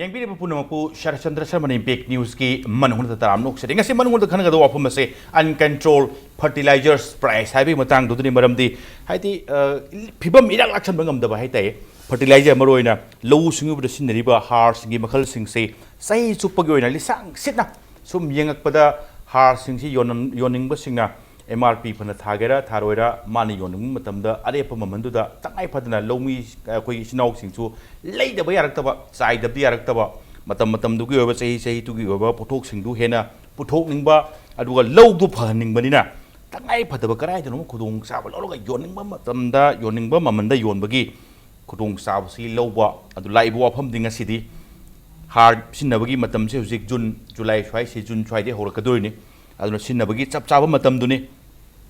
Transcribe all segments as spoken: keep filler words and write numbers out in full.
ꯌꯦꯡꯕꯤꯔꯤꯕ ꯄꯨꯝꯅꯃꯛꯄꯨ ꯁꯔꯠꯆꯟꯗ꯭ꯔ ꯁꯔꯃꯅ ꯏꯝꯄꯦꯛ ꯅ꯭ꯌꯨꯁꯀꯤ ꯃꯅꯨꯡꯗ ꯇꯔꯥꯝꯅ ꯑꯣꯛꯆꯔꯤ꯫ ꯉꯁꯤ ꯃꯅꯨꯡꯗ ꯈꯟꯅꯒꯗꯕ ꯋꯥꯐꯝ ꯑꯁꯦ uncontrolled fertilizers price ꯍꯥꯏꯕꯒꯤ ꯃꯇꯥꯡꯗꯨꯗꯅꯤ꯫ ꯃꯔꯝꯗꯤ ꯍꯥꯏꯗꯤ, ꯑ, ꯐꯤꯕꯝ ꯏꯔꯥꯛ ꯂꯥꯛꯁꯟꯕ ꯉꯝꯗꯕ ꯍꯥꯏꯇꯥꯔꯦ꯫ Fertilizer, ꯃꯔꯨꯑꯣꯏꯅ ꯂꯧꯎ ꯁꯤꯡꯎꯕꯗ ꯁꯤꯖꯤꯟꯅꯔꯤꯕ ꯍꯥꯔꯁꯤꯡꯒꯤ ꯃꯈꯜꯁꯤꯡꯁꯦ ꯆꯍꯤ ꯆꯨꯞꯄꯒꯤ ꯑꯣꯏꯅ ꯂꯤꯁꯥꯡ ꯁꯤꯠꯅ ꯁꯨꯝ ꯌꯦꯡꯉꯛꯄꯗ ꯍꯥꯔꯁꯤꯡꯁꯤ ꯌꯣꯟꯅꯤꯡꯕꯁꯤꯡꯅ M R P ꯐꯅ ꯊꯥꯒꯦꯔꯥ ꯊꯥꯔꯣꯏꯔꯥ, ꯃꯥꯅ ꯌꯣꯟꯅꯤꯡꯕ ꯃꯇꯝꯗ ꯑꯔꯦꯞꯄ ꯃꯃꯜꯗꯨꯗ ꯇꯉꯥꯏ ꯐꯗꯅ ꯂꯧꯃꯤ, ꯑꯩꯈꯣꯏꯒꯤ ꯏꯆꯤꯟ ꯏꯅꯥꯎꯁꯤꯡꯁꯨ ꯂꯩꯗꯕ ꯌꯥꯔꯛꯇꯕ, ꯆꯥꯏꯗꯕꯗꯤ ꯌꯥꯔꯛꯇꯕ, ꯃꯇꯝ ꯃꯇꯝꯗꯨꯒꯤ ꯑꯣꯏꯕ, ꯆꯍꯤ ꯆꯍꯤꯗꯨꯒꯤ ꯑꯣꯏꯕ ꯄꯣꯠꯊꯣꯛꯁꯤꯡꯗꯨ ꯍꯦꯟꯅ ꯄꯨꯊꯣꯛꯅꯤꯡꯕ, ꯑꯗꯨꯒ ꯂꯧꯗꯨ ꯐꯍꯟꯅꯤꯡꯕꯅꯤꯅ ꯇꯉꯥꯏ ꯐꯗꯕ ꯀꯗꯥꯏꯗꯅꯣ ꯈꯨꯗꯣꯡꯆꯥꯕ ꯂꯧꯔꯒ ꯌꯣꯟꯅꯤꯡꯕ ꯃꯇꯝꯗ, ꯌꯣꯟꯅꯤꯡꯕ ꯃꯃꯜꯗ ꯌꯣꯟꯕꯒꯤ ꯈꯨꯗꯣꯡꯆꯥꯕꯁꯤ ꯂꯧꯕ꯫ ꯑꯗꯨ ꯂꯥꯛꯏꯕ ꯋꯥꯐꯝꯗꯤ ꯉꯁꯤꯗꯤ ꯍꯥꯔ ꯁꯤꯖꯤꯟꯅꯕꯒꯤ ꯃꯇꯝꯁꯤ ꯍꯧꯖꯤꯛ ꯖꯨꯟ, ꯖꯨꯂꯥꯏ ꯁ꯭ꯋꯥꯏꯁꯤ, ꯖꯨꯟ ꯁ꯭ꯋꯥꯏꯗꯩ ꯍꯧꯔꯛꯀꯗꯣꯔꯤꯅꯤ꯫ ꯑꯗꯨꯅ ꯁꯤꯖꯤꯟꯅꯕꯒꯤ ꯆꯞ ꯆꯥꯕ ꯃꯇꯝꯗꯨꯅꯤ꯫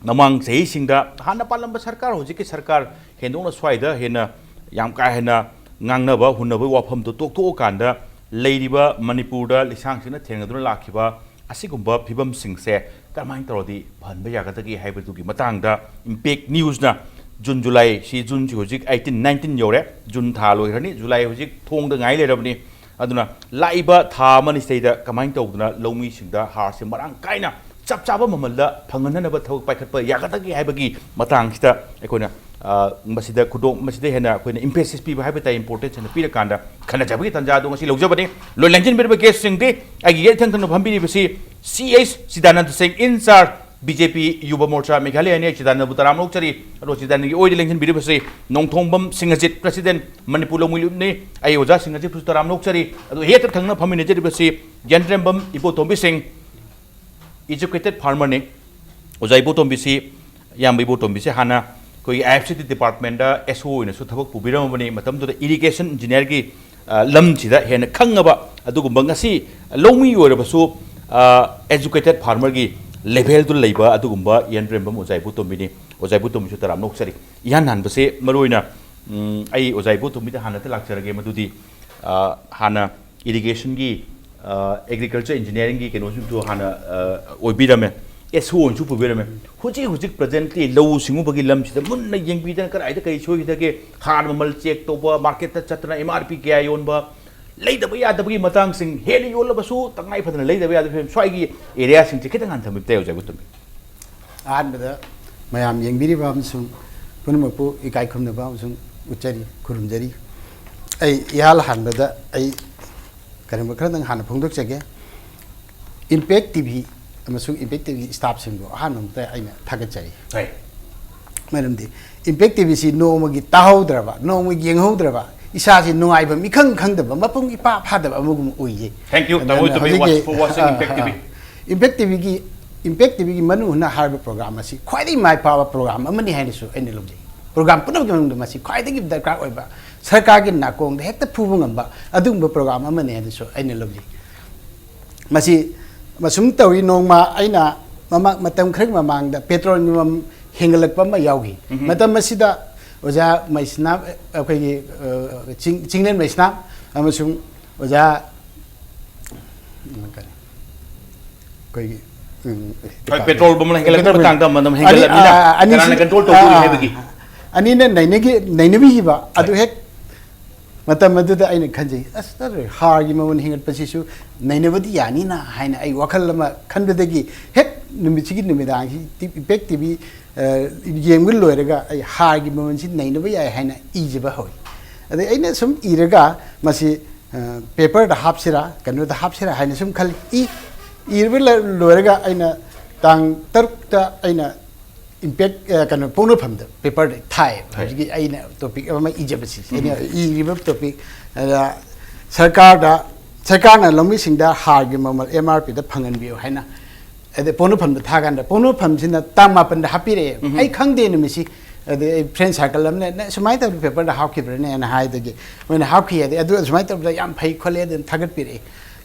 ꯃꯃꯥꯡ ꯆꯍꯤꯁꯤꯡꯗ ꯍꯥꯟꯅ ꯄꯥꯜꯂꯝꯕ ꯁꯔꯀꯥꯔ, ꯍꯧꯖꯤꯛꯀꯤ ꯁꯔꯀꯥꯔ ꯍꯦꯟꯗꯣꯛꯅ ꯁ꯭ꯋꯥꯏꯗ ꯍꯦꯟꯅ ꯌꯥꯝ ꯀꯥ ꯍꯦꯟꯅ ꯉꯥꯡꯅꯕ ꯍꯨꯟꯅꯕꯒꯤ ꯋꯥꯐꯝꯗꯨ ꯇꯣꯛꯊꯣꯛꯑꯀꯥꯟꯗ ꯂꯩꯔꯤꯕ ꯃꯅꯤꯄꯨꯔꯗ ꯂꯤꯁꯥꯡꯁꯤꯠꯅ ꯊꯦꯡꯅꯗꯨꯅ ꯂꯥꯛꯈꯤꯕ ꯑꯁꯤꯒꯨꯝꯕ ꯐꯤꯕꯝꯁꯤꯡꯁꯦ ꯀꯔꯝꯍꯥꯏꯅ ꯇꯧꯔꯗꯤ ꯐꯍꯟꯕ ꯌꯥꯒꯗꯒꯦ ꯍꯥꯏꯕꯗꯨꯒꯤ ꯃꯇꯥꯡꯗ ꯏꯝꯄꯦꯛ ꯅ꯭ꯌꯨꯁꯅ ꯖꯨꯟ, ꯖꯨꯂꯥꯏꯁꯤ, ꯖꯨꯟꯁꯤ ꯍꯧꯖꯤꯛ eighteen, nineteen ꯌꯧꯔꯦ, ꯖꯨꯟ ꯊꯥ ꯂꯣꯏꯈ꯭ꯔꯅꯤ, ꯖꯨꯂꯥꯏ ꯍꯧꯖꯤꯛ ꯊꯣꯡꯗ ꯉꯥꯏ ꯂꯩꯔꯕꯅꯤ꯫ ꯑꯗꯨꯅ ꯂꯥꯛꯏꯕ ꯊꯥ ꯑꯃꯅꯤ ꯁꯤꯗꯩꯗ ꯀꯃꯥꯏꯅ ꯇꯧꯗꯅ ꯂꯧꯃꯤꯁꯤꯡꯗ ꯍꯥꯔꯁꯦ ꯃꯔꯥꯡ ꯀꯥꯏꯅ ꯆꯞ ꯆꯥꯕ ꯃꯃꯜꯗ ꯐꯪꯍꯟꯅꯅꯕ ꯊꯕꯛ ꯄꯥꯏꯈꯠꯄ ꯌꯥꯒꯗꯒꯦ ꯍꯥꯏꯕꯒꯤ ꯃꯇꯥꯡꯁꯤꯗ ꯑꯩꯈꯣꯏꯅ, ꯑ, ꯃꯁꯤꯗ ꯈꯨꯗꯣꯡ-, ꯃꯁꯤꯗ ꯍꯦꯟꯅ ꯑꯩꯈꯣꯏꯅ emphasis ꯄꯤꯕ ꯍꯥꯏꯕ ꯇꯥꯏ, importance ꯍꯦꯟꯅ ꯄꯤꯔꯀꯥꯟꯗ ꯈꯟꯅꯖꯕꯒꯤ ꯇꯥꯟꯖꯥ ꯑꯗꯨ ꯉꯁꯤ ꯂꯧꯖꯕꯅꯤ꯫ ꯂꯣꯏ ꯂꯦꯡꯁꯤꯟꯕꯤꯔꯤꯕ guest ꯁꯤꯡꯗꯤ ꯑꯩꯒꯤ ꯌꯦꯠ ꯊꯪ ꯊꯪꯅ ꯐꯝꯕꯤꯔꯤꯕꯁꯤ C H ꯆꯤꯗꯥꯅꯟꯗ ꯁꯤꯡ, in charge B J P ꯌꯨꯕ ꯃꯣꯔꯆꯥ ꯃꯦꯘꯥꯂꯌꯅꯤ꯫ ꯆꯤꯗꯥꯅꯟꯗꯕꯨ ꯇꯔꯥꯝꯅ ꯑꯣꯛꯆꯔꯤ꯫ ꯑꯗꯣ ꯆꯤꯗꯥꯅꯟꯗꯒꯤ ꯑꯣꯏꯗ ꯂꯦꯡꯁꯤꯟꯕꯤꯔꯤꯕꯁꯤ ꯅꯣꯡꯊꯣꯡꯕꯝ ꯁꯤꯡꯍꯖꯤꯠ, president ꯃꯅꯤꯄꯨꯔ ꯂꯧꯃꯤ ꯂꯨꯞꯅꯤ꯫ ꯑꯩ ꯑꯣꯖꯥ ꯁꯤꯡꯍꯖꯤꯠꯄꯨꯁꯨ ꯇꯔꯥꯝꯅ ꯑꯣꯛꯆꯔꯤ꯫ ꯑꯗꯣ ꯍꯦꯛꯇ ꯊꯪꯅ ꯐꯝꯃꯤꯟꯅꯖꯔꯤꯕꯁꯤ ꯌꯦꯟꯗ꯭ꯔꯦꯝꯕꯝ ꯏꯕꯣꯇꯣꯝꯕꯤ ꯁꯤꯡ, educated farmerꯅꯤ꯫ ꯑꯣꯖꯥ ꯏꯕꯣꯇꯣꯝꯕꯤꯁꯤ, ꯏꯌꯥꯝꯕ ꯏꯕꯣꯇꯣꯝꯕꯤꯁꯤ ꯍꯥꯟꯅ ꯑꯩꯈꯣꯏꯒꯤ I F C D departmentꯇ S O ꯑꯣꯏꯅꯁꯨ ꯊꯕꯛ ꯄꯨꯕꯤꯔꯝꯃꯕꯅꯤ꯫ ꯃꯇꯝꯗꯨꯗ irrigationꯒꯤ, ꯑ, ꯂꯝꯁꯤꯗ ꯍꯦꯟꯅ ꯈꯪꯉꯕ ꯑꯗꯨꯒꯨꯝꯕ, ꯉꯁꯤ ꯂꯧꯃꯤ ꯑꯣꯏꯔꯕꯁꯨ, ꯑ, educated farmerꯒꯤ levelꯗꯨ ꯂꯩꯕ ꯑꯗꯨꯒꯨꯝꯕ ꯌꯦꯟꯗ꯭ꯔꯦꯝꯕꯝ ꯑꯣꯖꯥ ꯏꯕꯣꯇꯣꯝꯕꯤꯅꯤ꯫ ꯑꯣꯖꯥ ꯏꯕꯣꯇꯣꯝꯕꯤꯁꯨ ꯇꯔꯥꯝꯅ ꯑꯣꯛꯆꯔꯤ꯫ ꯏꯍꯥꯟ ꯍꯥꯟꯕꯁꯦ ꯃꯔꯨꯑꯣꯏꯅ, ꯎꯝ, ꯑꯩ ꯑꯣꯖꯥ ꯏꯕꯣꯇꯣꯝꯕꯤꯗ ꯍꯥꯟꯅꯗ ꯂꯥꯛꯆꯔꯒꯦ꯫ ꯃꯗꯨꯗꯤ, ꯑ, ꯍꯥꯟꯅ irrigationꯒꯤ, ꯑ, agriculture engineeringꯒꯤ ꯀꯩꯅꯣꯁꯤꯡꯁꯨ ꯍꯥꯟꯅ, ꯑ, ꯑꯣꯏꯕꯤꯔꯝꯃꯦ, S O ꯑꯣꯏꯅꯁꯨ ꯄꯨꯕꯤꯔꯝꯃꯦ꯫ ꯍꯧꯖꯤꯛ ꯍꯧꯖꯤꯛ presently ꯂꯧꯎ ꯁꯤꯡꯎꯕꯒꯤ ꯂꯝꯁꯤꯗ ꯃꯨꯟꯅ ꯌꯦꯡꯕꯤꯗꯅ ꯀꯗꯥꯏꯗ ꯀꯔꯤ ꯁꯣꯏꯈꯤꯗꯒꯦ, ꯍꯥꯔ ꯃꯃꯜ check ꯇꯧꯕ, marketꯇ ꯆꯠꯇꯅ M R P ꯀꯌꯥ ꯌꯣꯟꯕ, ꯂꯩꯗꯕ ꯌꯥꯗꯕꯒꯤ ꯃꯇꯥꯡꯁꯤꯡ, ꯍꯦꯟꯅ ꯌꯣꯜꯂꯕꯁꯨ ꯇꯉꯥꯏ ꯐꯗꯅ ꯂꯩꯗꯕ ꯌꯥꯗꯕ ꯐꯤꯕꯝ, ꯁ꯭ꯋꯥꯏꯒꯤ ꯑꯦꯔꯤꯌꯥꯁꯤꯡꯁꯦ ꯈꯤꯇꯪ ꯍꯥꯟꯅ ꯊꯝꯕꯤꯕ ꯇꯥꯏ, ꯑꯣꯖꯥ ꯒꯧꯇꯝꯕꯤ꯫ ꯑꯍꯥꯟꯕꯗ ꯃꯌꯥꯝ ꯌꯦꯡꯕꯤꯔꯤꯕ ꯑꯃꯁꯨꯡ ꯄꯨꯝꯅꯃꯛꯄꯨ ꯏꯀꯥꯏ ꯈꯨꯝꯅꯕ ꯑꯃꯁꯨꯡ ꯎꯠꯆꯔꯤ, ꯈꯨꯔꯨꯝꯖꯔꯤ꯫ ꯑꯩ ꯏꯍꯥꯟ ꯍꯥꯟꯕꯗ ꯑꯩ ꯀꯔꯤꯒꯨꯝꯕ ꯈꯔꯗꯪ ꯍꯥꯟꯅ ꯐꯣꯡꯗꯣꯛꯆꯒꯦ꯫ ꯏꯝꯄꯦꯛ ꯇꯤ ꯚꯤ ꯑꯃꯁꯨꯡ ꯏꯝꯄꯦꯛ ꯇꯤ ꯚꯤ ꯁ꯭ꯇꯥꯐꯁꯤꯡꯕꯨ ꯑꯍꯥꯟꯕ ꯑꯃꯗ ꯑꯩꯅ ꯊꯥꯒꯠꯆꯔꯤ꯫ ꯍꯣꯏ꯫ ꯃꯔꯝꯗꯤ ꯏꯝꯄꯦꯛ ꯇꯤ ꯚꯤꯁꯤ ꯅꯣꯡꯃꯒꯤ ꯇꯥꯍꯧꯗ꯭ꯔꯕ, ꯅꯣꯡꯃꯒꯤ ꯌꯦꯡꯍꯧꯗ꯭ꯔꯕ, ꯏꯁꯥꯁꯤ ꯅꯨꯡꯉꯥꯏꯐꯝ ꯏꯈꯪ ꯈꯪꯗꯕ, ꯃꯄꯨꯡ ꯏꯐꯥ ꯐꯥꯗꯕ ꯑꯃꯒꯨꯝ ꯑꯣꯏꯌꯦ꯫ Thank you, ꯑꯗꯨꯅ ꯇꯥꯃꯣ ꯒꯧꯇꯝꯕꯤ, ꯍꯧꯖꯤꯛꯀꯤ, was-, for watching ꯑ, Impact ꯑ, ꯇꯤ ꯚꯤ꯫ ꯏꯝꯄꯦꯛ ꯇꯤ ꯚꯤꯒꯤ, ꯏꯝꯄꯦꯛ ꯇꯤ ꯚꯤꯒꯤ ꯃꯅꯨ ꯍꯨꯠꯅ ꯍꯥꯏꯔꯤꯕ ꯄ꯭ꯔꯣꯒ꯭ꯔꯥꯝ ꯑꯁꯤ ꯈ꯭ꯋꯥꯏꯗꯒꯤ ꯃꯥꯏ ꯄꯥꯛꯄ ꯄ꯭ꯔꯣꯒ꯭ꯔꯥꯝ ꯑꯃꯅꯤ ꯍꯥꯏꯅꯁꯨ ꯑꯩꯅ ꯂꯧꯖꯩ꯫ ꯄ꯭ꯔꯣꯒ꯭ꯔꯥꯝ ꯄꯨꯝꯅꯃꯛꯀꯤ ꯃꯅꯨꯡꯗ ꯃꯁꯤ ꯈ꯭ꯋꯥꯏꯗꯒꯤ ꯗꯔꯀꯥꯔ ꯑꯣꯏꯕ, ꯁꯔꯀꯥꯔꯒꯤ ꯅꯥꯀꯣꯡꯗ ꯍꯦꯛꯇ ꯐꯨꯕ ꯉꯝꯕ ꯑꯗꯨꯒꯨꯝꯕ ꯄ꯭ꯔꯣꯒ꯭ꯔꯥꯝ ꯑꯃꯅꯤ ꯍꯥꯏꯅꯁꯨ ꯑꯩꯅ ꯂꯧꯖꯩ꯫ ꯃꯁꯤ ꯑꯁꯨꯝ ꯇꯧꯏ, ꯅꯣꯡꯃ ꯑꯩꯅ ꯃꯃꯥꯡ, ꯃꯇꯝ ꯈꯔꯒꯤ ꯃꯃꯥꯡꯗ ꯄꯦꯇ꯭ꯔꯣꯜꯒꯤ ꯃꯃꯜ ꯍꯦꯟꯒꯠꯂꯛꯄ ꯑꯃ ꯌꯥꯎꯈꯤ꯫ ꯎꯝ꯫ ꯃꯇꯝ ꯑꯁꯤꯗ ꯑꯣꯖꯥ ꯃꯩꯁꯅꯥꯝ, ꯑꯩꯈꯣꯏꯒꯤ, ꯑ, ꯆꯤꯡ-, ꯆꯤꯡꯂꯦꯟ ꯃꯩꯁꯅꯥꯝ ꯑꯃꯁꯨꯡ ꯑꯣꯖꯥ, ꯎꯝ, ꯀꯔꯤ? ꯑꯩꯈꯣꯏꯒꯤ, ꯎꯝ, ꯍꯣꯏ, ꯄꯦꯇ꯭ꯔꯣꯜ ꯃꯃꯜ ꯍꯦꯟꯒꯠꯂꯛꯄ ꯄꯦꯇ꯭ꯔꯣꯜ ꯃꯇꯥꯡꯗ ꯃꯇꯝ ꯑꯅꯤ-, ꯍꯦꯟꯒꯠꯂꯕꯅꯤꯅ ꯑ, ꯑꯅꯤꯁꯤ-, ꯀꯅꯥꯅ control ꯇꯧꯗꯣꯔꯤ ꯑ, ꯍꯥꯏꯕꯒꯤ꯫ ꯑꯅꯤꯅ ꯅꯩꯅꯒꯤ-, ꯅꯩꯅꯕꯤꯈꯤꯕ ꯑꯗꯨ ꯍꯦꯛ ꯃꯇꯝ ꯑꯗꯨꯗ ꯑꯩꯅ ꯈꯟꯖꯩ, "ꯑꯁ, ꯇꯧꯔꯦ, ꯍꯥꯔꯒꯤ ꯃꯃꯜ ꯍꯦꯟꯒꯠꯄꯁꯤꯁꯨ ꯅꯩꯅꯕꯗꯤ ꯌꯥꯅꯤꯅ" ꯍꯥꯏꯅ ꯑꯩ ꯋꯥꯈꯜ ꯑꯃ ꯈꯟꯕꯗꯒꯤ ꯍꯦꯛ ꯅꯨꯃꯤꯠꯁꯤꯒꯤ ꯅꯨꯃꯤꯗꯥꯡꯁꯤ ꯇꯤ-, ꯏꯝꯄꯦꯛ ꯇꯤ ꯚꯤ, ꯑ, ꯌꯦꯡꯕ ꯂꯣꯏꯔꯒ ꯑꯩ ꯍꯥꯔꯒꯤ ꯃꯃꯜꯁꯤ ꯅꯩꯅꯕ ꯌꯥꯏ ꯍꯥꯏꯅ ꯏꯖꯕ ꯍꯧꯏ꯫ ꯑꯗꯩ ꯑꯩꯅ ꯁꯨꯝ ꯏꯔꯒ ꯃꯁꯤ, ꯑ, ꯄꯦꯄꯔꯗ ꯍꯥꯞꯁꯤꯔꯥ, ꯀꯩꯅꯣꯗ ꯍꯥꯞꯁꯤꯔꯥ ꯍꯥꯏꯅ ꯁꯨꯝ ꯈꯜꯂꯤ꯫ ꯏ-, ꯏꯔꯕ ꯂ-, ꯂꯣꯏꯔꯒ ꯑꯩꯅ ꯇꯥꯡ ꯇꯔꯨꯛꯇ ꯑꯩꯅ ꯏꯝꯄꯦꯛ, ꯑ, ꯀꯩꯅꯣ, ꯄꯣꯛꯅꯐꯝꯗ ꯄꯦꯄꯔꯗ ꯊꯥꯏ꯫ ꯍꯣꯏ꯫ ꯍꯧꯖꯤꯛꯀꯤ ꯑꯩꯅ ꯇꯣꯄꯤꯛ ꯑꯃ ꯏꯖꯕꯁꯤ, ꯑꯩꯅ ꯏꯔꯤꯕ ꯇꯣꯄꯤꯛ, ꯑꯗ ꯁꯔꯀꯥꯔꯗ, ꯁꯔꯀꯥꯔꯅ ꯂꯧꯃꯤꯁꯤꯡꯗ ꯍꯥꯔꯒꯤ ꯃꯃꯜ ꯑꯦꯝ ꯑꯥꯔ ꯄꯤꯗ ꯐꯪꯍꯟꯕꯤꯌꯨ ꯍꯥꯏꯅ, ꯑꯗꯩ ꯄꯣꯛꯅꯐꯝꯗ ꯊꯥꯀꯥꯟꯗ ꯄꯣꯛꯅꯐꯝꯁꯤꯅ ꯇꯥꯡ ꯃꯥꯄꯟꯗ ꯍꯥꯞꯄꯤꯔꯛꯑꯦ꯫ ꯎꯝ꯫ ꯑꯩ ꯈꯪꯗꯦ ꯅꯨꯃꯤꯠꯁꯤ꯫ ꯑꯗꯩ ꯑꯩ ꯐ꯭ꯔꯦꯟ ꯁꯥꯔꯀꯜ ꯑꯃꯅ, "ꯅꯪ ꯁꯨꯃꯥꯏꯅ ꯇꯧꯗꯅ ꯄꯦꯄꯔꯗ ꯍꯥꯞꯈꯤꯕ꯭ꯔꯅꯦꯅ?" ꯍꯥꯏꯗꯒꯤ ꯃꯣꯏꯅ ꯍꯥꯞꯈꯤ ꯍꯥꯏꯗꯤ, "ꯑꯗꯨ ꯑꯁꯨꯃꯥꯏꯅ ꯇꯧꯕꯗ ꯌꯥꯝ ꯐꯩ ꯈꯣꯠꯂꯦ" ꯑꯗꯨꯝ ꯊꯥꯒꯠꯄꯤꯔꯛꯑꯦ꯫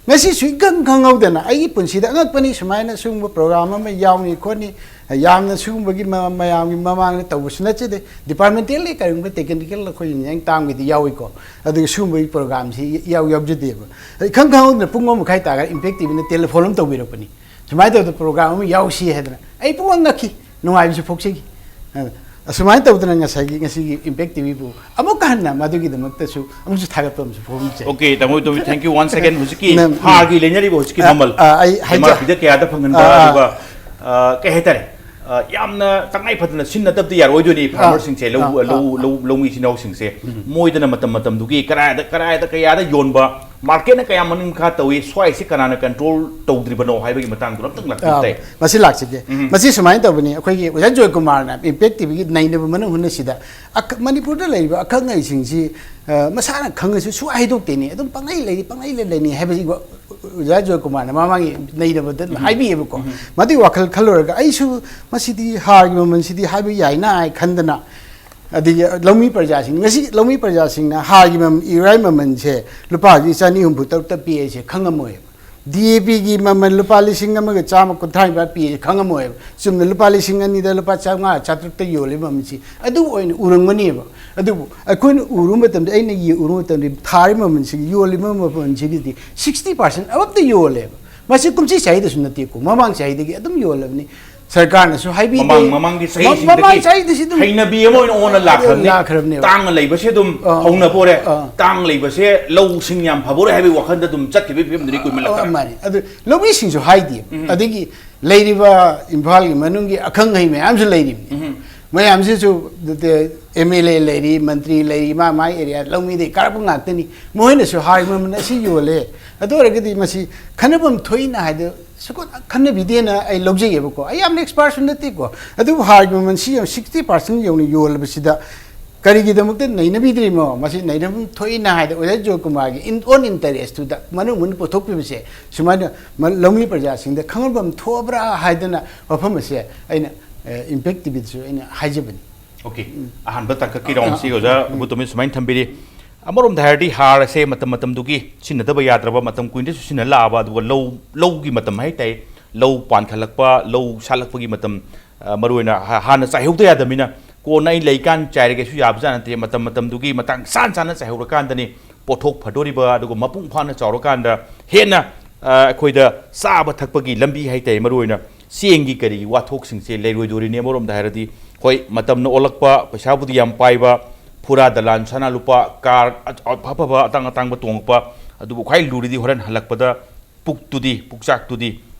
ꯉꯁꯤꯁꯨ ꯏꯈꯪ ꯈꯪꯍꯧꯗꯅ ꯑꯩꯒꯤ ꯄꯨꯟꯁꯤꯗ ꯑꯉꯛꯄꯅꯤ, ꯁꯨꯃꯥꯏꯅ ꯁꯤꯒꯨꯝꯕ ꯄ꯭ꯔꯣꯒ꯭ꯔꯥꯝ ꯑꯃ ꯌꯥꯎꯅꯤ ꯈꯣꯠꯅꯤ, ꯌꯥꯝꯅ ꯁꯤꯒꯨꯝꯕꯒꯤ ꯃ-, ꯃꯌꯥꯝꯒꯤ ꯃꯃꯥꯡꯗ ꯇꯧꯕꯁꯨ ꯅꯠꯆꯗꯦ꯫ ꯗꯤꯄꯥꯔꯠꯃꯦꯟꯇꯦꯜꯂꯤ ꯀꯔꯤꯒꯨꯝꯕ ꯇꯦꯛꯅꯤꯀꯦꯜ ꯑꯩꯈꯣꯏ ꯏꯟꯖꯤꯅꯤꯌꯥꯔꯤꯡ ꯇꯥꯝꯒꯤꯗꯤ ꯌꯥꯎꯏꯀꯣ, ꯑꯗꯨꯒ ꯁꯤꯒꯨꯝꯕꯒꯤ ꯄ꯭ꯔꯣꯒ꯭ꯔꯥꯝꯁꯤ ꯌꯥꯎ-, ꯌꯥꯎꯖꯗꯦꯕ꯫ ꯑꯗ ꯏꯈꯪ ꯈꯪꯍꯧꯗꯅ ꯄꯨꯡ ꯑꯃ ꯃꯈꯥꯏ ꯇꯥꯔꯒ ꯏꯝꯄꯦꯛ ꯇꯤ ꯚꯤꯅ ꯇꯦꯂꯤꯐꯣꯟ ꯑꯃ ꯇꯧꯕꯤꯔꯛꯄꯅꯤ, "ꯁꯨꯃꯥꯏꯅ ꯇꯧꯗꯅ ꯄ꯭ꯔꯣꯒ꯭ꯔꯥꯝ ꯑꯃ ꯌꯥꯎꯁꯤ" ꯍꯥꯏꯗꯅ꯫ ꯑꯩ ꯄꯨꯡꯉꯛ ꯉꯛꯈꯤ, ꯅꯨꯡꯉꯥꯏꯕꯁꯨ ꯐꯣꯛꯆꯈꯤ꯫ ꯑꯗ ꯑꯁꯨꯃꯥꯏꯅ ꯇꯧꯗꯅ ꯉꯁꯥꯏꯒꯤ ꯉꯁꯤꯒꯤ ꯏꯝꯄꯦꯛ ꯇꯤꯚꯤꯕꯨ ꯑꯃꯨꯛꯀ ꯍꯟꯅ ꯃꯗꯨꯒꯤꯗꯃꯛꯇꯁꯨ ꯑꯃꯨꯛꯁꯨ ꯊꯥꯒꯠꯄ ꯑꯃꯁꯨ ꯐꯣꯡꯖꯩ꯫ Okay, ꯇꯥꯃꯣ ꯇꯣꯃꯤ, thank you once again. ꯍꯧꯖꯤꯛꯀꯤ ꯅꯪ- ꯍꯥꯔꯒꯤ ꯂꯩꯅꯔꯤꯕ ꯍꯧꯖꯤꯛꯀꯤ ꯑ, ꯃꯃꯜ ꯑ, ꯑꯩ ꯍꯥꯏꯖ- ꯑꯦꯝ ꯑꯥꯔ ꯄꯤꯗ ꯀꯌꯥꯗ ꯐꯪꯍꯟꯕ, ꯑ, ꯑ. ꯑꯗꯨꯒ ꯑ, ꯀꯩ ꯍꯥꯏꯇꯥꯔꯦ, ꯑ, ꯌꯥꯝꯅ ꯇꯉꯥꯏ ꯐꯗꯅ ꯁꯤꯖꯤꯟꯅꯗꯕꯗꯤ ꯌꯥꯔꯣꯏꯗꯣꯏꯅꯤ ꯐꯥꯔꯃꯔꯁꯤꯡꯁꯦ, ꯂꯧ ꯑ, ꯑ. ꯂꯧ ꯂꯧ ꯂꯧꯃꯤ ꯏꯆꯤꯟ ꯏꯅꯥꯎꯁꯤꯡꯁꯦ꯫ ꯃꯣꯏꯗꯅ ꯃꯇꯝ ꯃꯇꯝꯗꯨꯒꯤ ꯀꯗꯥꯏꯗ ꯀꯗꯥꯏꯗ ꯀꯌꯥꯗ ꯌꯣꯟꯕ, ꯃꯥꯔꯀꯦꯠꯅ ꯀꯌꯥ ꯃꯅꯤꯡ ꯃꯈꯥ ꯇꯧꯏ, ꯁ꯭ꯋꯥꯏꯁꯤ ꯀꯅꯥꯅ ꯀꯟꯇ꯭ꯔꯣꯜ ꯇꯧꯗ꯭ꯔꯤꯕꯅꯣ ꯍꯥꯏꯕꯒꯤ ꯃꯇꯥꯡꯗꯣ ꯑꯝꯇꯪ ꯂꯥꯛꯄꯤꯌꯨ꯫ ꯑ, ꯇꯥꯏ꯫ ꯃꯁꯤ ꯂꯥꯛꯆꯒꯦ꯫ ꯃꯁꯤ ꯁꯨꯃꯥꯏꯅ ꯇꯧꯕꯅꯤ, ꯑꯩꯈꯣꯏꯒꯤ ꯑꯣꯖꯥ ꯖꯣꯏꯀꯨꯃꯥꯔꯅ ꯏꯝꯄꯦꯛ ꯇꯤꯚꯤꯒꯤ ꯅꯩꯅꯕ ꯃꯅꯨꯡ ꯍꯨꯠꯅꯁꯤꯗ ꯑꯈ- ꯃꯅꯤꯄꯨꯔꯗ ꯂꯩꯔꯤꯕ ꯑꯈꯪ ꯑꯍꯩꯁꯤꯡꯁꯤ, ꯑ, ꯃꯁꯥꯅ ꯈꯪꯉꯁꯨ ꯁꯨꯛꯍꯥꯏ ꯍꯥꯏꯗꯣꯛꯇꯦꯅꯦ, ꯑꯗꯨꯝ ꯄꯪꯂꯩ ꯂꯩꯔꯤ, ꯄꯪꯂꯩ ꯂꯩꯅꯤ ꯍꯥꯏꯕꯁꯤ ꯑꯣꯖꯥ ꯖꯣꯏꯀꯨꯃꯥꯔꯅ ꯃꯃꯥꯡꯒꯤ ꯅꯩꯅꯕꯗ ꯍꯥꯏꯕꯤꯌꯦꯕꯀꯣ꯫ ꯃꯗꯨꯒꯤ ꯋꯥꯈꯜ ꯈꯜꯂꯨꯔꯒ ꯑꯩꯁꯨ ꯃꯁꯤꯗꯤ ꯍꯥꯔꯒꯤ ꯃꯃꯜꯁꯤꯗꯤ ꯍꯥꯏꯕ ꯌꯥꯏꯅ ꯍꯥꯏ ꯈꯟꯗꯅ, ꯑꯗꯒꯤ ꯂꯧꯃꯤ ꯄ꯭ꯔꯖꯥꯁꯤꯡ, ꯉꯁꯤ ꯂꯧꯃꯤ ꯄ꯭ꯔꯖꯥꯁꯤꯡꯅ ꯍꯥꯔꯒꯤ ꯃꯃꯜ, ꯌꯨꯔꯤꯌꯥ ꯃꯃꯜꯁꯦ ꯂꯨꯄꯥ ꯍꯧꯖꯤꯛ ꯆꯅꯤ ꯍꯨꯝꯐꯨ ꯇꯔꯨꯛꯇ ꯄꯤꯔꯤꯁꯦ ꯈꯪꯉꯝꯃꯣꯏꯕ꯫ ꯗꯤ ꯑꯦ ꯄꯤꯒꯤ ꯃꯃꯜ ꯂꯨꯄꯥ ꯂꯤꯁꯤꯡ ꯑꯃꯒ ꯆꯥꯝꯃ ꯀꯨꯟꯊ꯭ꯔꯥ ꯅꯤꯄꯥꯜ ꯄꯤꯔꯤꯁꯦ ꯈꯪꯉꯝꯃꯣꯏꯕ꯫ ꯆꯨꯝꯅ ꯂꯨꯄꯥ ꯂꯤꯁꯤꯡ ꯑꯅꯤꯗ ꯂꯨꯄꯥ ꯆꯥꯝꯃꯉꯥ ꯆꯥꯇ꯭ꯔꯨꯛꯇ ꯌꯣꯜꯂꯤꯕ ꯃꯃꯜꯁꯤ ꯑꯗꯨ ꯑꯣꯏꯅ ꯎꯔꯝꯒꯅꯦꯕ꯫ ꯑꯗꯨꯕꯨ ꯑꯩꯈꯣꯏꯅ ꯎꯔꯨꯕ ꯃꯇꯝꯗ, ꯑꯩꯅ ꯌꯦ-, ꯎꯔꯨꯕ ꯃꯇꯝꯗ ꯊꯥꯔꯤꯕ ꯃꯃꯜꯁꯤꯒꯤ, ꯌꯣꯜꯂꯤꯕ ꯃꯃꯜꯁꯤꯒꯤꯗꯤ sixty percent ꯑꯕꯞꯇ ꯌꯣꯜꯂꯦꯕ꯫ ꯃꯁꯤ ꯀꯨꯝꯁꯤ ꯆꯍꯤꯗꯁꯨ ꯅꯠꯇꯦꯀꯣ, ꯃꯃꯥꯡ ꯆꯍꯤꯗꯒꯤ ꯑꯗꯨꯝ ꯌꯣꯜꯂꯕꯅꯤ꯫ ꯁꯔꯀꯥꯔꯅꯁꯨ ꯍꯥꯏꯕꯤꯗꯦ꯫ ꯃꯃꯥꯡ ꯃꯃꯥꯡꯒꯤ ꯃ-, ꯃꯃꯥꯡ ꯆꯍꯤꯁꯤꯡꯗꯒꯤ ꯆꯍꯤꯗꯁꯨ ꯑꯗꯨꯝ ꯍꯩꯅꯕꯤ ꯑꯃ ꯑꯣꯏꯅ ꯑꯣꯟꯅ ꯂꯥꯛꯈ꯭ꯔꯕꯅꯤ꯫ ꯂꯥꯛꯈ꯭ꯔꯕꯅꯦꯕ꯫ ꯇꯥꯡꯅ ꯂꯩꯕꯁꯦ ꯑꯗꯨꯝ ꯑꯥ꯫ ꯍꯧꯅ ꯄꯣꯔꯦ꯫ ꯑꯥ꯫ ꯇꯥꯡ ꯂꯩꯕꯁꯦ ꯂꯧꯁꯤꯡ ꯌꯥꯝ ꯐꯕꯣꯔꯦ ꯍꯥꯏꯕꯒꯤ ꯋꯥꯈꯜꯗ ꯑꯗꯨꯝ ꯆꯠꯈꯤꯕꯒꯤ ꯐꯤꯕꯝꯗꯨꯅꯤ ꯀꯨꯏꯃꯜꯂꯛꯇ꯫ ꯑ, ꯃꯥꯅꯤ꯫ ꯑꯗꯨ ꯂꯧꯃꯤꯁꯤꯡꯁꯨ ꯍꯥꯏꯗꯦ꯫ ꯑꯗꯒꯤ ꯂꯩꯔꯤꯕ ꯏꯝꯐꯥꯜꯒꯤ ꯃꯅꯨꯡꯒꯤ ꯑꯈꯪ ꯑꯍꯩ ꯃꯌꯥꯝꯁꯨ ꯂꯩꯔꯤꯕꯅꯤ꯫ ꯃꯌꯥꯝꯁꯤꯁꯨ ꯑꯦꯝ ꯑꯦꯜ ꯑꯦ ꯂꯩꯔꯤ, ꯃꯟꯇ꯭ꯔꯤ ꯂꯩꯔꯤ, ꯃꯥ ꯃꯥꯒꯤ ꯑꯦꯔꯤꯌꯥ ꯂꯧꯃꯤꯗꯒꯤ ꯀꯥꯔꯛꯄ ꯉꯥꯛꯇꯅꯤ꯫ ꯃꯈꯣꯏꯅꯁꯨ ꯍꯥꯔꯒꯤ ꯃꯃꯜ ꯑꯁꯤ ꯌꯣꯜꯂꯦ꯫ ꯑꯗꯨ ꯑꯣꯏꯔꯒꯗꯤ ꯃꯁꯤ ꯈꯟꯅꯐꯝ ꯊꯣꯛꯏꯅ ꯍꯥꯏꯗ ꯁꯨꯛꯈꯟ ꯈꯟꯅꯕꯤꯗꯦꯅ ꯑꯩ ꯂꯧꯖꯩꯌꯦꯕꯀꯣ꯫ ꯑꯩ ꯌꯥꯝꯅ ꯑꯦꯛꯁꯄꯥꯔꯠꯁꯨ ꯅꯠꯇꯦꯀꯣ꯫ ꯑꯗꯨꯕꯨ ꯍꯥꯔꯒꯤ ꯃꯃꯜꯁꯤ ꯌꯦꯡꯉꯨ, sixty percent ꯌꯧꯅ ꯌꯣꯜꯂꯕꯁꯤꯗ ꯀꯔꯤꯒꯤꯗꯃꯛꯇ ꯅꯩꯅꯕꯤꯗ꯭ꯔꯤꯃꯣ? ꯃꯁꯤ ꯅꯩꯅꯐꯝ ꯊꯣꯛꯏꯅ ꯍꯥꯏꯗ ꯑꯣꯖꯥ ꯖꯣꯏꯀꯨꯃꯥꯔꯒꯤ in-, own interest-ꯇꯨꯗ ꯃꯅꯨꯡ ꯃꯅꯨꯡ ꯄꯨꯊꯣꯛꯄꯤꯕꯁꯦ ꯁꯨꯃꯥꯏꯅ ꯃ-, ꯂꯧꯃꯤ ꯄ꯭ꯔꯖꯥꯁꯤꯡꯗ ꯈꯪꯍꯟꯐꯝ ꯊꯣꯛꯑꯕ꯭ꯔꯥ ꯍꯥꯏꯗꯅ ꯋꯥꯐꯝ ꯑꯁꯦ ꯑꯩꯅ, ꯑ, ꯏꯝꯄꯦꯛ ꯇꯤꯚꯤꯗꯁꯨ ꯑꯩꯅ ꯍꯥꯏꯖꯕꯅꯤ꯫ Okay, ꯑꯍꯥꯟꯕ ꯇꯥꯡꯀꯛꯀꯤ ꯔꯥꯎꯟꯁꯤ ꯑꯣꯖꯥ ꯑꯕꯨꯇꯣꯃꯤ ꯁꯨꯃꯥꯏꯅ ꯊꯝꯕꯤꯔꯤ꯫ ꯑꯃꯔꯣꯝꯗ ꯍꯥꯏꯔꯗꯤ ꯍꯥꯔ ꯑꯁꯦ ꯃꯇꯝ ꯃꯇꯝꯗꯨꯒꯤ ꯁꯤꯖꯤꯟꯅꯗꯕ ꯌꯥꯗ꯭ꯔꯕ, ꯃꯇꯝ ꯀꯨꯏꯅꯁꯨ ꯁꯤꯖꯤꯟꯅ ꯂꯥꯛꯑꯕ, ꯑꯗꯨꯒ ꯂꯧ, ꯂꯧꯒꯤ ꯃꯇꯝ ꯍꯥꯏꯇꯥꯔꯦ, ꯂꯧ ꯄꯥꯟꯈꯠꯂꯛꯄ, ꯂꯧ ꯁꯥꯠꯂꯛꯄꯒꯤ ꯃꯇꯝ, ꯑ, ꯃꯔꯨꯑꯣꯏꯅ ꯍꯥ-, ꯍꯥꯟꯅ ꯆꯥꯏꯍꯧꯗ ꯌꯥꯗꯕꯅꯤꯅ ꯀꯣꯟꯅ ꯑꯩ ꯂꯩꯀꯥꯟ ꯆꯥꯏꯔꯒꯦꯁꯨ ꯌꯥꯕꯖꯥꯠ ꯅꯠꯇꯦ꯫ ꯃꯇꯝ ꯃꯇꯝꯗꯨꯒꯤ ꯃꯇꯥꯡ ꯆꯥꯅ ꯆꯥꯅ ꯆꯥꯏꯍꯧꯔꯀꯥꯟꯗꯅꯤ ꯄꯣꯠꯊꯣꯛ ꯐꯗꯣꯔꯤꯕ, ꯑꯗꯨꯒ ꯃꯄꯨꯡ ꯐꯥꯅ ꯆꯥꯎꯔꯀꯥꯟꯗ ꯍꯦꯟꯅ, ꯑ, ꯑꯩꯈꯣꯏꯗ ꯆꯥꯕ ꯊꯛꯄꯒꯤ ꯂꯝꯕꯤ ꯍꯥꯏꯇꯥꯔꯦ, ꯃꯔꯨꯑꯣꯏꯅ ꯆꯦꯡꯒꯤ ꯀꯔꯤꯒꯤ ꯋꯥꯊꯣꯛꯁꯤꯡꯁꯦ ꯂꯩꯔꯣꯏꯗꯣꯔꯤꯅꯤ꯫ ꯑꯃꯔꯣꯝꯗ ꯍꯥꯏꯔꯗꯤ ꯍꯣꯏ, ꯃꯇꯝꯅ ꯑꯣꯜꯂꯛꯄ, ꯄꯩꯁꯥꯕꯨꯗꯤ ꯌꯥꯝ ꯄꯥꯏꯕ, ꯐꯨꯔꯥ ꯗꯂꯥꯟ, ꯁꯅꯥ ꯂꯨꯄꯥ, ꯀꯥꯔ ꯑꯐ-, ꯑꯐꯕ ꯑꯇꯥꯡ ꯑꯇꯥꯡꯕ ꯇꯣꯡꯉꯛꯄ, ꯑꯗꯨꯕꯨ ꯈ꯭ꯋꯥꯏ ꯂꯨꯔꯤꯗꯤ ꯍꯣꯔꯦꯟ ꯍꯜꯂꯛꯄꯗ ꯄꯨꯛꯇꯨꯗꯤ, ꯄꯨꯛꯆꯥꯛꯇꯨꯗꯤ꯫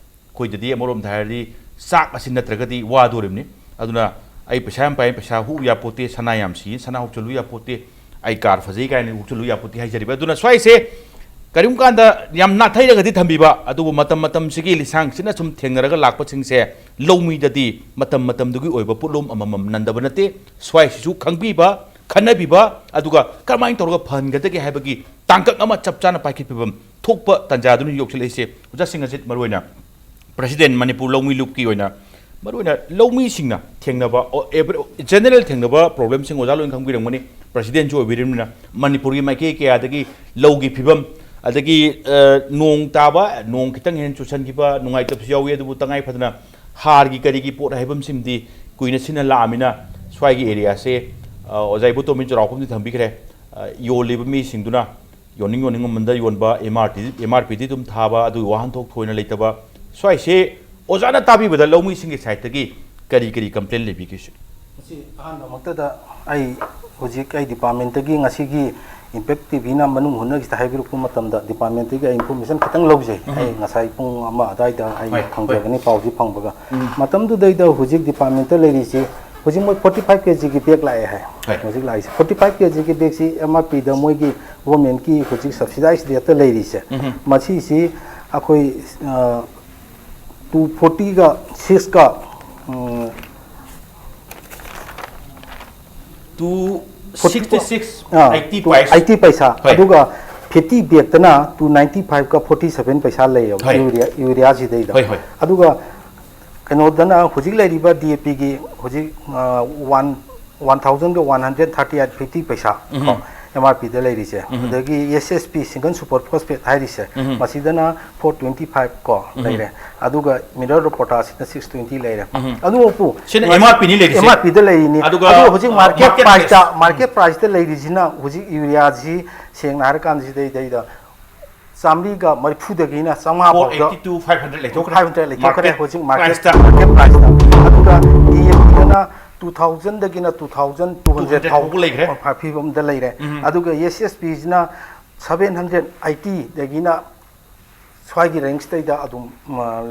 ꯑꯩꯈꯣꯏꯗꯗꯤ ꯑꯃꯔꯣꯝꯗ ꯍꯥꯏꯔꯗꯤ ꯆꯥꯛ ꯑꯁꯤ ꯅꯠꯇ꯭ꯔꯒꯗꯤ ꯋꯥꯗꯣꯔꯤꯕꯅꯤ꯫ ꯑꯗꯨꯅ ꯑꯩ ꯄꯩꯁꯥ ꯌꯥꯝ ꯄꯥꯏ, ꯄꯩꯁꯥ ꯍꯨ ꯌꯥꯄꯣꯠꯇꯦ, ꯁꯅꯥ ꯌꯥꯝ ꯁꯤ, ꯁꯅꯥ ꯍꯨꯛꯆꯜꯂꯨ ꯌꯥꯄꯣꯠꯇꯦ, ꯑꯩ ꯀꯥꯔ ꯐꯖꯩ ꯀꯥꯏꯅ ꯍꯨꯛꯆꯜꯂꯨ ꯌꯥꯄꯣꯠꯇꯦ ꯍꯥꯏꯖꯔꯤꯕ꯫ ꯑꯗꯨꯅ ꯁ꯭ꯋꯥꯏꯁꯦ ꯀꯔꯤꯒꯨꯝꯕ ꯀꯥꯟꯗ ꯌꯥꯝ ꯅꯥꯊꯩꯔꯒꯗꯤ ꯊꯝꯕꯤꯕ, ꯑꯗꯨꯕꯨ ꯃꯇꯝ ꯃꯇꯝꯁꯤꯒꯤ ꯂꯤꯁꯥꯡꯁꯤꯠꯅ ꯁꯨꯝ ꯊꯦꯡꯅꯔꯒ ꯂꯥꯛꯄꯁꯤꯡꯁꯦ ꯂꯧꯃꯤꯗꯗꯤ ꯃꯇꯝ ꯃꯇꯝꯗꯨꯒꯤ ꯑꯣꯏꯕ ꯄꯣꯠꯂꯨꯝ ꯑꯃꯃꯝ ꯅꯟꯗꯕ ꯅꯠꯇꯦ꯫ ꯁ꯭ꯋꯥꯏꯁꯤꯁꯨ ꯈꯪꯕꯤꯕ, ꯈꯟꯅꯕꯤꯕ, ꯑꯗꯨꯒ ꯀꯔꯝꯍꯥꯏꯅ ꯇꯧꯔꯒ ꯐꯍꯟꯒꯗꯒꯦ ꯍꯥꯏꯕꯒꯤ ꯇꯥꯡꯀꯛ ꯑꯃ ꯆꯞ ꯆꯥꯅ ꯄꯥꯏꯈꯠꯄꯤꯕ ꯊꯣꯛꯄ ꯇꯥꯟꯖꯥꯗꯨꯅ ꯌꯧꯁꯤꯜꯂꯛꯏꯁꯦ꯫ ꯑꯣꯖꯥ ꯁꯤꯡꯍꯖꯤꯠ, ꯃꯔꯨꯑꯣꯏꯅ ꯄ꯭ꯔꯁꯤꯗꯦꯟ ꯃꯅꯤꯄꯨꯔ ꯂꯧꯃꯤ ꯂꯨꯞꯀꯤ ꯑꯣꯏꯅ, ꯃꯔꯨꯑꯣꯏꯅ ꯂꯧꯃꯤꯁꯤꯡꯅ ꯊꯦꯡꯅꯕ, ꯑꯣ, ꯑꯦꯕ꯭ꯔꯤ-, ꯖꯦꯅꯔꯦꯜ ꯊꯦꯡꯅꯕ ꯄ꯭ꯔꯣꯕ꯭ꯂꯦꯝꯁꯤꯡ ꯑꯣꯖꯥ ꯂꯣꯏꯅ ꯈꯪꯕꯤꯔꯝꯒꯅꯤ꯫ ꯄ꯭ꯔꯁꯤꯗꯦꯟꯁꯨ ꯑꯣꯏꯕꯤꯔꯤꯕꯅꯤꯅ ꯃꯅꯤꯄꯨꯔꯒꯤ ꯃꯥꯏꯀꯩ ꯀꯌꯥꯗꯒꯤ ꯂꯧꯒꯤ ꯐꯤꯕꯝ, ꯑꯗꯒꯤ, ꯑ, ꯅꯣꯡ ꯇꯥꯕ, ꯅꯣꯡ ꯈꯤꯇꯪ ꯍꯦꯟꯅ ꯆꯨꯁꯟꯈꯤꯕ ꯅꯨꯡꯉꯥꯏꯇꯕꯁꯨ ꯌꯥꯎꯏ꯫ ꯑꯗꯨꯕꯨ ꯇꯉꯥꯏ ꯐꯗꯅ ꯍꯥꯔꯒꯤ ꯀꯔꯤꯒꯤ ꯄꯣꯠ ꯍꯥꯏꯐꯝꯁꯤꯃꯗꯤ ꯀꯨꯏꯅ ꯁꯤꯖꯤꯟꯅ ꯂꯥꯛꯑꯃꯤꯅ ꯁ꯭ꯋꯥꯏꯒꯤ ꯑꯦꯔꯤꯌꯥꯁꯦ, ꯑ, ꯑꯣꯖꯥ ꯏꯕꯣꯇꯣꯝꯕꯤ ꯆꯥꯎꯔꯥꯛꯄꯝꯗꯤ ꯊꯝꯕꯤꯈ꯭ꯔꯦ꯫ ꯑ, ꯌꯣꯜꯂꯤꯕ ꯃꯤꯁꯤꯡꯗꯨꯅ ꯌꯣꯟꯅꯤꯡ ꯌꯣꯟꯅꯤꯡ ꯃꯃꯜꯗ ꯌꯣꯟꯕ, M R T, M R ꯄꯤꯗꯤ ꯑꯗꯨꯝ ꯊꯥꯕ, ꯑꯗꯨꯒꯤ ꯋꯥꯍꯟꯊꯣꯛ ꯊꯣꯏꯅ ꯂꯩꯇꯕ꯫ ꯁ꯭ꯋꯥꯏꯁꯦ ꯑꯣꯖꯥꯅ ꯇꯥꯕꯤꯕꯗ ꯂꯧꯃꯤꯁꯤꯡꯒꯤ ꯁꯥꯏꯠꯇꯒꯤ ꯀꯔꯤ ꯀꯔꯤ ꯀꯝꯄ꯭ꯂꯦꯟ ꯂꯩꯕꯤꯒꯦ ꯁꯤ? ꯃꯁꯤ ꯑꯍꯥꯟꯕꯃꯛꯇꯗ ꯑꯩ ꯍꯧꯖꯤꯛ ꯑꯩ ꯗꯤꯄꯥꯔꯠꯃꯦꯟꯇꯒꯤ ꯉꯁꯤꯒꯤ ꯏꯝꯄꯦꯛ ꯇꯤ ꯚꯤꯅ ꯃꯅꯨꯡ ꯍꯨꯠꯅꯒꯤꯁꯤꯗ ꯍꯥꯏꯕꯤꯔꯛꯄ ꯃꯇꯝꯗ ꯗꯤꯄꯥꯔꯠꯃꯦꯟꯇꯒꯤ ꯑꯩ ꯏꯟꯐꯣꯔꯃꯦꯁꯟ ꯈꯤꯇꯪ ꯂꯧꯖꯩ꯫ ꯎꯝ꯫ ꯑꯩ ꯉꯁꯥꯏ ꯄꯨꯡ ꯑꯃ ꯑꯗꯨꯋꯥꯏꯗ ꯑꯩ ꯍꯣꯏ, ꯍꯣꯏ꯫ ꯐꯪꯖꯕꯅꯤ, ꯄꯥꯎꯁꯤ ꯐꯪꯕꯒ꯫ ꯎꯝ꯫ ꯃꯇꯝꯗꯨꯗꯩꯗ ꯍꯧꯖꯤꯛ ꯗꯤꯄꯥꯔꯠꯃꯦꯟꯇ ꯂꯩꯔꯤꯁꯤ, ꯍꯧꯖꯤꯛ ꯃꯣꯏ ꯐꯣꯔꯇꯤ ꯐꯥꯏꯚ ꯀꯦ ꯖꯤꯒꯤ ꯕꯦꯒ ꯂꯥꯛꯑꯦ ꯍꯥꯏ꯫ ꯍꯣꯏ꯫ ꯍꯧꯖꯤꯛ ꯂꯥꯛꯏꯁꯦ ꯐꯣꯔꯇꯤ ꯐꯥꯏꯚ ꯀꯦ ꯖꯤꯒꯤ ꯕꯦꯒꯁꯤ ꯑꯦꯝ ꯑꯥꯔ ꯄꯤꯗ ꯃꯣꯏꯒꯤ ꯒꯣꯔꯃꯦꯟꯀꯤ ꯍꯧꯖꯤꯛ ꯁꯕꯁꯤꯗꯥꯏꯁ ꯔꯦꯠꯇ ꯂꯩꯔꯤꯁꯦ, ꯎꯝ꯫ ꯃꯁꯤꯁꯤ ꯑꯩꯈꯣꯏ, ꯑ, ꯇꯨ ꯐꯣꯔꯇꯤꯒ ꯁꯤꯛꯁꯀ, ꯎꯝ, ꯇꯨ ꯁꯤꯛꯁꯇꯤ ꯁꯤꯛꯁ, ꯑꯥ, eighty two paise. Eighty paisa, ꯍꯣꯏ꯫ ꯑꯗꯨꯒ ꯐꯤꯐꯇꯤ ꯕꯦꯒꯇꯅ ꯇꯨ ꯅꯥꯏꯟꯇꯤ ꯐꯥꯏꯚꯀ ꯐꯣꯔꯇꯤ ꯁꯚꯦꯟ ꯄꯩꯁꯥ ꯂꯩꯌꯦꯕ, ꯍꯣꯏ꯫ ꯌꯨꯔꯤꯌꯥ, ꯌꯨꯔꯤꯌꯥꯁꯤꯗꯩꯗ꯫ ꯍꯣꯏ, ꯍꯣꯏ꯫ ꯑꯗꯨꯒ ꯀꯩꯅꯣꯗꯅ ꯍꯧꯖꯤꯛ ꯂꯩꯔꯤꯕ ꯗꯤ ꯑꯦ ꯄꯤꯒꯤ ꯍꯧꯖꯤꯛ, ꯑ, ꯋꯥꯟ, ꯋꯥꯟ ꯊꯥꯎꯖꯟꯒ one hundred thirty eight fifty paisa, ꯎꯝ꯫ ꯀꯣ, ꯑꯦꯝ ꯑꯥꯔ ꯄꯤꯗ ꯂꯩꯔꯤꯁꯦ꯫ ꯎꯝ꯫ ꯑꯗꯒꯤ S S P, single super phosphate ꯍꯥꯏꯔꯤꯁꯦ, ꯎꯝ꯫ ꯃꯁꯤꯗꯅ ꯐꯣꯔ ꯇ꯭ꯋꯦꯟꯇꯤ ꯐꯥꯏꯚ ꯀꯣ ꯎꯝ꯫ ꯂꯩꯔꯦ, ꯑꯗꯨꯒ ꯃꯤꯅꯔꯦꯜ ꯑꯣꯐ ꯄꯣꯇꯥꯁꯤꯅ ꯁꯤꯛꯁ ꯇ꯭ꯋꯦꯟꯇꯤ ꯂꯩꯔꯦ꯫ ꯎꯝ꯫ ꯑꯗꯨꯕꯨ ꯁꯤꯅ ꯑꯦꯝ ꯑꯥꯔ ꯄꯤꯅꯤ ꯂꯩꯔꯤꯁꯦ꯫ ꯑꯦꯝ ꯑꯥꯔ ꯄꯤꯗ ꯂꯩꯔꯤꯅꯤ꯫ ꯑꯗꯨꯒ ꯑꯗꯨꯒ ꯍꯧꯖꯤꯛ ꯃꯥꯔꯀꯦꯠ ꯃꯥꯔꯀꯦꯠ ꯄ꯭ꯔꯥꯏꯁꯇ, ꯄ꯭ꯔꯥꯏꯁ꯫ ꯃꯥꯔꯀꯦꯠ ꯄ꯭ꯔꯥꯏꯁꯇ ꯂꯩꯔꯤꯁꯤꯅ ꯍꯧꯖꯤꯛ ꯌꯨꯔꯤꯌꯥꯁꯤ ꯁꯦꯡꯅ ꯍꯥꯏꯔꯀꯥꯟꯁꯤꯗꯩꯗꯩꯗ ꯆꯥꯝꯃꯔꯤꯒ ꯃꯔꯤꯐꯨꯗꯒꯤꯅ ꯆꯥꯝꯃꯉꯥ ꯐꯥꯎꯗ four eighty two five hundred ꯂꯩꯊꯣꯛꯈ꯭ꯔꯦ꯫ ꯐꯥꯏꯚ ꯍꯟꯗ꯭ꯔꯦꯠ ꯂꯩꯊꯣꯛꯈ꯭ꯔꯦ ꯃꯥꯔꯀꯦꯠ ꯍꯧꯖꯤꯛ ꯃꯥꯔꯀꯦꯠ, ꯄ꯭ꯔꯥꯏꯁꯇ꯫ ꯃꯥꯔꯀꯦꯠ ꯄ꯭ꯔꯥꯏꯁꯇ꯫ ꯑꯗꯨꯒ ꯗꯤ ꯑꯦ ꯄꯤꯗꯅ two thousand ꯗꯒꯤꯅ two thousand two hundred ꯐꯥꯎ ꯐꯥꯎꯕ ꯂꯩꯈ꯭ꯔꯦ꯫ ꯐꯤꯕꯝꯗ ꯂꯩꯔꯦ꯫ ꯑꯗꯨꯒ S S P ꯁꯤꯅ seven hundred eighty ꯗꯒꯤꯅ ꯁ꯭ꯋꯥꯏꯒꯤ range ꯇꯩꯗ ꯑꯗꯨꯝ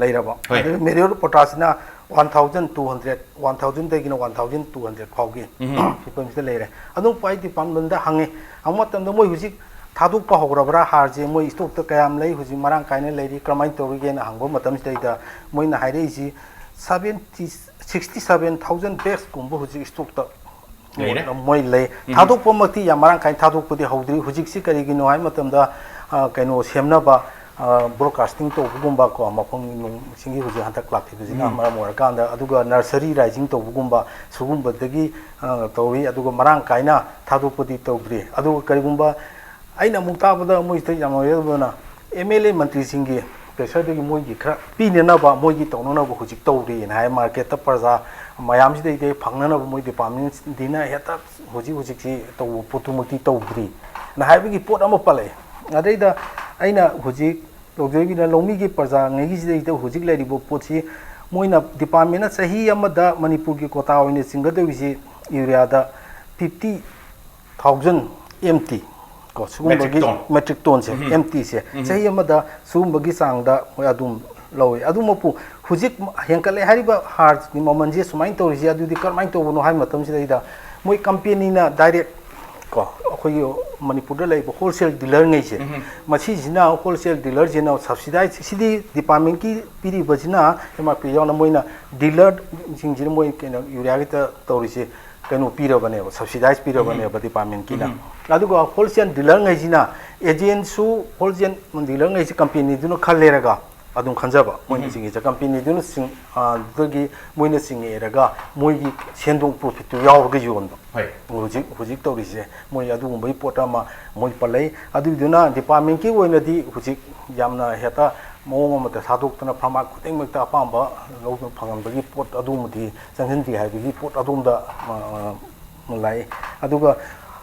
ꯂꯩꯔꯕ꯫ ꯑꯗꯨꯒ Meruria Potash ꯁꯤꯅ one thousand two hundred, one thousand ꯗꯒꯤꯅ one thousand two hundred ꯐꯥꯎꯒꯤ ꯐꯤꯕꯝꯁꯤꯗ ꯂꯩꯔꯦ꯫ ꯑꯗꯨꯝ ꯄꯥꯏ department ꯗ ꯍꯪꯉꯤ꯫ ꯍꯪꯕ ꯃꯇꯝꯗ ꯃꯣꯏ ꯍꯧꯖꯤꯛ ꯊꯥꯗꯣꯛꯄ ꯍꯧꯔꯕ꯭ꯔꯥ, ꯍꯥꯔꯁꯦ ꯃꯣꯏ stock ꯇ ꯀꯌꯥꯝ ꯂꯩ, ꯍꯧꯖꯤꯛ ꯃꯔꯥꯡ ꯀꯥꯏꯅ ꯂꯩꯔꯤ, ꯀꯔꯝꯍꯥꯏꯅ ꯇꯧꯔꯤꯒꯦꯅ ꯍꯪꯕ ꯃꯇꯝꯁꯤꯗꯩꯗ ꯃꯣꯏꯅ ꯍꯥꯏꯔꯛꯏꯁꯤ seventy, sixty seven thousand bags ꯀꯨꯝꯕ ꯍꯧꯖꯤꯛ stock ꯇ ꯂꯩꯔꯦ꯫ ꯃꯣꯏ ꯂꯩ꯫ ꯊꯥꯗꯣꯛꯄꯃꯛꯇꯤ ꯌꯥꯝ ꯃꯔꯥꯡ ꯀꯥꯏꯅ ꯊꯥꯗꯣꯛꯄꯗꯤ ꯍꯧꯗ꯭ꯔꯤ꯫ ꯍꯧꯖꯤꯛꯁꯤ ꯀꯔꯤꯒꯤꯅꯣ ꯍꯥꯏꯕ ꯃꯇꯝꯗ, ꯑ, ꯀꯩꯅꯣ ꯁꯦꯝꯅꯕ, ꯑ, broadcasting ꯇꯧꯕꯒꯨꯝꯕ ꯀꯣ, ꯃꯐꯝ ꯅꯨꯡꯁꯤꯡꯒꯤ ꯍꯧꯖꯤꯛ ꯍꯟꯗꯛ ꯂꯥꯛꯈꯤꯕꯁꯤꯅ ꯃꯔꯝ ꯑꯣꯏꯔꯀꯥꯟꯗ, ꯑꯗꯨꯒ nursery raising ꯇꯧꯕꯒꯨꯝꯕ ꯁꯤꯒꯨꯝꯕꯗꯒꯤ, ꯑ, ꯇꯧꯏ꯫ ꯑꯗꯨꯒ ꯃꯔꯥꯡ ꯀꯥꯏꯅ ꯊꯥꯗꯣꯛꯄꯗꯤ ꯇꯧꯗ꯭ꯔꯤ꯫ ꯑꯗꯨꯒ ꯀꯔꯤꯒꯨꯝꯕ ꯑꯩꯅ ꯑꯃꯨꯛ ꯇꯥꯕꯗ ꯃꯣꯏꯁꯤꯗ ꯌꯥꯝ ꯅꯨꯡꯉꯥꯏꯖꯗꯕꯅ M L A ꯃꯟꯇ꯭ꯔꯤꯁꯤꯡꯒꯤ pressure ꯗꯒꯤ ꯃꯣꯏꯒꯤ ꯈꯔ ꯄꯤꯅꯅꯕ, ꯃꯣꯏꯒꯤ ꯇꯧꯅꯅꯕ ꯍꯧꯖꯤꯛ ꯇꯧꯔꯤꯅ ꯍꯥꯏ꯫ Market ꯇ ꯄ꯭ꯔꯖꯥ ꯃꯌꯥꯝꯁꯤꯗꯩꯗ ꯐꯪꯅꯅꯕ ꯃꯣꯏ department ꯗꯤꯅ ꯍꯦꯛꯇ ꯍꯧꯖꯤꯛ ꯍꯧꯖꯤꯛꯁꯤ ꯇꯧꯕ ꯄꯣꯠꯇꯨꯃꯛꯇꯤ ꯇꯧꯗ꯭ꯔꯤ ꯅ ꯍꯥꯏꯕꯒꯤ ꯄꯣꯠ ꯑꯃ ꯄꯜꯂꯛꯑꯦ꯫ ꯑꯗꯩꯗ ꯑꯩꯅ ꯍꯧꯖꯤꯛ ꯇꯧꯖꯔꯤꯕꯅ ꯂꯧꯃꯤꯒꯤ ꯄ꯭ꯔꯖꯥꯉꯩꯒꯤꯁꯤꯗꯩꯗ ꯍꯧꯖꯤꯛ ꯂꯩꯔꯤꯕ ꯄꯣꯠꯁꯤ ꯃꯣꯏꯅ department ꯅ ꯆꯍꯤ ꯑꯃꯗ ꯃꯅꯤꯄꯨꯔꯒꯤ quota ꯑꯣꯏꯅ ꯆꯤꯡꯒꯗꯧꯔꯤꯁꯤ ꯌꯨꯔꯤꯌꯥꯗ fifty thousand M T ꯀꯣ, ꯁꯤꯒꯨꯝꯕꯒꯤ Metric ton꯫ Metric ton ꯁꯦ, M T ꯁꯦ ꯆꯍꯤ ꯑꯃꯗ ꯁꯤꯒꯨꯝꯕꯒꯤ ꯆꯥꯡꯗ ꯃꯣꯏ ꯑꯗꯨꯝ ꯂꯧꯋꯤ꯫ ꯑꯗꯨꯃꯛꯄꯨ ꯍꯧꯖꯤꯛ ꯍꯦꯟꯀꯠꯂꯦ ꯍꯥꯏꯔꯤꯕ ꯍꯥꯔꯒꯤ ꯃꯃꯜꯁꯦ ꯁꯨꯃꯥꯏꯅ ꯇꯧꯔꯤꯁꯦ, ꯑꯗꯨꯗꯤ ꯀꯔꯝꯍꯥꯏꯅ ꯇꯧꯕꯅꯣ ꯍꯥꯏꯕ ꯃꯇꯝꯁꯤꯗꯩꯗ ꯃꯣꯏ company ꯅ direct ꯀꯣ, ꯑꯩꯈꯣꯏꯒꯤ ꯃꯅꯤꯄꯨꯔꯗ ꯂꯩꯔꯤꯕ wholesale dealer ꯉꯩꯁꯦ, ꯃꯁꯤꯁꯤꯅ wholesale dealer ꯁꯤꯅ subsidize, ꯁꯤꯗꯤ department ꯀꯤ ꯄꯤꯔꯤꯕꯁꯤꯅ M R P ꯌꯥꯎꯅ ꯃꯣꯏꯅ dealer ꯁꯤꯡꯁꯤꯅ ꯃꯣꯏ ꯀꯩꯅꯣ ꯌꯨꯔꯤꯌꯥꯒꯤꯗ ꯇꯧꯔꯤꯁꯦ ꯀꯩꯅꯣ ꯄꯤꯔꯕꯅꯦꯕ, subsidize ꯄꯤꯔꯕꯅꯦꯕ department ꯀꯤꯅ꯫ ꯑꯗꯨꯒ wholesale dealer ꯉꯩꯁꯤꯅ, agent ꯁꯨ wholesale dealer ꯉꯩꯁꯤ company ꯗꯨꯅ ꯈꯜꯂꯦꯔꯒ ꯑꯗꯨꯝ ꯈꯟꯖꯕ, ꯃꯣꯏꯅ ꯆꯤꯡꯉꯤꯁꯦ company ꯗꯨꯅ ꯆꯤꯡ-, ꯑ, ꯑꯗꯨꯗꯒꯤ ꯃꯣꯏꯅ ꯆꯤꯡꯉꯛꯑꯦꯔꯒ ꯃꯣꯏꯒꯤ ꯁꯦꯟꯗꯣꯡ profit ꯇꯨ ꯌꯥꯎꯔꯒ ꯌꯣꯟꯕ꯫ ꯍꯣꯏ꯫ ꯍꯧꯖꯤꯛ, ꯍꯧꯖꯤꯛ ꯇꯧꯔꯤꯁꯦ ꯃꯣꯏ ꯑꯗꯨꯒꯨꯝꯕꯒꯤ ꯄꯣꯠ ꯑꯃ ꯃꯣꯏ ꯄꯜꯂꯛꯏ꯫ ꯑꯗꯨꯏꯗꯨꯅ department ꯀꯤ ꯑꯣꯏꯅꯗꯤ ꯍꯧꯖꯤꯛ ꯌꯥꯝꯅ ꯍꯦꯛꯇ ꯃꯑꯣꯡ ꯑꯃꯗ ꯊꯥꯗꯣꯛꯇꯅ farmer ꯈꯨꯗꯤꯡꯃꯛꯇ ꯑꯄꯥꯝꯕ ꯂꯧꯗꯨꯅ ꯐꯪꯍꯟꯕꯒꯤ ꯄꯣꯠ ꯑꯗꯨꯃꯗꯤ ꯆꯪꯁꯤꯟꯗ꯭ꯔꯤ ꯍꯥꯏꯕꯒꯤ ꯄꯣꯠ ꯑꯗꯣꯝꯗ, ꯑ, ꯑ, ꯂꯥꯛꯏ꯫ ꯑꯗꯨꯒ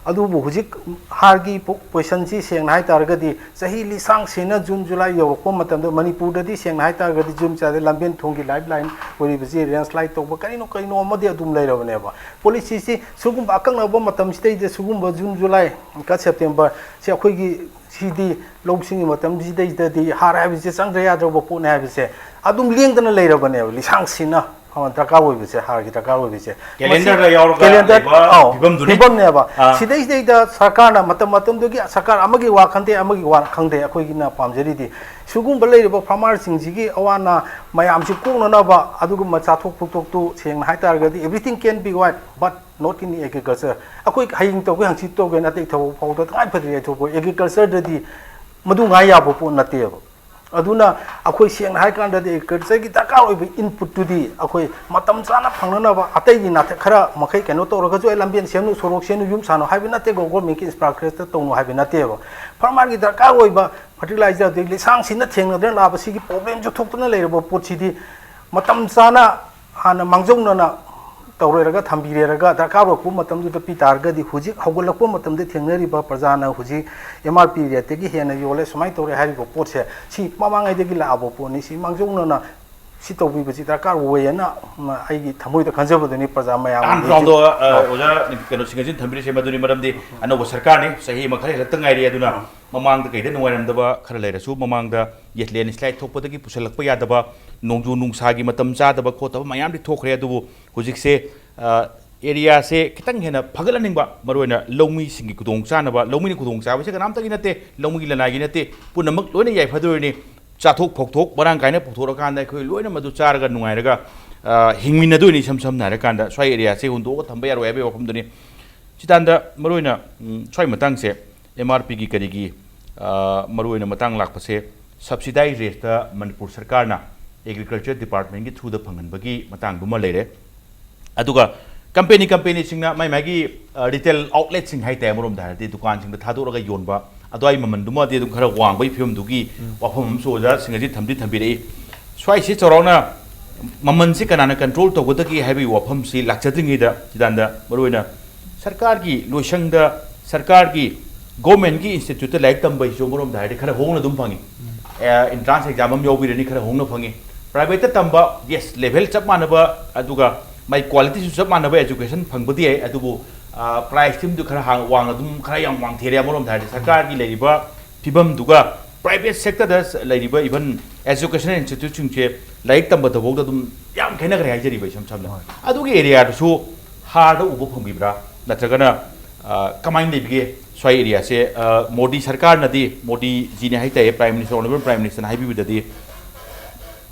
ꯑꯗꯨꯕꯨ ꯍꯧꯖꯤꯛ ꯍꯥꯔꯒꯤ ꯄꯣ-, ꯄꯣꯖꯤꯁꯟꯁꯤ ꯁꯦꯡꯅ ꯍꯥꯏꯇꯥꯔꯒꯗꯤ, ꯆꯍꯤ ꯂꯤꯁꯥꯡ ꯁꯤꯅ ꯖꯨꯟ ꯖꯨꯂꯥꯏ ꯌꯧꯔꯛꯄ ꯃꯇꯝꯗ, ꯃꯅꯤꯄꯨꯔꯗꯗꯤ ꯁꯦꯡꯅ ꯍꯥꯏꯇꯥꯔꯒꯗꯤ ꯖꯨꯟ ꯖꯨꯂꯥꯏꯗ ꯂꯝꯕꯦꯟ ꯊꯣꯡꯒꯤ ꯂꯥꯏꯐ ꯂꯥꯏꯟ ꯑꯣꯏꯔꯤꯕꯁꯤ ꯂꯦꯟꯁ꯭ꯂꯥꯏꯗ ꯇꯧꯕ ꯀꯔꯤꯅꯣ ꯀꯔꯤꯅꯣ ꯑꯃꯗꯤ ꯑꯗꯨꯝ ꯂꯩꯔꯕꯅꯦꯕ꯫ ꯄꯣꯂꯤꯁꯤꯁꯤ ꯁꯤꯒꯨꯝꯕ ꯑꯀꯛꯅꯕ ꯃꯇꯝꯁꯤꯗꯩꯗ, ꯁꯤꯒꯨꯝꯕ ꯖꯨꯟ ꯖꯨꯂꯥꯏ ꯀ ꯁꯦꯞꯇꯦꯝꯕꯔ ꯁꯤ ꯑꯩꯈꯣꯏꯒꯤ ꯁꯤꯗꯤ ꯂꯧꯁꯤꯡꯒꯤ ꯃꯇꯝꯁꯤꯗꯩꯗꯗꯤ ꯍꯥꯔ ꯍꯥꯏꯕꯁꯦ ꯆꯪꯗ꯭ꯔ ꯌꯥꯗ꯭ꯔꯕ ꯄꯣꯠꯅꯤ ꯍꯥꯏꯕꯁꯦ ꯑꯗꯨꯝ ꯂꯦꯡꯗꯅ ꯂꯩꯔꯕꯅꯦꯕ, ꯂꯤꯁꯥꯡ ꯁꯤꯅ꯫ ꯑ, ꯗꯔꯀꯥꯔ ꯑꯣꯏꯕꯁꯦ, ꯍꯥꯔꯒꯤ ꯗꯔꯀꯥꯔ ꯑꯣꯏꯕꯁꯦ꯫ ꯀꯦꯂꯦꯟꯗꯔꯗ ꯃꯁꯤ ꯌꯥꯎꯔꯒ ꯀꯦꯂꯦꯟꯗꯔ, ꯂꯩꯕ ꯑꯧ, ꯐꯤꯕꯝꯗꯨꯅꯤ꯫ ꯐꯤꯕꯝꯅꯦꯕ꯫ ꯑꯥ꯫ ꯁꯤꯗꯩꯁꯤꯗꯩꯗ ꯁꯔꯀꯥꯔꯅ ꯃꯇꯝ ꯃꯇꯝꯗꯨꯒꯤ ꯁꯔꯀꯥꯔ ꯑꯃꯒꯤ ꯋꯥ ꯈꯪꯗꯦ, ꯑꯃꯒꯤ ꯋꯥ ꯈꯪꯗꯦ, ꯑꯩꯈꯣꯏꯒꯤꯅ ꯄꯥꯝꯖꯔꯤꯗꯤ ꯁꯤꯒꯨꯝꯕ ꯂꯩꯔꯤꯕ ꯐꯥꯔꯃꯔꯁꯤꯡꯁꯤꯒꯤ ꯑꯋꯥ ꯑꯅꯥ ꯃꯌꯥꯝꯁꯤ ꯀꯣꯛꯅꯅꯕ, ꯑꯗꯨꯒꯨꯝꯕ ꯆꯥꯊꯣꯛ ꯐꯨꯛꯇꯣꯛꯇꯨ ꯁꯦꯡꯅ ꯍꯥꯏꯇꯥꯔꯒꯗꯤ, everything can be white, but not in agriculture꯫ ꯑꯩꯈꯣꯏ ꯍꯌꯦꯡ ꯇꯧꯒꯦ, ꯍꯪꯆꯤꯠ ꯇꯧꯒꯦ, ꯑꯇꯩ ꯊꯕꯛ ꯐꯥꯎꯗ ꯇꯉꯥꯏ ꯐꯗ꯭ꯔꯦ ꯌꯩꯊꯣꯛꯄ꯫ ꯑꯦꯒ꯭ꯔꯤꯀꯜꯆꯔꯗꯗꯤ ꯃꯗꯨ ꯉꯥꯏ ꯌꯥꯕ ꯄꯣꯠ ꯅꯠꯇꯦꯕ꯫ ꯑꯗꯨꯅ ꯑꯩꯈꯣꯏ ꯁꯦꯡꯅ ꯍꯥꯏ ꯀꯥꯟꯗꯗꯤ ꯑꯦꯒ꯭ꯔꯤꯀꯜꯆꯔꯒꯤ ꯗꯔꯀꯥꯔ ꯑꯣꯏꯕ ꯏꯟꯄꯨꯠꯇꯨꯗꯤ ꯑꯩꯈꯣꯏ ꯃꯇꯝ ꯆꯥꯅ ꯐꯪꯅꯅꯕ, ꯑꯇꯩꯒꯤ ꯅꯥꯊꯛ ꯈꯔ ꯃꯈꯩ ꯀꯩꯅꯣ ꯇꯧꯔꯒꯁꯨ, "ꯑꯩ ꯂꯝꯕꯦꯟ ꯁꯦꯝꯅꯨ, ꯁꯣꯔꯣꯛ ꯁꯦꯝꯅꯨ, ꯌꯨꯝ ꯁꯥꯅꯨ" ꯍꯥꯏꯕ ꯅꯠꯇꯦ, ꯒꯣ-, ꯒꯣꯔꯃꯦꯟꯒꯤ ꯏꯟꯐ꯭ꯔꯥꯁ꯭ꯇ꯭ꯔꯛꯆꯔ ꯇꯧꯅꯨ ꯍꯥꯏꯕ ꯅꯠꯇꯦꯕ꯫ ꯐꯥꯔꯃꯔꯒꯤ ꯗꯔꯀꯥꯔ ꯑꯣꯏꯕ ꯐꯔꯇꯤꯂꯥꯏꯖꯔ, ꯑꯗꯩ ꯂꯤꯁꯥꯡ ꯁꯤꯟꯅ ꯊꯦꯡꯅꯗꯨꯅ ꯂꯥꯛꯄ ꯁꯤꯒꯤ ꯄ꯭ꯔꯣꯕ꯭ꯂꯦꯝꯁꯨ ꯊꯣꯛꯇꯨꯅ ꯂꯩꯔꯕ ꯄꯣꯠꯁꯤꯗꯤ ꯃꯇꯝ ꯆꯥꯅ ꯍꯥꯟꯅ ꯃꯥꯡꯖꯧꯅꯅ ꯇꯧꯔꯦꯔꯒ ꯊꯝꯕꯤꯔꯦꯔꯒ ꯗꯔꯀꯥꯔ ꯑꯣꯏꯔꯛꯄ ꯃꯇꯝꯗꯨꯗ ꯄꯤ ꯇꯥꯔꯒꯗꯤ, ꯍꯧꯖꯤꯛ ꯍꯧꯒꯠꯂꯛꯄ ꯃꯇꯝꯗ ꯊꯦꯡꯅꯔꯤꯕ ꯄ꯭ꯔꯖꯥꯅ ꯍꯧꯖꯤꯛ ꯑꯦꯝ ꯑꯥꯔ ꯄꯤ ꯔꯦꯠꯇꯒꯤ ꯍꯦꯟꯅ ꯌꯣꯜꯂꯦ, ꯁꯨꯃꯥꯏꯅ ꯇꯧꯔꯦ ꯍꯥꯏꯔꯤꯕ ꯄꯣꯠꯁꯦ, ꯁꯤ ꯃꯃꯥꯡꯉꯩꯗꯒꯤ ꯂꯥꯛꯑꯕ ꯄꯣꯠꯅꯤ꯫ ꯁꯤ ꯃꯥꯡꯖꯧꯅꯅ ꯁꯤ ꯇꯧꯕꯤꯕꯁꯤ ꯗꯔꯀꯥꯔ ꯑꯣꯏꯌꯦꯅ ꯑꯩꯒꯤ ꯊꯃꯣꯏꯗ ꯈꯟꯖꯕꯗꯨꯅꯤ, ꯄ꯭ꯔꯖꯥ ꯃꯌꯥꯝ ꯑꯍꯥꯟꯕ ꯍꯧꯖꯤꯛ꯫ Round-ꯗꯣ, ꯑ, ꯑꯣꯖꯥ ꯀꯩꯅꯣ ꯁꯤꯡꯒꯖꯤꯠ ꯊꯝꯕꯤꯔꯤꯁꯦ ꯃꯗꯨꯅꯤ, ꯃꯔꯝꯗꯤ ꯑꯅꯧꯕ ꯁꯔꯀꯥꯔꯅꯤ, ꯆꯍꯤ ꯑꯃ ꯈꯔ ꯍꯦꯜꯂꯛꯇ ꯉꯥꯏꯔꯤ, ꯑꯗꯨꯅ ꯃꯃꯥꯡꯗ ꯀꯩꯗ ꯅꯨꯡꯉꯥꯏꯔꯝꯗꯕ ꯈꯔ ꯂꯩꯔꯁꯨ, ꯃꯃꯥꯡꯗ ꯌꯦꯠ ꯂꯦꯟꯁ꯭ꯂꯥꯏꯗ ꯊꯣꯛꯄꯗꯒꯤ ꯄꯨꯁꯜꯂꯛꯄ ꯌꯥꯗꯕ, ꯅꯣꯡꯖꯨ ꯅꯨꯡꯁꯥꯒꯤ ꯃꯇꯝ ꯆꯥꯗꯕ ꯈꯣꯠꯇꯕ ꯃꯌꯥꯝꯗꯤ ꯊꯣꯛꯈ꯭ꯔꯦ꯫ ꯑꯗꯨꯕꯨ ꯍꯧꯖꯤꯛꯁꯦ, ꯑ, ꯑꯦꯔꯤꯌꯥꯁꯦ ꯈꯤꯇꯪ ꯍꯦꯟꯅ ꯐꯒꯠꯍꯟꯅꯤꯡꯕ, ꯃꯔꯨꯑꯣꯏꯅ ꯂꯧꯃꯤꯁꯤꯡꯒꯤ ꯈꯨꯗꯣꯡꯆꯥꯅꯕ, ꯂꯧꯃꯤꯅ ꯈꯨꯗꯣꯡꯆꯥꯕꯁꯦ ꯀꯅꯥꯝꯇꯒꯤ ꯅꯠꯇꯦ, ꯂꯧꯃꯤꯒꯤ ꯂꯅꯥꯏꯒꯤ ꯅꯠꯇꯦ, ꯄꯨꯝꯅꯃꯛ ꯂꯣꯏꯅ ꯌꯥꯏꯐꯗꯣꯏꯅꯤ꯫ ꯆꯥꯊꯣꯛ ꯐꯧꯊꯣꯛ ꯃꯔꯥꯡ ꯀꯥꯏꯅ ꯄꯨꯊꯣꯔꯀꯥꯟꯗ ꯑꯩꯈꯣꯏ ꯂꯣꯏꯅ ꯃꯗꯨ ꯆꯥꯔꯒ ꯅꯨꯡꯉꯥꯏꯔꯒ, ꯑ, ꯍꯤꯡꯃꯤꯟꯅꯗꯣꯏꯅꯤ꯫ ꯏꯁꯝ ꯁꯝꯅ ꯍꯥꯏꯔꯀꯥꯟꯗ ꯁ꯭ꯋꯥꯏ ꯑꯦꯔꯤꯌꯥꯁꯦ ꯍꯨꯟꯗꯣꯛꯑꯒ ꯊꯝꯕ ꯌꯥꯔꯣꯏ ꯍꯥꯏꯕꯒꯤ ꯋꯥꯐꯝꯗꯨꯅꯤ꯫ ꯆꯤꯇꯥꯟꯗ ꯃꯔꯨꯑꯣꯏꯅ, ꯎꯝ, ꯁ꯭ꯋꯥꯏ ꯃꯇꯥꯡꯁꯦ ꯑꯦꯝ ꯑꯥꯔ ꯄꯤꯒꯤ ꯀꯔꯤꯒꯤ, ꯑ, ꯃꯔꯨꯑꯣꯏꯅ ꯃꯇꯥꯡ ꯂꯥꯛꯄꯁꯦ, subsidized rate-ꯇ ꯃꯅꯤꯄꯨꯔ ꯁꯔꯀꯥꯔꯅ agriculture department-ꯀꯤ through-ꯗ ꯐꯪꯍꯟꯕꯒꯤ ꯃꯇꯥꯡꯗꯨꯃ ꯂꯩꯔꯦ꯫ ꯑꯗꯨꯒ company, company-ꯁꯤꯡꯅ ꯃꯥꯏ ꯃꯥꯒꯤ, ꯑ, retail outlet-ꯁꯤꯡ ꯍꯥꯏꯇꯥꯔꯦ, ꯑꯃꯔꯣꯝꯗ ꯍꯥꯏꯔꯗꯤ ꯗꯨꯀꯥꯟꯁꯤꯡꯗ ꯊꯥꯗꯣꯛꯂꯒ ꯌꯣꯟꯕ, ꯑꯗꯨꯋꯥꯏ ꯃꯃꯜꯗꯨꯃꯗꯤ ꯑꯗꯨꯝ ꯈꯔ ꯋꯥꯡꯕꯒꯤ ꯐꯤꯕꯝꯗꯨꯒꯤ ꯎꯝ꯫ ꯋꯥꯐꯝ ꯑꯃꯁꯨ ꯑꯣꯖꯥ ꯁꯤꯡꯒꯖꯤꯠ ꯊꯝꯗꯤ ꯊꯝꯕꯤꯔꯛꯏ꯫ ꯁ꯭ꯋꯥꯏꯁꯤ ꯆꯥꯎꯔꯥꯛꯅ ꯃꯃꯜꯁꯤ ꯀꯅꯥꯅ control ꯇꯧꯒꯗꯒꯦ ꯍꯥꯏꯕꯒꯤ ꯋꯥꯐꯝꯁꯤ ꯂꯥꯛꯆꯗ꯭ꯔꯤꯉꯩꯗ, ꯆꯤꯇꯥꯟꯗ ꯃꯔꯨꯑꯣꯏꯅ ꯁꯔꯀꯥꯔꯒꯤ ꯂꯣꯏꯁꯪꯗ, ꯁꯔꯀꯥꯔꯒꯤ ꯒꯣꯔꯃꯦꯟꯒꯤ ꯏꯟꯁꯇꯤꯇ꯭ꯌꯨꯠꯇ ꯂꯥꯏꯔꯤꯛ ꯇꯝꯕ ꯍꯥꯏꯁꯤꯁꯨ ꯑꯃꯔꯣꯝꯗ ꯍꯥꯏꯔꯗꯤ ꯈꯔ ꯍꯣꯡꯅ ꯑꯗꯨꯝ ꯐꯪꯉꯤ꯫ ꯑꯦꯟꯇ꯭ꯔꯥꯟꯁ ꯑꯦꯛꯖꯥꯝ ꯑꯃ ꯌꯥꯎꯕꯤꯔꯅꯤ, ꯈꯔ ꯍꯣꯡꯅ ꯐꯪꯉꯤ꯫ ꯄ꯭ꯔꯥꯏꯚꯦꯠꯇ ꯇꯝꯕ, ꯌꯦꯁ, ꯂꯦꯚꯦꯜ ꯆꯞ ꯃꯥꯟꯅꯕ, ꯑꯗꯨꯒ ꯃꯥꯏ ꯀ꯭ꯋꯥꯂꯤꯇꯤꯁꯨ ꯆꯞ ꯃꯥꯟꯅꯕ ꯑꯦꯖꯨꯀꯦꯁꯟ ꯐꯪꯕꯗꯤ ꯌꯥꯏ, ꯑꯗꯨꯕꯨ ꯄ꯭ꯔꯥꯏꯁꯇꯤꯝꯗꯨ ꯈꯔ ꯍꯥꯡ ꯋꯥꯡ ꯑꯗꯨꯝ ꯈꯔ ꯌꯥꯝ ꯋꯥꯡꯊꯦꯔꯦ ꯑꯃꯔꯣꯝꯗ ꯍꯥꯏꯔꯗꯤ꯫ ꯁꯔꯀꯥꯔꯒꯤ ꯂꯩꯔꯤꯕ ꯐꯤꯕꯝꯗꯨꯒ ꯄ꯭ꯔꯥꯏꯚꯦꯠ ꯁꯦꯛꯇꯔꯗ ꯂꯩꯔꯤꯕ ꯏꯚꯟ ꯑꯦꯖꯨꯀꯦꯁꯟ ꯏꯟꯁꯇꯤꯇ꯭ꯌꯨꯠꯁꯤꯡꯁꯦ ꯂꯥꯏꯔꯤꯛ ꯇꯝꯕꯗꯐꯥꯎꯗ ꯑꯗꯨꯝ ꯌꯥꯝ ꯈꯦꯠꯅꯈ꯭ꯔꯦ ꯍꯥꯏꯖꯔꯤꯕ, ꯏꯁꯝ ꯁꯝꯅ꯫ ꯍꯣꯏ꯫ ꯑꯗꯨꯒꯤ ꯑꯦꯔꯤꯌꯥꯗꯨꯁꯨ ꯍꯥꯔꯗ ꯎꯕ ꯐꯪꯕꯤꯕ꯭ꯔꯥ? ꯅꯠꯇ꯭ꯔꯒꯅ, ꯑ, ꯀꯃꯥꯏꯅ ꯂꯩꯕꯤꯒꯦ ꯁ꯭ꯋꯥꯏ ꯑꯦꯔꯤꯌꯥꯁꯦ? ꯑ, ꯃꯣꯗꯤ ꯁꯔꯀꯥꯔꯅꯗꯤ, ꯃꯣꯗꯤꯖꯤꯅꯦ ꯍꯥꯏꯇꯥꯔꯦ, ꯄ꯭ꯔꯥꯏꯝ ꯃꯤꯅꯤꯁꯇꯔ, ꯑꯣꯅꯔꯦꯕꯜ ꯄ꯭ꯔꯥꯏꯝ ꯃꯤꯅꯤꯁꯇꯔꯅ ꯍꯥꯏꯕꯤꯕꯗꯗꯤ,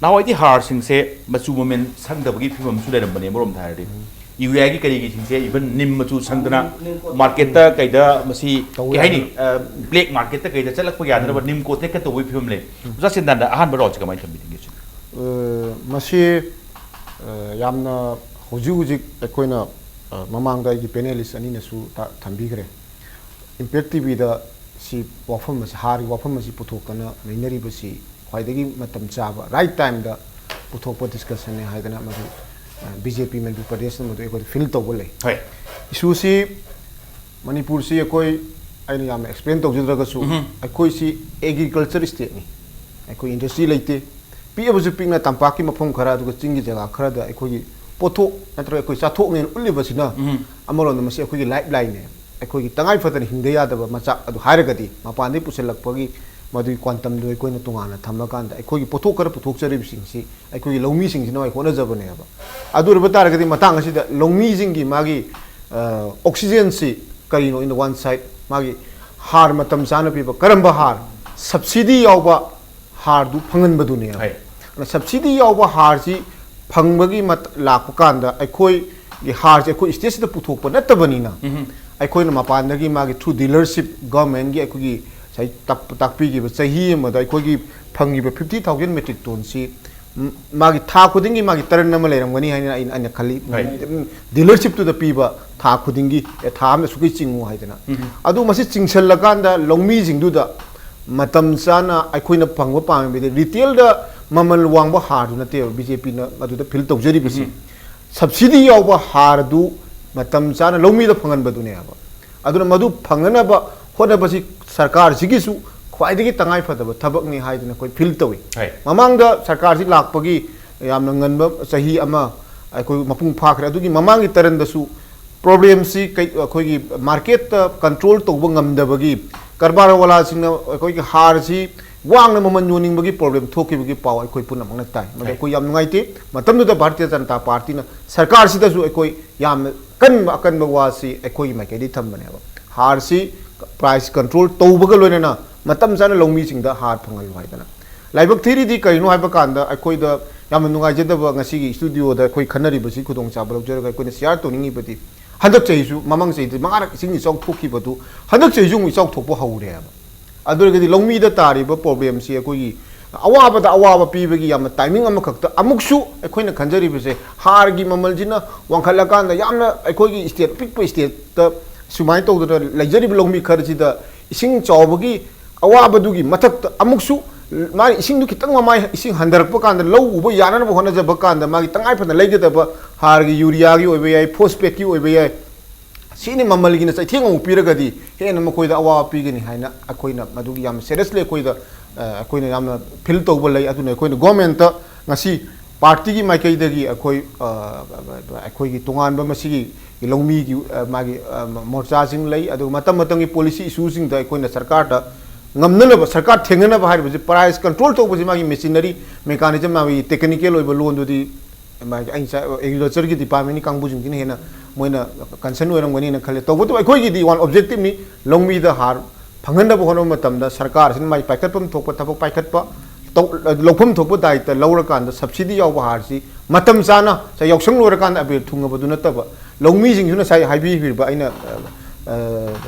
ꯅꯍꯥꯟꯋꯥꯏꯗꯤ ꯍꯥꯔꯁꯤꯡꯁꯦ ꯃꯆꯨ ꯃꯃꯦꯟ ꯁꯪꯗꯕꯒꯤ ꯐꯤꯕꯝꯁꯨ ꯂꯩꯔꯝꯕꯅꯦ ꯑꯃꯔꯣꯝꯗ ꯍꯥꯏꯔꯗꯤ꯫ ꯎꯝ꯫ ꯌꯨꯔꯤꯌꯥꯒꯤ ꯀꯔꯤꯒꯤꯁꯤꯡꯁꯦ ꯏꯚꯟ ꯅꯤꯝ ꯃꯆꯨ ꯁꯪꯗꯅ ꯅꯤꯝ ꯀꯣꯠ ꯃꯥꯔꯀꯦꯠꯇ ꯀꯩꯗ ꯃꯁꯤ ꯇꯧ ꯀꯩ ꯍꯥꯏꯅꯤ, ꯌꯥꯗꯅ꯫ ꯑ, ꯕ꯭ꯂꯦꯛ ꯃꯥꯔꯀꯦꯠꯇ ꯀꯩꯗ ꯆꯠꯂꯛꯄ ꯌꯥꯗꯅꯕ ꯎꯝ꯫ ꯅꯤꯝ ꯀꯣꯠ ꯇꯦꯛꯀ ꯇꯧꯕꯒꯤ ꯐꯤꯕꯝ ꯂꯩ꯫ ꯎꯝ꯫ ꯑꯣꯖꯥ ꯁꯦꯟꯗꯥꯟꯗ ꯑꯍꯥꯟꯕ ꯔꯥꯎꯟꯁꯦ ꯀꯃꯥꯏꯅ ꯊꯝꯕꯤꯅꯤꯡꯒꯦ ꯁꯤꯅꯤ? ꯑ, ꯃꯁꯤ, ꯑ, ꯌꯥꯝꯅ ꯍꯧꯖꯤꯛ ꯍꯧꯖꯤꯛ ꯑꯩꯈꯣꯏꯅ, ꯑ, ꯃꯃꯥꯡꯗ ꯑꯩꯒꯤ ꯄꯦꯅꯦꯂꯤꯁ ꯑꯅꯤꯅꯁꯨ ꯇ-, ꯊꯝꯕꯤꯈ꯭ꯔꯦ꯫ ꯏꯝꯄꯦꯛ ꯇꯤꯚꯤꯗ ꯁꯤ ꯋꯥꯐꯝ ꯑꯁꯤ, ꯍꯥꯔꯒꯤ ꯋꯥꯐꯝ ꯑꯁꯤ ꯄꯨꯊꯣꯛꯇꯅ ꯅꯩꯅꯔꯤꯕꯁꯤ ꯈ꯭ꯋꯥꯏꯗꯒꯤ ꯃꯇꯝ ꯆꯥꯕ, ꯔꯥꯏꯠ ꯇꯥꯏꯝꯗ ꯄꯨꯊꯣꯛꯄ ꯗꯤꯁꯀꯁꯟꯅꯦ ꯍꯥꯏꯗꯅ ꯃꯗꯨ, ꯑ, ꯕꯤ ꯖꯦ ꯄꯤ ꯃꯅꯤꯄꯨꯔ ꯄ꯭ꯔꯗꯦꯁꯅ ꯃꯗꯨ ꯑꯩꯈꯣꯏꯗ ꯐꯤꯜ ꯇꯧꯕ ꯂꯩ꯫ ꯍꯣꯏ꯫ ꯏꯁꯨꯁꯤ ꯃꯅꯤꯄꯨꯔꯁꯤ ꯑꯩꯈꯣꯏ, ꯑꯩꯅ ꯌꯥꯝꯅ ꯑꯦꯛꯁꯄ꯭ꯂꯦꯟ ꯇꯧꯖꯗ꯭ꯔꯒꯁꯨ, ꯎꯝꯍꯨꯝ꯫ ꯑꯩꯈꯣꯏꯁꯤ ꯑꯦꯒ꯭ꯔꯤꯀꯜꯆꯔ ꯁ꯭ꯇꯦꯠꯅꯤ꯫ ꯑꯩꯈꯣꯏ ꯏꯟꯗꯁꯇ꯭ꯔꯤ ꯂꯩꯇꯦ꯫ ꯄꯤꯛꯑꯕꯁꯨ ꯄꯤꯛꯅ ꯇꯝꯄꯥꯛꯀꯤ ꯃꯐꯝ ꯈꯔ, ꯑꯗꯨꯒ ꯆꯤꯡꯒꯤ ꯖꯒꯥ ꯈꯔꯗ ꯑꯩꯈꯣꯏꯒꯤ ꯄꯣꯠꯊꯣꯛ ꯅꯠꯇ꯭ꯔꯒ ꯑꯩꯈꯣꯏ ꯆꯥꯊꯣꯛꯅꯦꯅ ꯎꯠꯂꯤꯕꯁꯤꯅ, ꯎꯝꯍꯨꯝ꯫ ꯑꯃꯔꯣꯝꯗ ꯃꯁꯤ ꯑꯩꯈꯣꯏꯒꯤ ꯂꯥꯏꯐ ꯂꯥꯏꯟꯅꯦ꯫ ꯑꯩꯈꯣꯏꯒꯤ ꯇꯉꯥꯏ ꯐꯗꯅ ꯍꯤꯡꯗ ꯌꯥꯗꯕ ꯃꯆꯥꯛ ꯑꯗꯨ ꯍꯥꯏꯔꯒꯗꯤ, ꯃꯄꯥꯟꯗꯒꯤ ꯄꯨꯁꯤꯜꯂꯛꯄꯒꯤ ꯃꯗꯨꯒꯤ ꯀ꯭ꯋꯥꯟꯇꯝꯗꯨ ꯑꯩꯈꯣꯏꯅ ꯇꯣꯉꯥꯟꯅ ꯊꯝꯃꯀꯥꯟꯗ, ꯑꯩꯈꯣꯏꯒꯤ ꯄꯣꯠꯊꯣꯛ ꯈꯔ ꯄꯨꯊꯣꯛꯆꯔꯤꯕꯁꯤꯡꯁꯤ ꯑꯩꯈꯣꯏꯒꯤ ꯂꯧꯃꯤꯁꯤꯡꯁꯤꯅ ꯃꯥꯏ ꯍꯣꯠꯅꯖꯕꯅꯦꯕ꯫ ꯑꯗꯨ ꯑꯣꯏꯔꯕ ꯇꯥꯔꯒꯗꯤ, ꯃꯇꯥꯡ ꯑꯁꯤꯗ ꯂꯧꯃꯤꯁꯤꯡꯒꯤ ꯃꯥꯒꯤ, ꯑ, ꯑꯣꯛꯁꯤꯖꯦꯟꯁꯤ ꯀꯔꯤꯅꯣ? In the one side, ꯃꯥꯒꯤ ꯍꯥꯔ ꯃꯇꯝ ꯆꯥꯅ ꯄꯤꯕ, ꯀꯔꯝꯕ ꯍꯥꯔ? ꯁꯕꯁꯤꯗꯤ ꯌꯥꯎꯕ ꯍꯥꯔꯗꯨ ꯐꯪꯍꯟꯕꯗꯨꯅꯦꯕ꯫ ꯍꯣꯏ꯫ ꯑꯗꯨꯅ ꯁꯕꯁꯤꯗꯤ ꯌꯥꯎꯕ ꯍꯥꯔꯁꯤ ꯐꯪꯕꯒꯤ ꯃꯠ-, ꯂꯥꯛꯄ ꯀꯥꯟꯗ, ꯑꯩꯈꯣꯏꯒꯤ ꯍꯥꯔꯁꯤ ꯑꯩꯈꯣꯏ ꯁ꯭ꯇꯦꯠꯁꯤꯗ ꯄꯨꯊꯣꯛꯄ ꯅꯠꯇꯕꯅꯤꯅ, ꯎꯝꯍꯨꯝ꯫ ꯑꯩꯈꯣꯏꯅ ꯃꯄꯥꯟꯗꯒꯤ ꯃꯥꯒꯤ through dealership, ꯒꯚꯔꯟꯃꯦꯟꯒꯤ ꯑꯩꯈꯣꯏꯒꯤ ꯉꯁꯥꯏ ꯇꯥꯛ-, ꯇꯥꯛꯄꯤꯈꯤꯕ ꯆꯍꯤ ꯑꯃꯗ ꯑꯩꯈꯣꯏꯒꯤ ꯐꯪꯉꯤꯕ fifty thousand metric tonꯁꯤ, ꯎꯝ, ꯃꯥꯒꯤ ꯊꯥ ꯈꯨꯗꯤꯡꯒꯤ ꯃꯥꯒꯤ ꯇꯔꯟ ꯑꯃ ꯂꯩꯔꯝꯒꯅꯤ ꯍꯥꯏꯅ ꯑꯩꯅ, ꯑꯩꯅ ꯈꯜꯂꯤ꯫ ꯍꯣꯏ꯫ ꯎꯝ, ꯗꯤꯂꯔꯁꯤꯞꯇꯨꯗ ꯄꯤꯕ ꯊꯥ ꯈꯨꯗꯤꯡꯒꯤ, ꯑꯦ, ꯊꯥ ꯑꯃꯗ ꯁꯨꯛꯀꯤ ꯆꯤꯡꯉꯨ ꯍꯥꯏꯗꯅ꯫ ꯎꯝ꯫ ꯑꯗꯨ ꯃꯁꯤ ꯆꯤꯡꯁꯜꯂꯀꯥꯟꯗ ꯂꯧꯃꯤꯁꯤꯡꯗꯨꯗ ꯃꯇꯝ ꯆꯥꯅ ꯑꯩꯈꯣꯏꯅ ꯐꯪꯕ ꯄꯥꯝꯃꯤꯕꯗꯤ ꯔꯤꯇꯦꯜꯗ ꯃꯃꯜ ꯋꯥꯡꯕ ꯍꯥꯔꯗꯨ ꯅꯠꯇꯦꯕ ꯕꯤ ꯖꯦ ꯄꯤꯅ ꯃꯗꯨꯗ ꯐꯤꯜ ꯇꯧꯖꯔꯤꯕꯁꯤ꯫ ꯎꯝ꯫ ꯁꯕꯁꯤꯗꯤ ꯌꯥꯎꯕ ꯍꯥꯔꯗꯨ ꯃꯇꯝ ꯆꯥꯅ ꯂꯧꯃꯤꯗ ꯐꯪꯍꯟꯕꯗꯨꯅꯦꯕ꯫ ꯑꯗꯨꯅ ꯃꯗꯨ ꯐꯪꯅꯅꯕ ꯍꯣꯠꯅꯕꯁꯤ ꯁꯔꯀꯥꯔꯁꯤꯒꯤꯁꯨ ꯈ꯭ꯋꯥꯏꯗꯒꯤ ꯇꯉꯥꯏ ꯐꯗꯕ ꯊꯕꯛꯅꯤ ꯍꯥꯏꯗꯅ ꯑꯩꯈꯣꯏ ꯐꯤꯜ ꯇꯧꯏ꯫ ꯃꯃꯥꯡꯗ ꯁꯔꯀꯥꯔꯁꯤ ꯂꯥꯛꯄꯒꯤ ꯌꯥꯝꯅ ꯉꯟꯕ ꯆꯍꯤ ꯑꯃ ꯑꯩꯈꯣꯏ ꯃꯄꯨꯡ ꯐꯥꯈ꯭ꯔꯦ꯫ ꯑꯗꯨꯒꯤ ꯃꯃꯥꯡꯒꯤ ꯇꯔꯟꯗꯁꯨ ꯄ꯭ꯔꯣꯕ꯭ꯂꯦꯝꯁꯤ ꯀꯩ ꯑꯩꯈꯣꯏꯒꯤ ꯃꯥꯔꯀꯦꯠꯇ ꯀꯟꯇ꯭ꯔꯣꯜ ꯇꯧꯕ ꯉꯝꯗꯕꯒꯤ, ꯀꯔꯕꯥꯔ ꯋꯥꯂꯥꯁꯤꯡꯅ ꯑꯩꯈꯣꯏꯒꯤ ꯍꯥꯔꯁꯤ ꯋꯥꯡꯅ ꯃꯃꯜ ꯌꯣꯟꯅꯤꯡꯕꯒꯤ ꯄ꯭ꯔꯣꯕ꯭ꯂꯦꯝ ꯊꯣꯛꯈꯤꯕꯒꯤ ꯄꯥꯎ ꯑꯩꯈꯣꯏ ꯄꯨꯝꯅꯃꯛꯅ ꯇꯥꯏ꯫ ꯃꯗꯨ ꯑꯩꯈꯣꯏ ꯌꯥꯝ ꯅꯨꯡꯉꯥꯏꯇꯦ꯫ ꯃꯇꯝꯗꯨꯗ ꯚꯥꯔꯇꯤꯌ ꯖꯅꯇꯥ ꯄꯥꯔꯇꯤꯅ ꯁꯔꯀꯥꯔꯁꯤꯗꯁꯨ ꯑꯩꯈꯣꯏ ꯌꯥꯝꯅ ꯀꯟꯕ ꯑꯀꯟꯕ ꯋꯥꯁꯤ ꯑꯩꯈꯣꯏꯒꯤ ꯃꯥꯏꯀꯩꯗꯒꯤ ꯊꯝꯕꯅꯦꯕ꯫ ꯍꯥꯔꯁꯤ ꯄ꯭ꯔꯥꯏꯁ ꯀꯟꯇ꯭ꯔꯣꯜ ꯇꯧꯕꯒ ꯂꯣꯏꯅꯅ ꯃꯇꯝ ꯆꯥꯅ ꯂꯧꯃꯤꯁꯤꯡꯗ ꯍꯥꯔ ꯐꯪꯍꯜꯂꯨ ꯍꯥꯏꯗꯅ꯫ ꯂꯥꯏꯕꯛ ꯊꯤꯔꯤꯗꯤ ꯀꯔꯤꯅꯣ ꯍꯥꯏꯕ ꯀꯥꯟꯗ, ꯑꯩꯈꯣꯏꯗ ꯌꯥꯝꯅ ꯅꯨꯡꯉꯥꯏꯖꯗꯕ, ꯉꯁꯤꯒꯤ ꯁ꯭ꯇꯨꯗꯤꯑꯣꯗ ꯑꯩꯈꯣꯏ ꯈꯟꯅꯔꯤꯕꯁꯤ ꯈꯨꯗꯣꯡꯆꯥꯕ ꯂꯧꯖꯔꯒ ꯑꯩꯈꯣꯏꯅ ꯁꯤꯌꯥꯔ ꯇꯧꯅꯤꯡꯉꯤꯕꯗꯤ, ꯍꯟꯗꯛ ꯆꯍꯤꯁꯨ, ꯃꯃꯥꯡ ꯆꯍꯤꯗꯤ ꯃꯉꯥꯔꯛ ꯏꯁꯤꯡ ꯏꯆꯥꯎ ꯊꯣꯛꯈꯤꯕꯗꯨ ꯍꯟꯗꯛ ꯆꯍꯤꯁꯨ ꯑꯃꯨꯛ ꯏꯆꯥꯎ ꯊꯣꯛꯄ ꯍꯧꯔꯦꯕ꯫ ꯑꯗꯨ ꯑꯣꯏꯔꯒꯗꯤ ꯂꯧꯃꯤꯗ ꯇꯥꯔꯤꯕ ꯄ꯭ꯔꯣꯕ꯭ꯂꯦꯝꯁꯤ ꯑꯩꯈꯣꯏꯒꯤ ꯑꯋꯥꯕꯗ ꯑꯋꯥꯕ ꯄꯤꯕꯒꯤ ꯌꯥꯝꯅ ꯇꯥꯏꯃꯤꯡ ꯑꯃꯈꯛꯇ ꯑꯃꯨꯛꯁꯨ ꯑꯩꯈꯣꯏꯅ ꯈꯟꯖꯔꯤꯕꯁꯦ, ꯍꯥꯔꯒꯤ ꯃꯃꯜꯁꯤꯅ ꯋꯥꯡꯈꯠꯂꯀꯥꯟꯗ ꯌꯥꯝꯅ ꯑꯩꯈꯣꯏꯒꯤ ꯁ꯭ꯇꯦꯠ, ꯑꯄꯤꯛꯄ ꯁ꯭ꯇꯦꯠꯇ ꯁꯨꯃꯥꯏꯅ ꯇꯧꯗꯅ ꯂꯩꯖꯔꯤꯕ ꯂꯧꯃꯤ ꯈꯔꯁꯤꯗ ꯏꯁꯤꯡ ꯆꯥꯎꯕꯒꯤ ꯑꯋꯥꯕꯗꯨꯒꯤ ꯃꯊꯛꯇ ꯑꯃꯨꯛꯁꯨ ꯃꯥꯒꯤ ꯏꯁꯤꯡꯗꯨ ꯈꯤꯇꯪ ꯃꯃꯥꯏ, ꯏꯁꯤꯡ ꯍꯟꯊꯔꯛꯄ ꯀꯥꯟꯗ ꯂꯧ ꯎꯕ ꯌꯥꯅꯅꯕ ꯍꯣꯠꯅꯖꯕ ꯀꯥꯟꯗ ꯃꯥꯒꯤ ꯇꯉꯥꯏ ꯐꯗꯅ ꯂꯩꯒꯗꯕ ꯍꯥꯔꯒꯤ, ꯌꯨꯔꯤꯌꯥꯒꯤ ꯑꯣꯏꯕ ꯌꯥꯏ, ꯐꯣꯁꯐꯦꯠꯀꯤ ꯑꯣꯏꯕ ꯌꯥꯏ, ꯁꯤꯅꯤ ꯃꯃꯜꯒꯤꯅ ꯆꯩꯊꯦꯡ ꯑꯃꯨꯛ ꯄꯤꯔꯒꯗꯤ ꯍꯦꯟꯅ ꯃꯈꯣꯏꯗ ꯑꯋꯥꯕ ꯄꯤꯒꯅꯤ ꯍꯥꯏꯅ ꯑꯩꯈꯣꯏꯅ ꯃꯗꯨꯒꯤ ꯌꯥꯝ ꯁꯦꯔꯤꯌꯁꯂꯤ ꯑꯩꯈꯣꯏꯗ, ꯑ, ꯑꯩꯈꯣꯏꯅ ꯌꯥꯝꯅ ꯐꯤꯜ ꯇꯧꯕ ꯂꯩ꯫ ꯑꯗꯨꯅ ꯑꯩꯈꯣꯏꯅ ꯒꯣꯔꯃꯦꯟꯠꯇ ꯉꯁꯤ ꯄꯥꯔꯇꯤꯒꯤ ꯃꯥꯏꯀꯩꯗꯒꯤ ꯑꯩꯈꯣꯏ, ꯑ, ꯑꯩꯈꯣꯏꯒꯤ ꯇꯣꯉꯥꯟꯕ ꯃꯁꯤꯒꯤ ꯂꯧꯃꯤꯒꯤ, ꯑ, ꯃꯥꯒꯤ, ꯑ, ꯃꯣꯔꯆꯥꯁꯤꯡ ꯂꯩ꯫ ꯑꯗꯨꯒ ꯃꯇꯝ ꯃꯇꯝꯒꯤ ꯄꯣꯂꯤꯁꯤ ꯏꯁꯨꯁꯤꯡꯗ ꯑꯩꯈꯣꯏꯅ ꯁꯔꯀꯥꯔꯗ ꯉꯝꯅꯅꯕ, ꯁꯔꯀꯥꯔ ꯊꯦꯡꯅꯅꯕ ꯍꯥꯏꯔꯤꯕꯁꯤ ꯄ꯭ꯔꯥꯏꯁ ꯀꯟꯇ꯭ꯔꯣꯜ ꯇꯧꯕꯁꯤ ꯃꯥꯒꯤ ꯃꯦꯆꯤꯅꯔꯤ, ꯃꯦꯀꯥꯅꯤꯖꯝ, ꯃꯥꯒꯤ ꯇꯦꯛꯅꯤꯀꯦꯜ ꯑꯣꯏꯕ ꯂꯣꯟꯗꯨꯗꯤ ꯃꯥꯒꯤ ꯑꯩ ꯉꯁꯥꯏ ꯑꯦꯒ꯭ꯔꯤꯀꯜꯆꯔꯒꯤ ꯗꯤꯄꯥꯔꯠꯃꯦꯟꯠꯀꯤ ꯀꯥꯡꯕꯨꯁꯤꯡꯁꯤꯅ ꯍꯦꯟꯅ ꯃꯣꯏꯅ ꯀꯟꯁꯔꯟ ꯑꯣꯏꯔꯝꯒꯅꯤꯅ ꯈꯜꯂꯦ꯫ ꯇꯧꯕꯇꯕꯨ ꯑꯩꯈꯣꯏꯒꯤꯗꯤ ꯋꯥꯟ ꯑꯣꯕꯖꯦꯛꯇꯤꯚꯅꯤ, ꯂꯧꯃꯤꯗ ꯍꯥꯔ ꯐꯪꯍꯟꯅꯕ ꯍꯣꯠꯅꯕ ꯃꯇꯝꯗ ꯁꯔꯀꯥꯔꯁꯤꯅ ꯃꯥꯒꯤ ꯄꯥꯏꯈꯠꯐꯝ ꯊꯣꯛꯄ ꯊꯕꯛ ꯄꯥꯏꯈꯠꯄ, ꯇꯧ-, ꯂꯧꯐꯝ ꯊꯣꯛꯄ ꯗꯥꯏꯇ ꯂꯧꯔꯀꯥꯟꯗ ꯁꯕꯁꯤꯗꯤ ꯌꯥꯎꯕ ꯍꯥꯔꯁꯤ ꯃꯇꯝ ꯆꯥꯅ, ꯉꯁꯥꯏ ꯌꯥꯎꯁꯪ ꯂꯣꯏꯔꯀꯥꯟꯗ ꯑꯕꯦꯔ ꯊꯨꯡꯉꯕꯗꯨ ꯅꯠꯇꯕ, ꯂꯧꯃꯤꯁꯤꯡꯁꯨ ꯉꯁꯥꯏ ꯍꯥꯏꯕꯤꯈ꯭ꯔꯤꯕ ꯑꯩꯅ, ꯑ, ꯑ,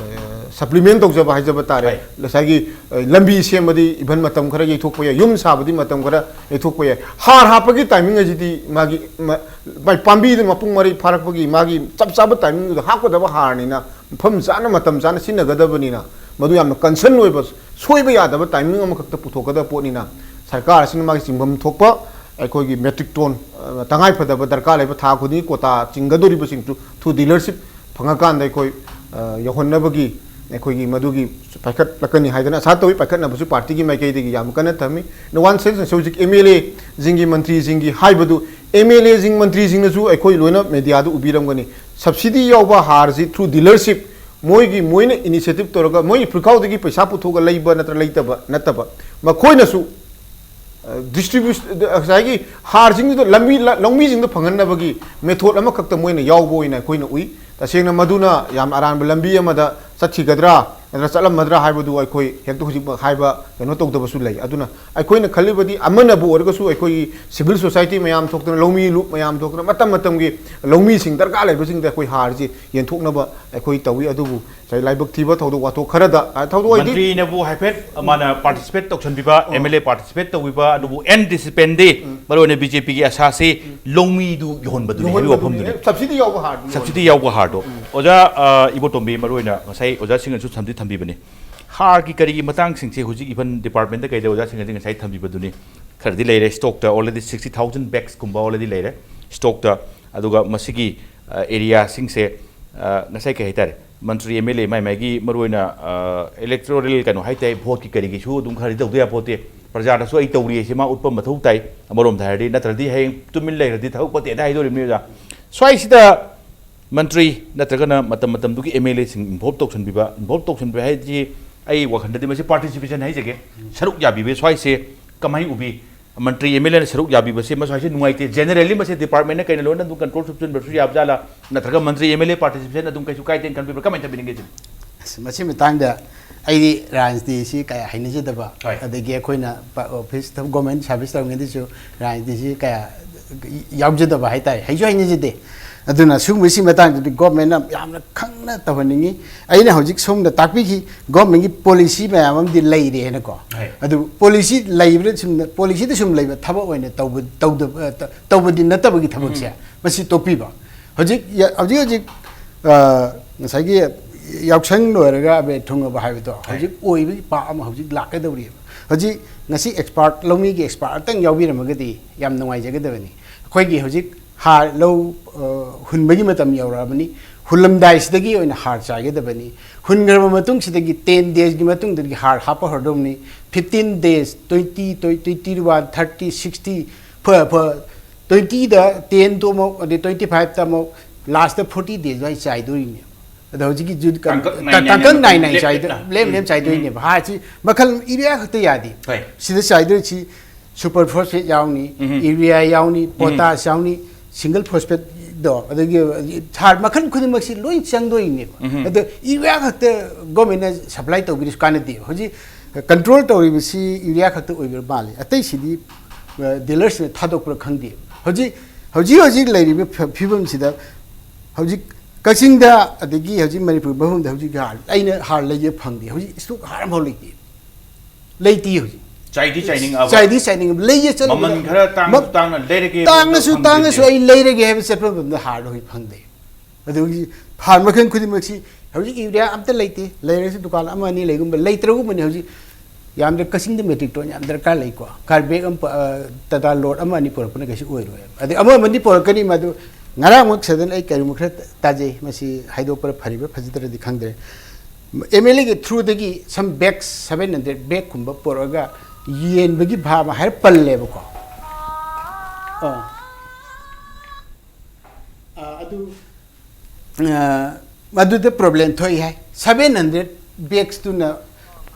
ꯁꯄ꯭ꯂꯤꯃꯦꯟ ꯇꯧꯖꯕ ꯍꯥꯏꯖꯕ ꯇꯥꯔꯦ꯫ ꯍꯣꯏ꯫ ꯉꯁꯥꯏꯒꯤ, ꯑ, ꯂꯝꯕꯤ ꯁꯦꯝꯕꯗꯤ ꯏꯚꯟ ꯃꯇꯝ ꯈꯔ ꯌꯩꯊꯣꯛꯄ ꯌꯥꯏ, ꯌꯨꯝ ꯁꯥꯕꯗꯤ ꯃꯇꯝ ꯈꯔ ꯌꯩꯊꯣꯛꯄ ꯌꯥꯏ꯫ ꯍꯥꯔ ꯍꯥꯞꯄꯒꯤ ꯇꯥꯏꯃꯤꯡ ꯑꯁꯤꯗꯤ ꯃꯥꯒꯤ ꯃ-, ꯃꯥꯏ ꯄꯥꯝꯕꯤꯗꯨ ꯃꯄꯨꯡ ꯃꯔꯩ ꯐꯥꯔꯛꯄꯒꯤ ꯃꯥꯒꯤ ꯆꯞ ꯆꯥꯕ ꯇꯥꯏꯃꯤꯡꯗꯨꯗ ꯍꯥꯞꯀꯗꯕ ꯍꯥꯔꯅꯤꯅ, ꯃꯐꯝ ꯆꯥꯅ, ꯃꯇꯝ ꯆꯥꯅ ꯁꯤꯖꯤꯟꯅꯒꯗꯕꯅꯤꯅ, ꯃꯗꯨ ꯌꯥꯝꯅ ꯀꯟꯁꯔꯟ ꯑꯣꯏꯕ, ꯁꯣꯏꯕ ꯌꯥꯗꯕ ꯇꯥꯏꯃꯤꯡ ꯑꯃꯈꯛꯇ ꯄꯨꯊꯣꯛꯀꯗꯕ ꯄꯣꯠꯅꯤꯅ, ꯁꯔꯀꯥꯔ ꯑꯁꯤꯅ ꯃꯥꯒꯤ ꯆꯤꯡꯐꯝ ꯊꯣꯛꯄ ꯑꯩꯈꯣꯏꯒꯤ metric ton, ꯑ, ꯇꯉꯥꯏ ꯐꯗꯕ ꯗꯔꯀꯥꯔ ꯂꯩꯕ ꯊꯥ ꯈꯨꯗꯤꯡꯒꯤ quota ꯆꯤꯡꯒꯗꯧꯔꯤꯕꯁꯤꯡꯗꯨ through dealership ꯐꯪꯉꯀꯥꯟꯗ ꯑꯩꯈꯣꯏ, ꯑ, ꯌꯧꯍꯟꯅꯕꯒꯤ ꯑꯩꯈꯣꯏꯒꯤ ꯃꯗꯨꯒꯤ ꯄꯥꯏꯈꯠꯂꯛꯀꯅꯤ ꯍꯥꯏꯗꯅ ꯑꯁꯥ ꯇꯧꯏ꯫ ꯄꯥꯏꯈꯠꯅꯕꯁꯨ partyꯒꯤ ꯃꯥꯏꯀꯩꯗꯒꯤ ꯌꯥꯝ ꯀꯟꯅ ꯊꯝꯃꯤ꯫ In one sense, ꯍꯧꯖꯤꯛ MLAꯁꯤꯡꯒꯤ, ꯃꯟꯇ꯭ꯔꯤꯁꯤꯡꯒꯤ ꯍꯥꯏꯕꯗꯨ, MLAꯁꯤꯡ, ꯃꯟꯇ꯭ꯔꯤꯁꯤꯡꯅꯁꯨ ꯑꯩꯈꯣꯏ ꯂꯣꯏꯅ mediaꯗ ꯎꯕꯤꯔꯝꯒꯅꯤ꯫ Subsidy ꯌꯥꯎꯕ ꯍꯥꯔꯁꯤ through dealership ꯃꯣꯏꯒꯤ, ꯃꯣꯏꯅ initiative ꯇꯧꯔꯒ ꯃꯣꯏꯒꯤ ꯄꯨꯈꯥꯎꯗꯒꯤ ꯄꯩꯁꯥ ꯄꯨꯊꯣꯛꯑꯒ ꯂꯩꯕ ꯅꯠꯇ꯭ꯔ ꯂꯩꯇꯕ ꯅꯠꯇꯕ, ꯃꯈꯣꯏꯅꯁꯨ, ꯑ, distribution, ꯉꯁꯥꯏꯒꯤ ꯍꯥꯔꯁꯤꯡꯗꯨꯗ ꯂꯝꯕꯤ, ꯂ-, ꯂꯧꯃꯤꯁꯤꯡꯗ ꯐꯪꯍꯟꯅꯕꯒꯤ method ꯑꯃꯈꯛꯇ ꯃꯣꯏꯅ ꯌꯥꯎꯕ ꯑꯣꯏꯅ ꯑꯩꯈꯣꯏꯅ ꯎꯏ꯫ ꯇꯁꯦꯡꯅ ꯃꯗꯨꯅ ꯌꯥꯝ ꯑꯔꯥꯟꯕ ꯂꯝꯕꯤ ꯑꯃꯗ ꯆꯠꯈꯤꯒꯗ꯭ꯔꯥ ꯅꯠꯇ꯭ꯔ ꯆꯠꯂꯝꯃꯗ꯭ꯔꯥ ꯍꯥꯏꯕꯗꯨ ꯑꯩꯈꯣꯏ ꯍꯦꯛꯇ ꯍꯧꯖꯤꯛꯃꯛ ꯍꯥꯏꯕ ꯀꯩꯅꯣ ꯇꯧꯗꯕꯁꯨ ꯂꯩ꯫ ꯑꯗꯨꯅ ꯑꯩꯈꯣꯏꯅ ꯈꯜꯂꯤꯕꯗꯤ ꯑꯃꯅꯕꯨ ꯑꯣꯏꯔꯒꯁꯨ ꯑꯩꯈꯣꯏꯒꯤ civil society ꯃꯌꯥꯝ ꯊꯣꯛꯇꯅ, ꯂꯧꯃꯤ ꯂꯨꯞ ꯃꯌꯥꯝ ꯊꯣꯛꯇꯅ, ꯃꯇꯝ ꯃꯇꯝꯒꯤ ꯂꯧꯃꯤꯁꯤꯡ ꯗꯔꯀꯥꯔ ꯂꯩꯕꯁꯤꯡꯗ ꯑꯩꯈꯣꯏ ꯍꯥꯔꯁꯤ ꯌꯦꯟꯊꯣꯛꯅꯕ ꯑꯩꯈꯣꯏ ꯇꯧꯏ꯫ ꯑꯗꯨꯕꯨ ꯉꯁꯥꯏ ꯂꯥꯏꯕꯛ ꯊꯤꯕ ꯊꯧꯗꯣꯛ ꯋꯥꯊꯣꯛ ꯈꯔꯗ, ꯑ, ꯊꯧꯗꯣꯛ ꯍꯥꯏꯗꯤ ꯃꯟꯇ꯭ꯔꯤꯅꯕꯨ ꯍꯥꯏꯐꯦꯠ ꯃꯥꯅ participate ꯇꯧꯁꯟꯕꯤꯕ, MLA participate ꯇꯧꯕꯤꯕ, ꯑꯗꯨꯕꯨ end recipientꯗꯤ, ꯃꯔꯨꯑꯣꯏꯅ BJPꯒꯤ ꯑꯁꯥꯁꯤ ꯂꯧꯃꯤꯗꯨ ꯌꯧꯍꯟꯕꯗꯨꯅꯤ ꯍꯥꯏꯕꯒꯤ ꯋꯥꯐꯝꯗꯨꯅꯤ꯫ Subsidy ꯌꯥꯎꯕ ꯍꯥꯔꯗꯨ ꯌꯣꯟꯕ꯫ Subsidy ꯌꯥꯎꯕ ꯍꯥꯔꯗꯣ꯫ ꯑꯣꯖꯥ, ꯑ, ꯏꯕꯣꯇꯣꯝꯕꯤ, ꯃꯔꯨꯑꯣꯏꯅ ꯉꯁꯥꯏ ꯑꯣꯖꯥꯁꯤꯡꯅꯁꯨ ꯊꯝꯗꯤ ꯊꯝꯕꯤꯕꯅꯤ꯫ ꯍꯥꯔꯒꯤ ꯀꯔꯤꯒꯤ ꯃꯇꯥꯡꯁꯤꯡꯁꯦ ꯍꯧꯖꯤꯛ even departmentꯇ ꯀꯩꯗ ꯑꯣꯖꯥꯁꯤꯡꯅꯗꯤ ꯉꯁꯥꯏ ꯊꯝꯕꯤꯕꯗꯨꯅꯤ꯫ ꯈꯔꯗꯤ ꯂꯩꯔꯦ stockꯇ, already sixty thousand bagsꯀꯨꯝꯕ already ꯂꯩꯔꯦ stockꯇ꯫ ꯑꯗꯨꯒ ꯃꯁꯤꯒꯤ, ꯑ, areaꯁꯤꯡꯁꯦ, ꯑ, ꯉꯁꯥꯏ ꯀꯩ ꯍꯥꯏꯇꯥꯔꯦ, ꯃꯟꯇ꯭ꯔꯤ, MLA ꯃꯥꯏ ꯃꯥꯏꯒꯤ ꯃꯔꯨꯑꯣꯏꯅ, ꯑ, electoral ꯀꯩꯅꯣ ꯍꯥꯏꯇꯥꯔꯦ, voteꯀꯤ ꯀꯔꯤꯒꯤꯁꯨ ꯑꯗꯨꯝ ꯈꯔꯗꯤ ꯇꯧꯗ ꯌꯥꯄꯣꯠꯇꯦ꯫ ꯄ꯭ꯔꯖꯥꯗꯁꯨ ꯑꯩ ꯇꯧꯔꯤ ꯍꯥꯏꯁꯦ ꯃꯥ ꯎꯠꯄ ꯃꯊꯧ ꯇꯥꯏ꯫ ꯑꯃꯔꯣꯝꯗ ꯍꯥꯏꯔꯗꯤ, ꯅꯠꯇ꯭ꯔꯗꯤ ꯍꯌꯦꯡ ꯇꯨꯃꯤꯟ ꯂꯩꯈ꯭ꯔꯗꯤ ꯊꯕꯛ ꯐꯠꯇꯦꯗ ꯍꯥꯏꯗꯣꯔꯤꯕꯅꯤ ꯑꯣꯖꯥ꯫ ꯁ꯭ꯋꯥꯏꯁꯤꯗ ꯃꯟꯇ꯭ꯔꯤ ꯅꯠꯇ꯭ꯔꯒꯅ ꯃꯇꯝ ꯃꯇꯝꯗꯨꯒꯤ MLAꯁꯤꯡ involve ꯇꯧꯁꯟꯕꯤꯕ, involve ꯇꯧꯁꯟꯕꯤꯕ ꯍꯥꯏꯁꯤ ꯑꯩ ꯋꯥꯈꯜꯗꯗꯤ ꯃꯁꯤ participation ꯍꯥꯏꯖꯒꯦ, ꯁꯔꯨꯛ ꯌꯥꯕꯤꯕ ꯁ꯭ꯋꯥꯏꯁꯦ ꯀꯃꯥꯏꯅ ꯎꯕꯤ? ꯃꯟꯇ꯭ꯔꯤ, MLAꯅ ꯁꯔꯨꯛ ꯌꯥꯕꯤꯕꯁꯦ ꯃꯁ꯭ꯋꯥꯏꯁꯦ ꯅꯨꯡꯉꯥꯏꯇꯦ꯫ Generally ꯃꯁꯤ departmentꯅ ꯀꯩꯅ ꯂꯣꯏꯅ ꯑꯗꯨꯝ control ꯁꯨꯞꯆꯟꯕꯁꯨ ꯌꯥꯕꯖꯥꯠꯂꯥ? ꯅꯠꯇ꯭ꯔꯒ ꯃꯟꯇ꯭ꯔꯤ, MLA participation ꯑꯗꯨꯝ ꯀꯩꯁꯨ ꯀꯥꯏꯗꯦꯅ ꯈꯟꯕꯤꯕ꯭ꯔꯥ? ꯀꯃꯥꯏꯅ ꯊꯝꯕꯤꯅꯤꯡꯒꯦ ꯁꯤꯅꯤ? ꯑꯁ, ꯃꯁꯤ ꯃꯇꯥꯡꯗ ꯑꯩꯗꯤ ꯔꯥꯖꯅꯤꯇꯤꯁꯤ ꯀꯌꯥ ꯍꯩꯅꯖꯗꯕ, ꯍꯣꯏ꯫ ꯑꯗꯒꯤ ꯑꯩꯈꯣꯏꯅ ꯄ-, office ꯊꯕꯛ, government service ꯇꯧꯔꯤꯉꯩꯗꯁꯨ ꯔꯥꯖꯅꯤꯇꯤꯁꯤ ꯀꯌꯥ ꯌꯥꯎꯖꯗꯕ ꯍꯥꯏꯇꯥꯔꯦ, ꯍꯩꯁꯨ ꯍꯩꯅꯖꯗꯦ꯫ ꯑꯗꯨꯅ ꯁꯤꯒꯨꯝꯕꯁꯤ ꯃꯇꯥꯡꯗꯗꯤ governmentꯅ ꯌꯥꯝꯅ ꯈꯪꯅ ꯇꯧꯍꯟꯅꯤꯡꯉꯤ꯫ ꯑꯩꯅ ꯍꯧꯖꯤꯛ ꯁꯣꯝꯗ ꯇꯥꯛꯄꯤꯈꯤ, governmentꯀꯤ policy ꯃꯌꯥꯝ ꯑꯃꯗꯤ ꯂꯩꯔꯦ ꯍꯥꯏꯅꯀꯣ꯫ ꯍꯣꯏ꯫ ꯑꯗꯨ policy ꯂꯩꯕꯗ ꯁꯨꯝ, policyꯗ ꯁꯨꯝ ꯂꯩꯕ ꯊꯕꯛ ꯑꯣꯏꯅ ꯇꯧꯕ, ꯇꯧꯗꯕ, ꯇ-, ꯇꯧꯕꯗꯤ ꯅꯠꯇꯕꯒꯤ ꯊꯕꯛꯁꯦ, ꯎꯝ꯫ ꯃꯁꯤ ꯇꯣꯛꯄꯤꯕ꯫ ꯍꯧꯖꯤꯛ ꯌ-, ꯍꯧꯖꯤꯛ ꯍꯧꯖꯤꯛ, ꯑ, ꯉꯁꯥꯏꯒꯤ ꯌꯥꯎꯁꯪ ꯂꯣꯏꯔꯒ ꯑꯕꯦꯔ ꯊꯨꯡꯉꯕ ꯍꯥꯏꯕꯗꯣ, ꯍꯣꯏ꯫ ꯍꯧꯖꯤꯛ ꯑꯣꯏꯕꯒꯤ ꯄꯥ ꯑꯃ ꯍꯧꯖꯤꯛ ꯂꯥꯛꯀꯗꯧꯔꯤꯕ꯫ ꯍꯧꯖꯤꯛ ꯉꯁꯤ ꯑꯦꯛꯁꯄꯥꯔꯠ, ꯂꯧꯃꯤꯒꯤ ꯑꯦꯛꯁꯄꯥꯔꯠ ꯑꯝꯇꯪ ꯌꯥꯎꯕꯤꯔꯝꯃꯒꯗꯤ ꯌꯥꯝ ꯅꯨꯡꯉꯥꯏꯖꯒꯗꯕꯅꯤ꯫ ꯑꯩꯈꯣꯏꯒꯤ ꯍꯧꯖꯤꯛ ꯍꯥꯔ ꯂꯧ, ꯑ, ꯍꯨꯟꯕꯒꯤ ꯃꯇꯝ ꯌꯧꯔꯛꯑꯕꯅꯤ꯫ ꯍꯨꯜꯂꯝꯗꯥꯏꯁꯤꯗꯒꯤ ꯑꯣꯏꯅ ꯍꯥꯔ ꯆꯥꯏꯒꯗꯕꯅꯤ꯫ ꯍꯨꯟꯈ꯭ꯔꯕ ꯃꯇꯨꯡꯁꯤꯗꯒꯤ ten days ꯀꯤ ꯃꯇꯨꯡꯗꯒꯤ ꯍꯥꯔ ꯍꯥꯞꯄ ꯍꯧꯔꯗꯧꯅꯤ꯫ Fifteen days, twenty, twenty one, thirty, sixty, ꯐ-, ꯐ-, twenty ꯗ ten ꯇꯣ ꯑꯃꯨꯛ, ꯑꯗꯩ twenty five ꯇ ꯑꯃꯨꯛ, last forty days ꯑꯗꯨꯋꯥꯏ ꯆꯥꯏꯗꯣꯔꯤꯅꯦ꯫ ꯑꯗꯣ ꯍꯧꯖꯤꯛꯀꯤ ꯖꯨꯠ ꯀ-, ꯇꯥꯡꯀꯛ ꯅꯥꯏ ꯀ-, ꯅꯥꯏꯅ ꯇꯥꯡꯀꯛ ꯅꯥꯏ ꯅꯥꯏ ꯂꯦꯞ ꯆꯥꯏꯗꯣ-, ꯂꯦꯞꯅ꯫ ꯂꯦꯞ ꯎꯝ, ꯂꯦꯞ ꯎꯝ꯫ ꯆꯥꯏꯗꯣꯏꯅꯦꯕ꯫ ꯍꯥꯔꯁꯤ ꯃꯈꯜ ꯏꯔꯤꯌꯥ ꯈꯛꯇ ꯌꯥꯗꯦ꯫ ꯍꯣꯏ꯫ ꯁꯤꯗ ꯆꯥꯏꯗꯣꯏꯁꯤ ꯁꯨꯄꯔ ꯐꯣꯁꯐꯦꯠ ꯌꯥꯎꯅꯤ, ꯎꯝ꯫ ꯏꯔꯤꯌꯥ ꯌꯥꯎꯅꯤ, ꯎꯝ꯫ ꯄꯣꯇꯥꯁ ꯌꯥꯎꯅꯤ, ꯁꯤꯡꯒꯜ ꯐꯣꯁꯐꯦꯠꯗꯣ, ꯑꯗꯒꯤ ꯍꯥꯔ ꯃꯈꯜ ꯈꯨꯗꯤꯡꯃꯛꯁꯤ ꯂꯣꯏ ꯆꯪꯗꯣꯏꯅꯦꯕ꯫ ꯎꯝ꯫ ꯑꯗꯣ ꯏꯔꯤꯌꯥ ꯈꯛꯇ ꯒꯣꯔꯃꯦꯟꯅ ꯁꯄ꯭ꯂꯥꯏ ꯇꯧꯕꯤꯔꯁꯨ ꯀꯥꯟꯅꯗꯦꯕ꯫ ꯍꯧꯖꯤꯛ ꯀꯟꯇ꯭ꯔꯣꯜ ꯇꯧꯔꯤꯕꯁꯤ ꯏꯔꯤꯌꯥ ꯈꯛꯇ ꯑꯣꯏꯕ ꯃꯥꯜꯂꯤ꯫ ꯑꯇꯩꯁꯤꯗꯤ, ꯑ, ꯗꯤꯂꯔꯁꯤꯅ ꯊꯥꯗꯣꯛꯄ꯭ꯔꯥ ꯈꯪꯗꯦ꯫ ꯍꯧꯖꯤꯛ, ꯍꯧꯖꯤꯛ ꯍꯧꯖꯤꯛ ꯂꯩꯔꯤꯕ ꯐ-, ꯐꯤꯕꯝꯁꯤꯗ ꯍꯧꯖꯤꯛ ꯀꯛꯆꯤꯡꯗ ꯑꯗꯒꯤ ꯍꯧꯖꯤꯛ ꯃꯅꯤꯄꯨꯔ ꯃꯐꯝꯗ ꯍꯧꯖꯤꯛ ꯍꯥꯔ, ꯑꯩꯅ ꯍꯥꯔ ꯂꯩꯒꯦ ꯐꯪꯗꯦ꯫ ꯍꯧꯖꯤꯛ ꯁ꯭ꯇꯣꯛ ꯍꯥꯔ ꯑꯃꯐꯥꯎ ꯂꯩꯇꯦ꯫ ꯂꯩꯇꯦ ꯍꯧꯖꯤꯛ꯫ ꯆꯥꯏꯗꯤ ꯆꯥꯏꯅꯤꯡꯉꯛꯑꯕ? ꯆꯥꯏꯗꯤ ꯆꯥꯏꯅꯤꯡꯉꯕ꯫ ꯂꯩꯒꯦ ꯆꯠꯂꯨꯕꯗ ꯆꯃꯟ ꯈꯔ ꯇꯥꯡ-, ꯃ-, ꯇꯥꯡꯅ ꯂꯩꯔꯒꯦ ꯇꯥꯡꯉꯁꯨ, ꯐꯪꯗꯦ꯫ ꯇꯥꯡꯉꯁꯨ ꯑꯩ ꯂꯩꯔꯒꯦ ꯍꯥꯏꯕ ꯆꯠꯄ ꯃꯇꯝꯗ ꯍꯥꯔꯗꯣ ꯍꯧꯖꯤꯛ ꯐꯪꯗꯦ꯫ ꯑꯗꯨꯒꯤ ꯍꯥꯔ ꯃꯈꯜ ꯈꯨꯗꯤꯡꯃꯛꯁꯤ ꯍꯧꯖꯤꯛ ꯏꯔꯤꯌꯥ ꯑꯝꯇ ꯂꯩꯇꯦ꯫ ꯂꯩꯔꯁꯨ ꯗꯨꯀꯥꯟ ꯑꯃ ꯑꯅꯤ ꯂꯩꯒꯨꯝꯕ, ꯂꯩꯇ꯭ꯔꯒꯨꯝꯕꯅꯤ ꯍꯧꯖꯤꯛ꯫ ꯌꯥꯝꯗ꯭ꯔ ꯀꯛꯆꯤꯡꯗ ꯃꯦꯇ꯭ꯔꯤꯛ ꯇꯣꯟ ꯌꯥꯝ ꯗꯔꯀꯥꯔ ꯂꯩꯀꯣ꯫ ꯀꯥꯔ ꯕꯦꯒ ꯑꯃ ꯄ-, ꯑ, ꯇꯥꯇꯥ ꯂꯣꯗ ꯑꯃ ꯑꯅꯤ ꯄꯨꯔꯛꯄꯅ ꯀꯩꯁꯨ ꯑꯣꯏꯔꯣꯏ꯫ ꯑꯗꯩ ꯑꯃ ꯑꯃꯗꯤ ꯄꯨꯔꯛꯀꯅꯤ, ꯃꯗꯨ ꯉꯔꯥꯡꯃꯛ ꯁꯗꯟ ꯑꯩ ꯀꯔꯤꯒꯨꯝꯕ ꯈꯔ ꯇꯥꯖꯩ, ꯃꯁꯤ ꯍꯥꯏꯗꯣꯛꯄ꯭ꯔꯥ ꯐꯔꯤꯕ꯭ꯔꯥ ꯐꯖꯗ꯭ꯔꯗꯤ ꯈꯪꯗ꯭ꯔꯦ꯫ ꯑꯦꯝ ꯑꯦꯜ ꯑꯦꯒꯤ ꯊ꯭ꯔꯨꯗꯒꯤ some bags, seven hundred ꯕꯦꯒꯀꯨꯝꯕ ꯄꯨꯔꯛꯑꯒ ꯌꯦꯟꯕꯒꯤ ꯚꯥꯕ ꯍꯥꯏꯔ ꯄꯜꯂꯦꯕꯀꯣ꯫ ꯑꯥ꯫ ꯑꯥ, ꯑꯗꯨ, ꯑꯥ, ꯃꯗꯨꯗ ꯄ꯭ꯔꯣꯕ꯭ꯂꯦꯝ ꯊꯣꯛꯏ ꯍꯥꯏ꯫ Seven hundred ꯕꯦꯒꯁꯇꯨꯅ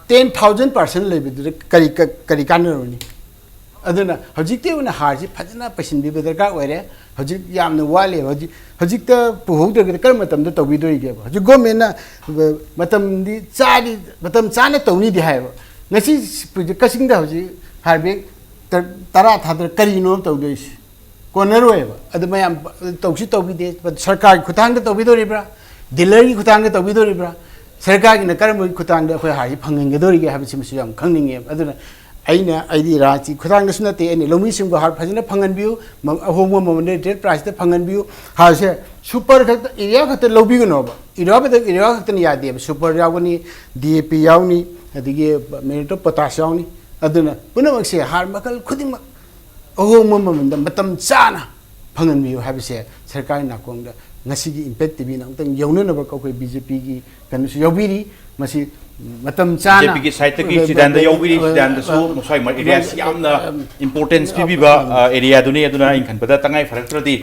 ten thousand percent ꯂꯩꯕꯗꯨꯗ ꯀꯔꯤ, ꯀ-, ꯀꯔꯤ ꯀꯥꯟꯅꯔꯨꯅꯤ? ꯑꯗꯨꯅ ꯍꯧꯖꯤꯛꯇꯤ ꯑꯣꯏꯅ ꯍꯥꯔꯁꯤ ꯐꯖꯅ ꯄꯩꯁꯤꯟꯕꯤꯕ ꯗꯔꯀꯥꯔ ꯑꯣꯏꯔꯦ꯫ ꯍꯧꯖꯤꯛ ꯌꯥꯝꯅ ꯋꯥꯠꯂꯦꯕ꯫ ꯍꯧꯖꯤꯛ, ꯍꯧꯖꯤꯛꯇ ꯄꯨꯍꯧꯗ꯭ꯔꯒꯗꯤ ꯀꯔꯝꯕ ꯃꯇꯝꯗ ꯇꯧꯕꯤꯗꯣꯔꯤꯒꯦꯕ? ꯍꯧꯖꯤꯛ ꯒꯣꯔꯃꯦꯟꯅ, ꯑ, ꯃꯇꯝꯗꯤ ꯆꯥꯔꯤ, ꯃꯇꯝ ꯆꯥꯅ ꯇꯧꯅꯤꯗꯤ ꯍꯥꯏꯌꯦꯕ꯫ ꯉꯁꯤ ꯀꯛꯆꯤꯡꯗ ꯍꯧꯖꯤꯛ ꯍꯥꯔ ꯕꯦꯒ ꯇ-, ꯇꯔꯥ ꯊꯥꯗꯔ ꯀꯔꯤꯅꯣ ꯇꯧꯗꯣꯏꯁꯦ? ꯀꯣꯟꯅꯔꯣꯏꯕ꯫ ꯑꯗꯨ ꯃꯌꯥꯝ ꯇꯧꯁꯤ ꯇꯧꯕꯤꯗꯦ꯫ ꯁꯔꯀꯥꯔꯒꯤ ꯈꯨꯠꯊꯥꯡꯗ ꯇꯧꯕꯤꯗꯣꯔꯤꯕ꯭ꯔꯥ? ꯗꯤꯂꯔꯒꯤ ꯈꯨꯠꯊꯥꯡꯗ ꯇꯧꯕꯤꯗꯣꯔꯤꯕ꯭ꯔꯥ? ꯁꯔꯀꯥꯔꯒꯤꯅ ꯀꯔꯝꯕꯒꯤ ꯈꯨꯠꯊꯥꯡꯗ ꯑꯩꯈꯣꯏ ꯍꯥꯔꯁꯤ ꯐꯪꯍꯟꯒꯗꯣꯔꯤꯒꯦ ꯍꯥꯏꯕꯁꯤꯃꯁꯨ ꯌꯥꯝ ꯈꯪꯅꯤꯡꯉꯦꯕ꯫ ꯑꯗꯨꯅ ꯑꯩꯅ, ꯑꯩꯗꯤ ꯔꯥꯖꯀꯤ ꯈꯨꯠꯊꯥꯡꯗꯁꯨ ꯅꯠꯇꯦ, ꯑꯩꯅ ꯂꯧꯃꯤꯁꯤꯡꯕꯨ ꯍꯥꯔ ꯐꯖꯅ ꯐꯪꯍꯟꯕꯤꯌꯨ, ꯃ-, ꯑꯍꯣꯡꯕ ꯃꯃꯜꯗ ꯔꯤꯇꯦꯜ ꯄ꯭ꯔꯥꯏꯁꯇ ꯐꯪꯍꯟꯕꯤꯌꯨ꯫ ꯍꯥꯔꯁꯦ ꯁꯨꯄꯔ ꯈꯛꯇ, ꯏꯔꯤꯌꯥ ꯈꯛꯇ ꯂꯧꯕꯤꯒꯅꯣꯕ꯫ ꯏꯔꯤꯌꯥ ꯈꯛꯇ, ꯏꯔꯤꯌꯥ ꯈꯛꯇꯅ ꯌꯥꯗꯦꯕ꯫ ꯁꯨꯄꯔ ꯌꯥꯎꯒꯅꯤ, ꯗꯤ ꯑꯦ ꯄꯤ ꯌꯥꯎꯅꯤ, ꯑꯗꯒꯤ ꯃꯦꯔꯤꯇꯣ ꯄꯣꯇꯥꯁ ꯌꯥꯎꯅꯤ꯫ ꯑꯗꯨꯅ ꯄꯨꯝꯅꯃꯛꯁꯦ ꯍꯥꯔ ꯃꯈꯜ ꯈꯨꯗꯤꯡꯃꯛ ꯑꯍꯣꯡꯕ ꯃꯃꯜꯗ ꯃꯇꯝ ꯆꯥꯅ ꯐꯪꯍꯟꯕꯤꯌꯨ ꯍꯥꯏꯕꯁꯦ ꯁꯔꯀꯥꯔꯒꯤ ꯅꯥꯀꯣꯡꯗ ꯉꯁꯤꯒꯤ ꯏꯝꯄꯦꯛ ꯇꯤꯚꯤꯅ ꯑꯃꯨꯛꯇꯪ ꯌꯧꯅꯅꯕ ꯑꯩꯈꯣꯏ ꯕꯤ ꯖꯦ ꯄꯤꯒꯤ ꯀꯩꯅꯣꯁꯨ ꯌꯥꯎꯕꯤꯔꯤ꯫ ꯃꯁꯤ ꯃꯇꯝ ꯆꯥꯅ ꯕꯤ ꯖꯦ ꯄꯤꯒꯤ ꯁꯥꯏꯠꯇꯒꯤ ꯆꯤꯗꯥꯟꯗ ꯌꯥꯎꯕꯤꯔꯤ꯫ ꯆꯤꯗꯥꯟꯗꯁꯨ ꯃꯁ꯭ꯋꯥꯏ ꯃꯥ ꯑꯦꯔꯤꯌꯥꯁꯤ ꯌꯥꯝꯅ ꯏꯝꯄꯣꯔꯇꯦꯟꯁ ꯄꯤꯕꯤꯕ ꯑꯦꯔꯤꯌꯥꯗꯨꯅꯤ꯫ ꯑꯗꯨꯅ ꯑꯩꯅ ꯈꯟꯕꯗ ꯇꯉꯥꯏ ꯐꯔꯛꯇ꯭ꯔꯗꯤ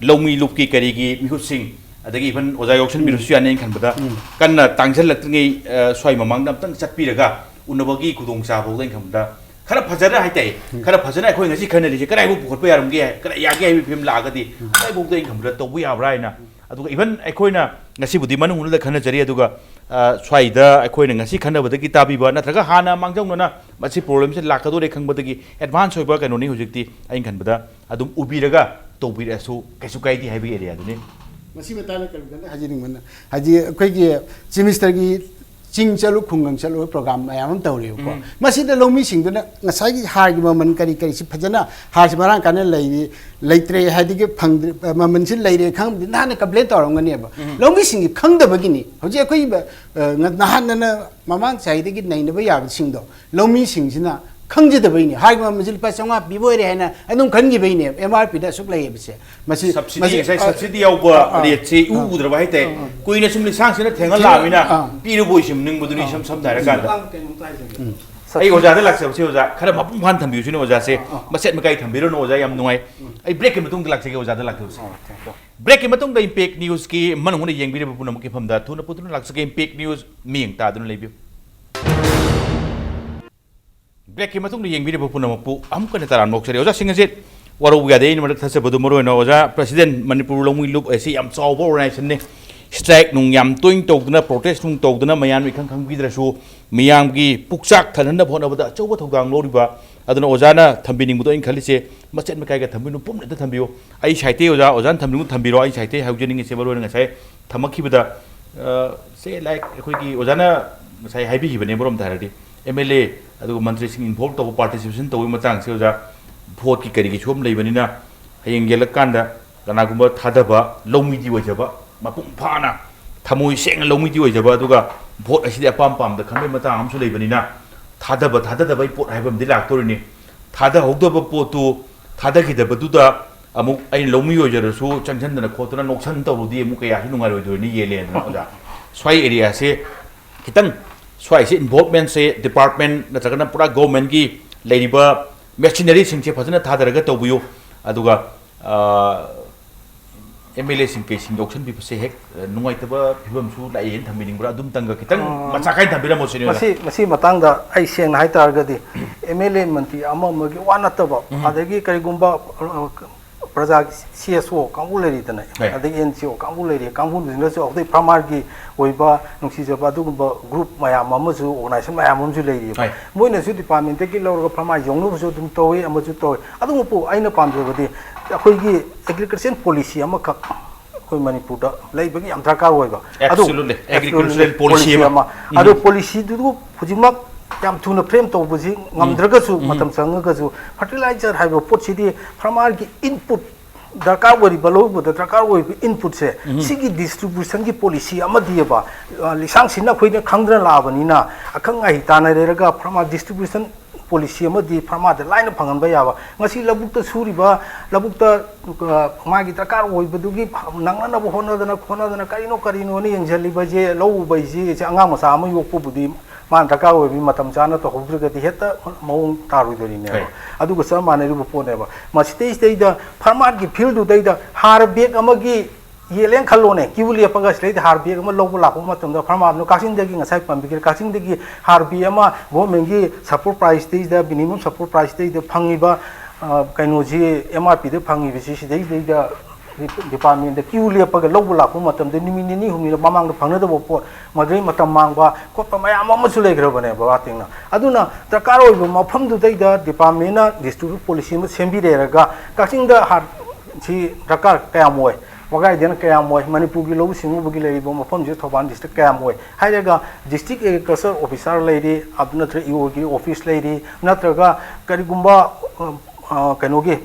ꯂꯧꯃꯤ ꯂꯨꯞꯀꯤ ꯀꯔꯤꯒꯤ ꯃꯤꯍꯨꯠꯁꯤꯡ, ꯑꯗꯒꯤ ꯏꯚꯟ ꯑꯣꯖꯥ ꯌꯥꯎꯁꯟꯕꯤꯔꯁꯨ ꯌꯥꯅꯤ꯫ ꯑꯩꯅ ꯈꯟꯕꯗ ꯀꯟꯅ ꯇꯥꯡꯁꯤꯜꯂꯛꯇ꯭ꯔꯤꯉꯩ, ꯑ, ꯁ꯭ꯋꯥꯏ ꯃꯃꯥꯡꯗ ꯑꯝꯇꯪ ꯆꯠꯄꯤꯔꯒ ꯎꯅꯕꯒꯤ ꯈꯨꯗꯣꯡꯆꯥꯕ ꯐꯥꯎꯗ ꯑꯩꯅ ꯈꯟꯕꯗ ꯈꯔ ꯐꯖꯅ ꯍꯥꯏꯇꯥꯏ, ꯈꯔ ꯐꯖꯅ ꯑꯩꯈꯣꯏ ꯉꯁꯤ ꯈꯟꯅꯔꯤꯁꯦ ꯀꯗꯥꯏꯐꯥꯎ ꯄꯨꯈꯠꯄ ꯌꯥꯔꯝꯒꯦ, ꯀꯗꯥꯏ ꯌꯥꯒꯦ ꯍꯥꯏꯕꯒꯤ ꯐꯤꯕꯝ ꯂꯥꯛꯑꯒꯗꯤ ꯀꯗꯥꯏꯐꯥꯎꯗ ꯑꯩꯅ ꯈꯟꯕꯗ ꯇꯧꯕ ꯌꯥꯕ꯭ꯔꯥ ꯍꯥꯏꯅ꯫ ꯑꯗꯨꯒ ꯏꯚꯟ ꯑꯩꯈꯣꯏꯅ ꯉꯁꯤꯕꯨꯗꯤ ꯃꯅꯨꯡ ꯍꯨꯠꯅꯗ ꯈꯟꯅꯖꯔꯤ, ꯑꯗꯨꯒ, ꯑ, ꯁ꯭ꯋꯥꯏꯗ ꯑꯩꯈꯣꯏꯅ ꯉꯁꯤ ꯈꯟꯅꯕꯗꯒꯤ ꯇꯥꯕꯤꯕ ꯅꯠꯇ꯭ꯔꯒ ꯍꯥꯟꯅ ꯃꯥꯡꯖꯧꯅꯅ ꯃꯁꯤ ꯄ꯭ꯔꯣꯕ꯭ꯂꯦꯝꯁꯦ ꯂꯥꯛꯀꯗꯣꯔꯦ ꯈꯪꯕꯗꯒꯤ ꯑꯦꯗꯚꯥꯟꯁ ꯑꯣꯏꯕ ꯀꯩꯅꯣꯅꯤ ꯍꯧꯖꯤꯛꯇꯤ꯫ ꯑꯩꯅ ꯈꯟꯕꯗ ꯑꯗꯨꯝ ꯎꯕꯤꯔꯒ ꯇꯧꯕꯤꯔꯛꯑꯁꯨ ꯀꯩꯁꯨ ꯀꯥꯏꯗꯦ ꯍꯥꯏꯕꯒꯤ ꯑꯦꯔꯤꯌꯥꯗꯨꯅꯤ꯫ ꯃꯁꯤ ꯃꯇꯥꯡꯗ ꯀꯔꯤꯒꯨꯝꯕ ꯍꯥꯏꯖꯅꯤꯡꯕꯅ, ꯍꯥꯏꯗꯤ ꯑꯩꯈꯣꯏꯒꯤ ꯆꯤꯐ ꯃꯤꯅꯤꯁꯇꯔꯒꯤ ꯆꯤꯡ ꯆꯠꯂꯨ ꯈꯨꯡꯒꯪ ꯆꯠꯂꯨ ꯄ꯭ꯔꯣꯒ꯭ꯔꯥꯝ ꯃꯌꯥꯝ ꯑꯃ ꯇꯧꯔꯤꯕꯀꯣ꯫ ꯎꯝ꯫ ꯃꯁꯤꯗ ꯂꯧꯃꯤꯁꯤꯡꯗꯨꯅ ꯉꯁꯥꯏꯒꯤ ꯍꯥꯔꯒꯤ ꯃꯃꯜ ꯀꯔꯤ ꯀꯔꯤꯁꯤ ꯐꯖꯅ, ꯍꯥꯔꯁꯤ ꯃꯔꯥꯡ ꯀꯥꯏꯅ ꯂꯩꯔꯤ, ꯂꯩꯇ꯭ꯔꯦ ꯍꯥꯏꯗꯤ ꯐꯪꯗ꯭ꯔꯦ, ꯃꯃꯜꯁꯤ ꯂꯩꯔꯦ ꯈꯪꯕꯗꯤ ꯅꯍꯥꯟꯅ ꯀꯝꯄ꯭ꯂꯦꯟ ꯇꯧꯔꯝꯒꯅꯦꯕ꯫ ꯎꯝ꯫ ꯂꯧꯃꯤꯁꯤꯡꯒꯤ ꯈꯪꯗꯕꯒꯤꯅꯤ꯫ ꯍꯧꯖꯤꯛ ꯑꯩꯈꯣꯏ, ꯑ, ꯅꯍꯥꯟꯅ ꯃꯃꯥꯡ ꯆꯍꯤꯗꯒꯤ ꯅꯩꯅꯕ ꯌꯥꯕꯁꯤꯡꯗꯣ ꯂꯧꯃꯤꯁꯤꯡꯁꯤꯅ ꯈꯪꯖꯗꯕꯩꯅꯦ꯫ ꯍꯥꯏꯔꯤꯕ ꯃꯃꯜꯁꯤ ꯂꯨꯄꯥ ꯆꯥꯝꯃꯉꯥ ꯄꯤꯕ ꯑꯣꯏꯔꯦ ꯍꯥꯏꯅ ꯑꯗꯨꯝ ꯈꯟꯈꯤꯕꯩꯅꯦ, ꯑꯦꯝ ꯑꯥꯔ ꯄꯤꯗ ꯑꯁꯨꯛ ꯂꯩꯌꯦꯕꯁꯦ꯫ ꯃꯁꯤ, ꯁꯕꯁꯤꯗꯤ, ꯃꯁꯤ, ꯉꯁꯥꯏ ꯑ, ꯁꯕꯁꯤꯗꯤ ꯌꯥꯎꯕ ꯑ, ꯑ, ꯔꯦꯠꯁꯦ ꯏꯎ ꯑ, ꯎꯗ꯭ꯔꯕ ꯍꯥꯏꯇꯥꯔꯦ꯫ ꯑ, ꯑ꯫ ꯀꯨꯏꯅ ꯁꯨꯝ ꯂꯤꯁꯥꯡꯁꯤꯟꯅ ꯊꯦꯡꯍꯜꯂꯛꯑꯃꯤꯅ ꯑ, ꯄꯤꯔꯕꯣꯏ ꯁꯨꯝ ꯅꯤꯡꯕꯗꯨꯅꯤ, ꯑ, ꯏꯁꯝ ꯁꯝꯅ ꯍꯥꯏꯔꯀꯥꯟꯗ꯫ ꯃꯇꯥꯡ ꯀꯩꯅꯣꯝꯇ ꯍꯥꯏꯖꯒꯦ꯫ ꯎꯝ꯫ ꯑꯩ ꯑꯣꯖꯥꯗ ꯂꯥꯛꯆꯕꯁꯦ, ꯑꯣꯖꯥ, ꯈꯔ ꯃꯄꯨꯡ ꯐꯥꯅ ꯊꯝꯕꯤꯌꯨꯁꯤꯅꯦ ꯑꯣꯖꯥꯁꯦ꯫ ꯑ, ꯑ꯫ ꯃꯆꯦꯠ ꯃꯀꯥꯏ ꯊꯝꯕꯤꯔꯅꯨ ꯑꯣꯖꯥ, ꯌꯥꯝ ꯅꯨꯡꯉꯥꯏ꯫ ꯎꯝ꯫ ꯑꯩ ꯕ꯭ꯔꯦꯛꯀꯤ ꯃꯇꯨꯡꯗ ꯂꯥꯛꯆꯒꯦ ꯑꯣꯖꯥꯗ ꯂꯥꯛꯆꯕꯁꯦ꯫ ꯑ, ꯑꯣꯀꯦ, ꯑꯣꯀꯦ꯫ ꯕ꯭ꯔꯦꯛꯀꯤ ꯃꯇꯨꯡꯗ ꯏꯝꯄꯦꯛ ꯅ꯭ꯌꯨꯁꯀꯤ ꯃꯅꯨꯡ ꯍꯨꯠꯅ ꯌꯦꯡꯕꯤꯔꯤꯕ ꯄꯨꯝꯅꯃꯛꯀꯤ ꯐꯝꯗ ꯊꯨꯅ ꯄꯨꯊꯨꯅ ꯂꯥꯛꯆꯒꯦ꯫ ꯏꯝꯄꯦꯛ ꯅ꯭ꯌꯨꯁ ꯃꯤꯠꯌꯦꯡ ꯇꯥꯗꯨꯅ ꯂꯩꯕꯤꯌꯨ꯫ ꯕ꯭ꯔꯦꯛꯀꯤ ꯃꯇꯨꯡꯗ ꯌꯦꯡꯕꯤꯔꯤꯕ ꯄꯨꯝꯅꯃꯛꯄꯨ ꯑꯃꯨꯛꯀ ꯍꯟꯅ ꯇꯔꯥꯝꯅ ꯑꯣꯛꯆꯔꯤ꯫ ꯑꯣꯖꯥꯁꯤꯡ ꯑꯁꯤ ꯋꯥꯔꯧꯕ ꯌꯥꯗꯦ, ꯑꯩꯅ ꯃꯔꯛ ꯊꯠꯆꯕꯗꯨ ꯃꯔꯨ ꯑꯣꯏꯅ ꯑꯣꯖꯥ ꯄ꯭ꯔꯁꯤꯗꯦꯟ ꯃꯅꯤꯄꯨꯔ ꯂꯧꯃꯤ ꯂꯨꯞ ꯑꯁꯤ ꯌꯥꯝ ꯆꯥꯎꯕ ꯑꯣꯔꯒꯅꯥꯏꯖꯦꯁꯟꯅꯤ꯫ ꯁ꯭ꯇ꯭ꯔꯥꯏꯛ ꯅꯨꯡ ꯌꯥꯝ ꯇꯣꯏꯅ ꯇꯧꯗꯅ, ꯄ꯭ꯔꯣꯇꯦꯁ ꯅꯨꯡ ꯇꯧꯗꯅ, ꯃꯌꯥꯝꯅ ꯏꯈꯪ ꯈꯪꯕꯤꯗ꯭ꯔꯁꯨ ꯃꯤꯌꯥꯝꯒꯤ ꯄꯨꯛꯆꯥꯛ ꯊꯟꯍꯟꯅꯕ ꯍꯣꯠꯅꯕꯗ ꯑꯆꯧꯕ ꯊꯧꯗꯥꯡ ꯂꯧꯔꯤꯕ꯫ ꯑꯗꯨꯅ ꯑꯣꯖꯥꯅ ꯊꯝꯕꯤꯅꯤꯡꯕꯗꯣ ꯑꯩꯅ ꯈꯜꯂꯤꯁꯦ ꯃꯆꯦꯠ ꯃꯀꯥꯏꯒ ꯊꯝꯕꯤꯅꯨ, ꯄꯨꯝꯅ ꯍꯦꯛꯇ ꯊꯝꯕꯤꯌꯨ꯫ ꯑꯩ ꯁꯥꯏꯠꯇꯩ ꯑꯣꯖꯥ, ꯑꯣꯖꯥꯅ ꯊꯝꯕꯤꯅꯤꯡꯕ ꯊꯝꯕꯤꯔꯣ, ꯑꯩ ꯁꯥꯏꯠꯇꯩ ꯍꯧꯖꯅꯤꯡꯉꯤꯁꯦ ꯃꯔꯨ ꯑꯣꯏꯅ ꯉꯁꯥꯏ ꯊꯝꯃꯛꯈꯤꯕꯗ, ꯑ, ꯁꯦ, ꯂꯥꯏꯛ, ꯑꯩꯈꯣꯏꯒꯤ ꯑꯣꯖꯥꯅ ꯉꯁꯥꯏ ꯍꯥꯏꯕꯤꯈꯤꯕꯅꯦ, ꯑꯃꯔꯣꯝꯗ ꯍꯥꯏꯔꯗꯤ ꯑꯦꯝ ꯑꯦꯜ ꯑꯦ ꯑꯗꯨꯒ ꯃꯟꯇ꯭ꯔꯤꯁꯤꯡ ꯏꯟꯚꯣꯜꯕ ꯇꯧꯕ, ꯄꯥꯔꯇꯤꯁꯤꯄꯦꯁꯟ ꯇꯧꯕꯒꯤ ꯃꯇꯥꯡꯁꯦ ꯑꯣꯖꯥ, ꯚꯣꯠꯀꯤ ꯀꯔꯤꯒꯤꯁꯨ ꯑꯃ ꯂꯩꯕꯅꯤꯅ ꯍꯌꯦꯡ ꯌꯦꯜꯂꯀꯥꯟꯗ ꯀꯅꯥꯒꯨꯝꯕ ꯊꯥꯗꯕ ꯂꯧꯃꯤꯗꯤ ꯑꯣꯏꯖꯕ, ꯃꯄꯨꯡ ꯐꯥꯅ ꯊꯃꯣꯏ ꯁꯦꯡꯅ ꯂꯧꯃꯤꯗꯤ ꯑꯣꯏꯖꯕ, ꯑꯗꯨꯒ ꯚꯣꯠ ꯑꯁꯤꯗꯤ ꯑꯄꯥꯝ ꯄꯥꯝꯗ ꯈꯟꯕꯒꯤ ꯃꯇꯥꯡ ꯑꯃꯁꯨ ꯂꯩꯕꯅꯤꯅ ꯊꯥꯗꯕ ꯊꯥꯗꯗꯕꯒꯤ ꯄꯣꯠ ꯍꯥꯏꯕ ꯑꯃꯗꯤ ꯂꯥꯛꯇꯣꯔꯤꯅꯤ꯫ ꯊꯥꯗꯍꯧꯗꯕ ꯄꯣꯠꯇꯨ ꯊꯥꯗꯈꯤꯗꯕꯗꯨꯗ ꯑꯃꯨꯛ ꯑꯩꯅ ꯂꯧꯃꯤ ꯑꯣꯏꯖꯔꯁꯨ ꯆꯪꯁꯤꯟꯗꯅ ꯈꯣꯠꯇꯅ ꯅꯣꯛꯁꯟ ꯇꯧꯔꯨꯗꯤ ꯑꯃꯨꯛ ꯀꯌꯥꯁꯨ ꯅꯨꯡꯉꯥꯏꯔꯣꯏꯗꯣꯏꯅꯤ, ꯌꯦꯜꯂꯦꯗꯅ ꯑꯣꯖꯥ꯫ ꯁ꯭ꯋꯥꯏ ꯑꯦꯔꯤꯌꯥꯁꯦ ꯈꯤꯇꯪ, ꯁ꯭ꯋꯥꯏꯁꯦ ꯏꯟꯚꯣꯜꯞꯃꯦꯟꯁꯦ ꯗꯤꯄꯥꯔꯠꯃꯦꯟ ꯅꯠꯇ꯭ꯔꯒꯅ ꯄꯨꯔꯥ ꯒꯣꯔꯃꯦꯟꯒꯤ ꯂꯩꯔꯤꯕ ꯃꯦꯁꯤꯅꯔꯤꯁꯤꯡꯁꯦ ꯐꯖꯅ ꯊꯥꯗꯔꯒ ꯇꯧꯕꯤꯌꯨ꯫ ꯑꯗꯨꯒ ꯑꯦꯝ ꯑꯦꯜ ꯑꯦꯁꯤꯡ ꯀꯩꯁꯤꯡ ꯌꯥꯎꯁꯟꯕꯤꯕꯁꯦ ꯍꯦꯛ ꯅꯨꯡꯉꯥꯏꯇꯕ ꯐꯤꯕꯝꯁꯨ ꯂꯥꯛꯑꯦꯅ ꯊꯝꯕꯤꯅꯤꯡꯕ꯭ꯔꯥ? ꯑꯗꯨꯝꯇꯪꯒ ꯈꯤꯇꯪ ꯃꯆꯥ ꯈꯥꯏꯅ ꯊꯝꯕꯤꯔꯝꯃꯣ ꯁꯤꯅꯤ ꯑꯣꯖꯥ꯫ ꯃꯁꯤ, ꯃꯁꯤ ꯃꯇꯥꯡꯗ ꯑꯩ ꯁꯦꯡꯅ ꯍꯥꯏꯇꯥꯔꯒꯗꯤ, ꯑꯦꯝ ꯑꯦꯜ ꯑꯦ ꯃꯟꯇ꯭ꯔꯤ ꯑꯃ ꯑꯃꯒꯤ ꯋꯥ ꯅꯠꯇꯕ, ꯎꯝ꯫ ꯑꯗꯒꯤ ꯀꯔꯤꯒꯨꯝꯕ, ꯑ, ꯄ꯭ꯔꯖꯥꯒꯤ ꯁꯤ ꯑꯦꯁ ꯑꯣ ꯀꯥꯡꯕꯨ ꯂꯩꯔꯤꯗꯅ, ꯍꯣꯏ꯫ ꯑꯗꯒꯤ ꯑꯦꯟ ꯖꯤ ꯑꯣ ꯀꯥꯡꯕꯨ ꯂꯩꯔꯤ, ꯀꯥꯡꯕꯨꯁꯤꯡꯅꯁꯨ ꯑꯩꯈꯣꯏ ꯐꯥꯔꯃꯔꯒꯤ ꯑꯣꯏꯕ ꯅꯨꯡꯁꯤꯖꯕ ꯑꯗꯨꯒꯨꯝꯕ ꯒ꯭ꯔꯨꯞ ꯃꯌꯥꯝ ꯑꯃꯁꯨ, ꯑꯣꯔꯒꯅꯥꯏꯖꯦꯁꯟ ꯃꯌꯥꯝ ꯑꯃꯁꯨ ꯂꯩꯔꯤꯕ꯫ ꯍꯣꯏ꯫ ꯃꯣꯏꯅꯁꯨ ꯗꯤꯄꯥꯔꯠꯃꯦꯟꯇꯒꯤ ꯂꯧꯔꯒ ꯐꯥꯔꯃꯔ ꯌꯧꯅꯕꯁꯨ ꯑꯗꯨꯝ ꯇꯧꯋꯤ, ꯑꯃꯁꯨ ꯇꯧꯋꯤ꯫ ꯑꯗꯨꯕꯨ ꯑꯩꯅ ꯄꯥꯝꯖꯕꯗꯤ ꯑꯩꯈꯣꯏꯒꯤ ꯑꯦꯒ꯭ꯔꯤꯀꯜꯆꯔ ꯄꯣꯂꯤꯁꯤ ꯑꯃꯈꯛ ꯑꯩꯈꯣꯏ ꯃꯅꯤꯄꯨꯔꯗ ꯂꯩꯕꯒꯤ ꯌꯥꯝ ꯗꯔꯀꯥꯔ ꯑꯣꯏꯕ꯫ ꯑꯗꯨ Absolutely. Agricultural policy policy ꯑꯃ꯫ ꯑꯃ꯫ ꯎꯝ꯫ ꯑꯗꯨ policyꯗꯨ ꯍꯧꯖꯤꯛꯃꯛ ꯌꯥꯝ ꯊꯨꯅ frame ꯇꯧꯕꯁꯤ ꯉꯝꯗ꯭ꯔꯒꯁꯨ, ꯎꯝ꯫ ꯃꯇꯝ ꯆꯪꯉꯒꯁꯨ, fertilizer ꯍꯥꯏꯕ ꯄꯣꯠꯁꯤꯗꯤ ꯐꯥꯔꯃꯔꯒꯤ input, ꯗꯔꯀꯥꯔ ꯑꯣꯏꯔꯤꯕ, ꯂꯧ ꯎꯕꯗ ꯗꯔꯀꯥꯔ ꯑꯣꯏꯔꯤꯕ inputꯁꯦ, ꯎꯝ꯫ ꯁꯤꯒꯤ distributionꯒꯤ policy ꯑꯃꯗꯤꯕ, ꯑ, ꯂꯤꯁꯥꯡ ꯁꯤꯟꯅ ꯑꯩꯈꯣꯏꯅ ꯈꯪꯗꯅ ꯂꯥꯛꯑꯕꯅꯤꯅ, ꯑꯈꯪ ꯑꯍꯩ ꯇꯥꯟꯅꯔꯦꯔꯒ ꯐꯥꯔꯃꯔ distribution policy ꯑꯃꯗꯤ ꯐꯥꯔꯃꯔꯗ ꯂꯥꯏꯅ ꯐꯪꯍꯟꯕ ꯌꯥꯕ꯫ ꯉꯁꯤ ꯂꯧꯕꯨꯛꯇ ꯁꯨꯔꯤꯕ, ꯂꯧꯕꯨꯛꯇ, ꯑ, ꯃꯥꯒꯤ ꯗꯔꯀꯥꯔ ꯑꯣꯏꯕꯗꯨꯒꯤ ꯅꯪꯅꯅꯕ ꯍꯣꯠꯅꯗꯅ ꯈꯣꯠꯅꯗꯅ ꯀꯔꯤꯅꯣ ꯀꯔꯤꯅꯣꯅ ꯌꯦꯡꯁꯤꯜꯂꯤꯕꯁꯦ, ꯂꯧ ꯎꯕ ꯍꯥꯏꯁꯦ, ꯑꯉꯥꯡ ꯃꯆꯥ ꯑꯃ ꯌꯣꯛꯄꯕꯨꯗꯤ ꯃꯥꯅ ꯗꯔꯀꯥꯔ ꯑꯣꯏꯕ ꯃꯇꯝ ꯆꯥꯅ ꯇꯧꯍꯧꯗ꯭ꯔꯒꯗꯤ ꯍꯦꯛꯇ ꯃꯑꯣꯡ ꯇꯥꯔꯣꯏꯗꯣꯔꯤꯅꯦꯕ꯫ ꯍꯣꯏ꯫ ꯑꯗꯨꯒ ꯆꯞ ꯃꯥꯟꯅꯔꯤꯕ ꯄꯣꯠꯅꯦꯕ꯫ ꯃꯁꯤꯗꯩꯁꯤꯗꯩꯗ ꯐꯥꯔꯃꯔꯒꯤ fieldꯗꯨꯗꯩꯗ ꯍꯥꯔ bag ꯑꯃꯒꯤ ꯌꯦꯜꯂꯦꯅ ꯈꯜꯂꯣꯅꯦ, queue ꯂꯦꯞꯄꯒ ꯁꯤꯗꯩꯗ ꯍꯥꯔ bag ꯑꯃ ꯂꯧꯕ ꯂꯥꯛꯄ ꯃꯇꯝꯗ ꯐꯥꯔꯃꯔꯗꯨꯅ ꯀꯛꯆꯤꯡꯗꯒꯤ, ꯉꯁꯥꯏ ꯄꯟꯕꯤꯈ꯭ꯔꯦ, ꯀꯛꯆꯤꯡꯗꯒꯤ ꯍꯥꯔ bag ꯑꯃ governmentꯒꯤ support priceꯇꯩꯗ, minimum support priceꯇꯩꯗ ꯐꯪꯉꯤꯕ, ꯑ, ꯀꯩꯅꯣꯁꯤ, ꯑꯦꯝ ꯑꯥꯔ ꯄꯤꯗ ꯐꯪꯉꯤꯕꯁꯤ ꯁꯤꯗꯩꯁꯤꯗꯩꯗ departmentꯗ queue ꯂꯦꯞꯄꯒ ꯂꯧꯕ ꯂꯥꯛꯄ ꯃꯇꯝꯗ ꯅꯨꯃꯤꯠ ꯅꯤꯅꯤ ꯍꯨꯝꯅꯤꯗ ꯃꯃꯥꯡꯗ ꯐꯪꯅꯗꯕ ꯄꯣꯠ, ꯃꯗꯨꯗꯩ ꯃꯇꯝ ꯃꯥꯡꯕ ꯈꯣꯠꯄ ꯃꯌꯥꯝ ꯑꯃꯁꯨ ꯂꯩꯈ꯭ꯔꯕꯅꯦꯕ ꯕꯕꯥ ꯇꯦꯡꯅ꯫ ꯑꯗꯨꯅ ꯗꯔꯀꯥꯔ ꯑꯣꯏꯕ ꯃꯐꯝꯗꯨꯗꯩꯗ departmentꯅ distribution policy ꯑꯃ ꯁꯦꯝꯕꯤꯔꯦꯔꯒ ꯀꯛꯆꯤꯡꯗ ꯍꯥꯔ ꯁꯤ ꯗꯔꯀꯥꯔ ꯀꯌꯥꯝ ꯑꯣꯏ, ꯋꯥꯒꯥꯏꯗꯅ ꯀꯌꯥꯝ ꯑꯣꯏ, ꯃꯅꯤꯄꯨꯔꯒꯤ ꯂꯧꯎ ꯁꯤꯡꯎꯕꯒꯤ ꯂꯩꯔꯤꯕ ꯃꯐꯝꯁꯤꯗ ꯊꯧꯕꯥꯜ district ꯀꯌꯥꯝ ꯑꯣꯏ ꯍꯥꯏꯔꯒ district agriculture officer ꯂꯩꯔꯤ, ꯑꯗꯨ ꯅꯠꯇ꯭ꯔꯒ ꯏ ꯑꯣꯒꯤ office ꯂꯩꯔꯤ, ꯅꯠꯇ꯭ꯔꯒ ꯀꯔꯤꯒꯨꯝꯕ, ꯑ, ꯑ, ꯀꯩꯅꯣꯒꯤ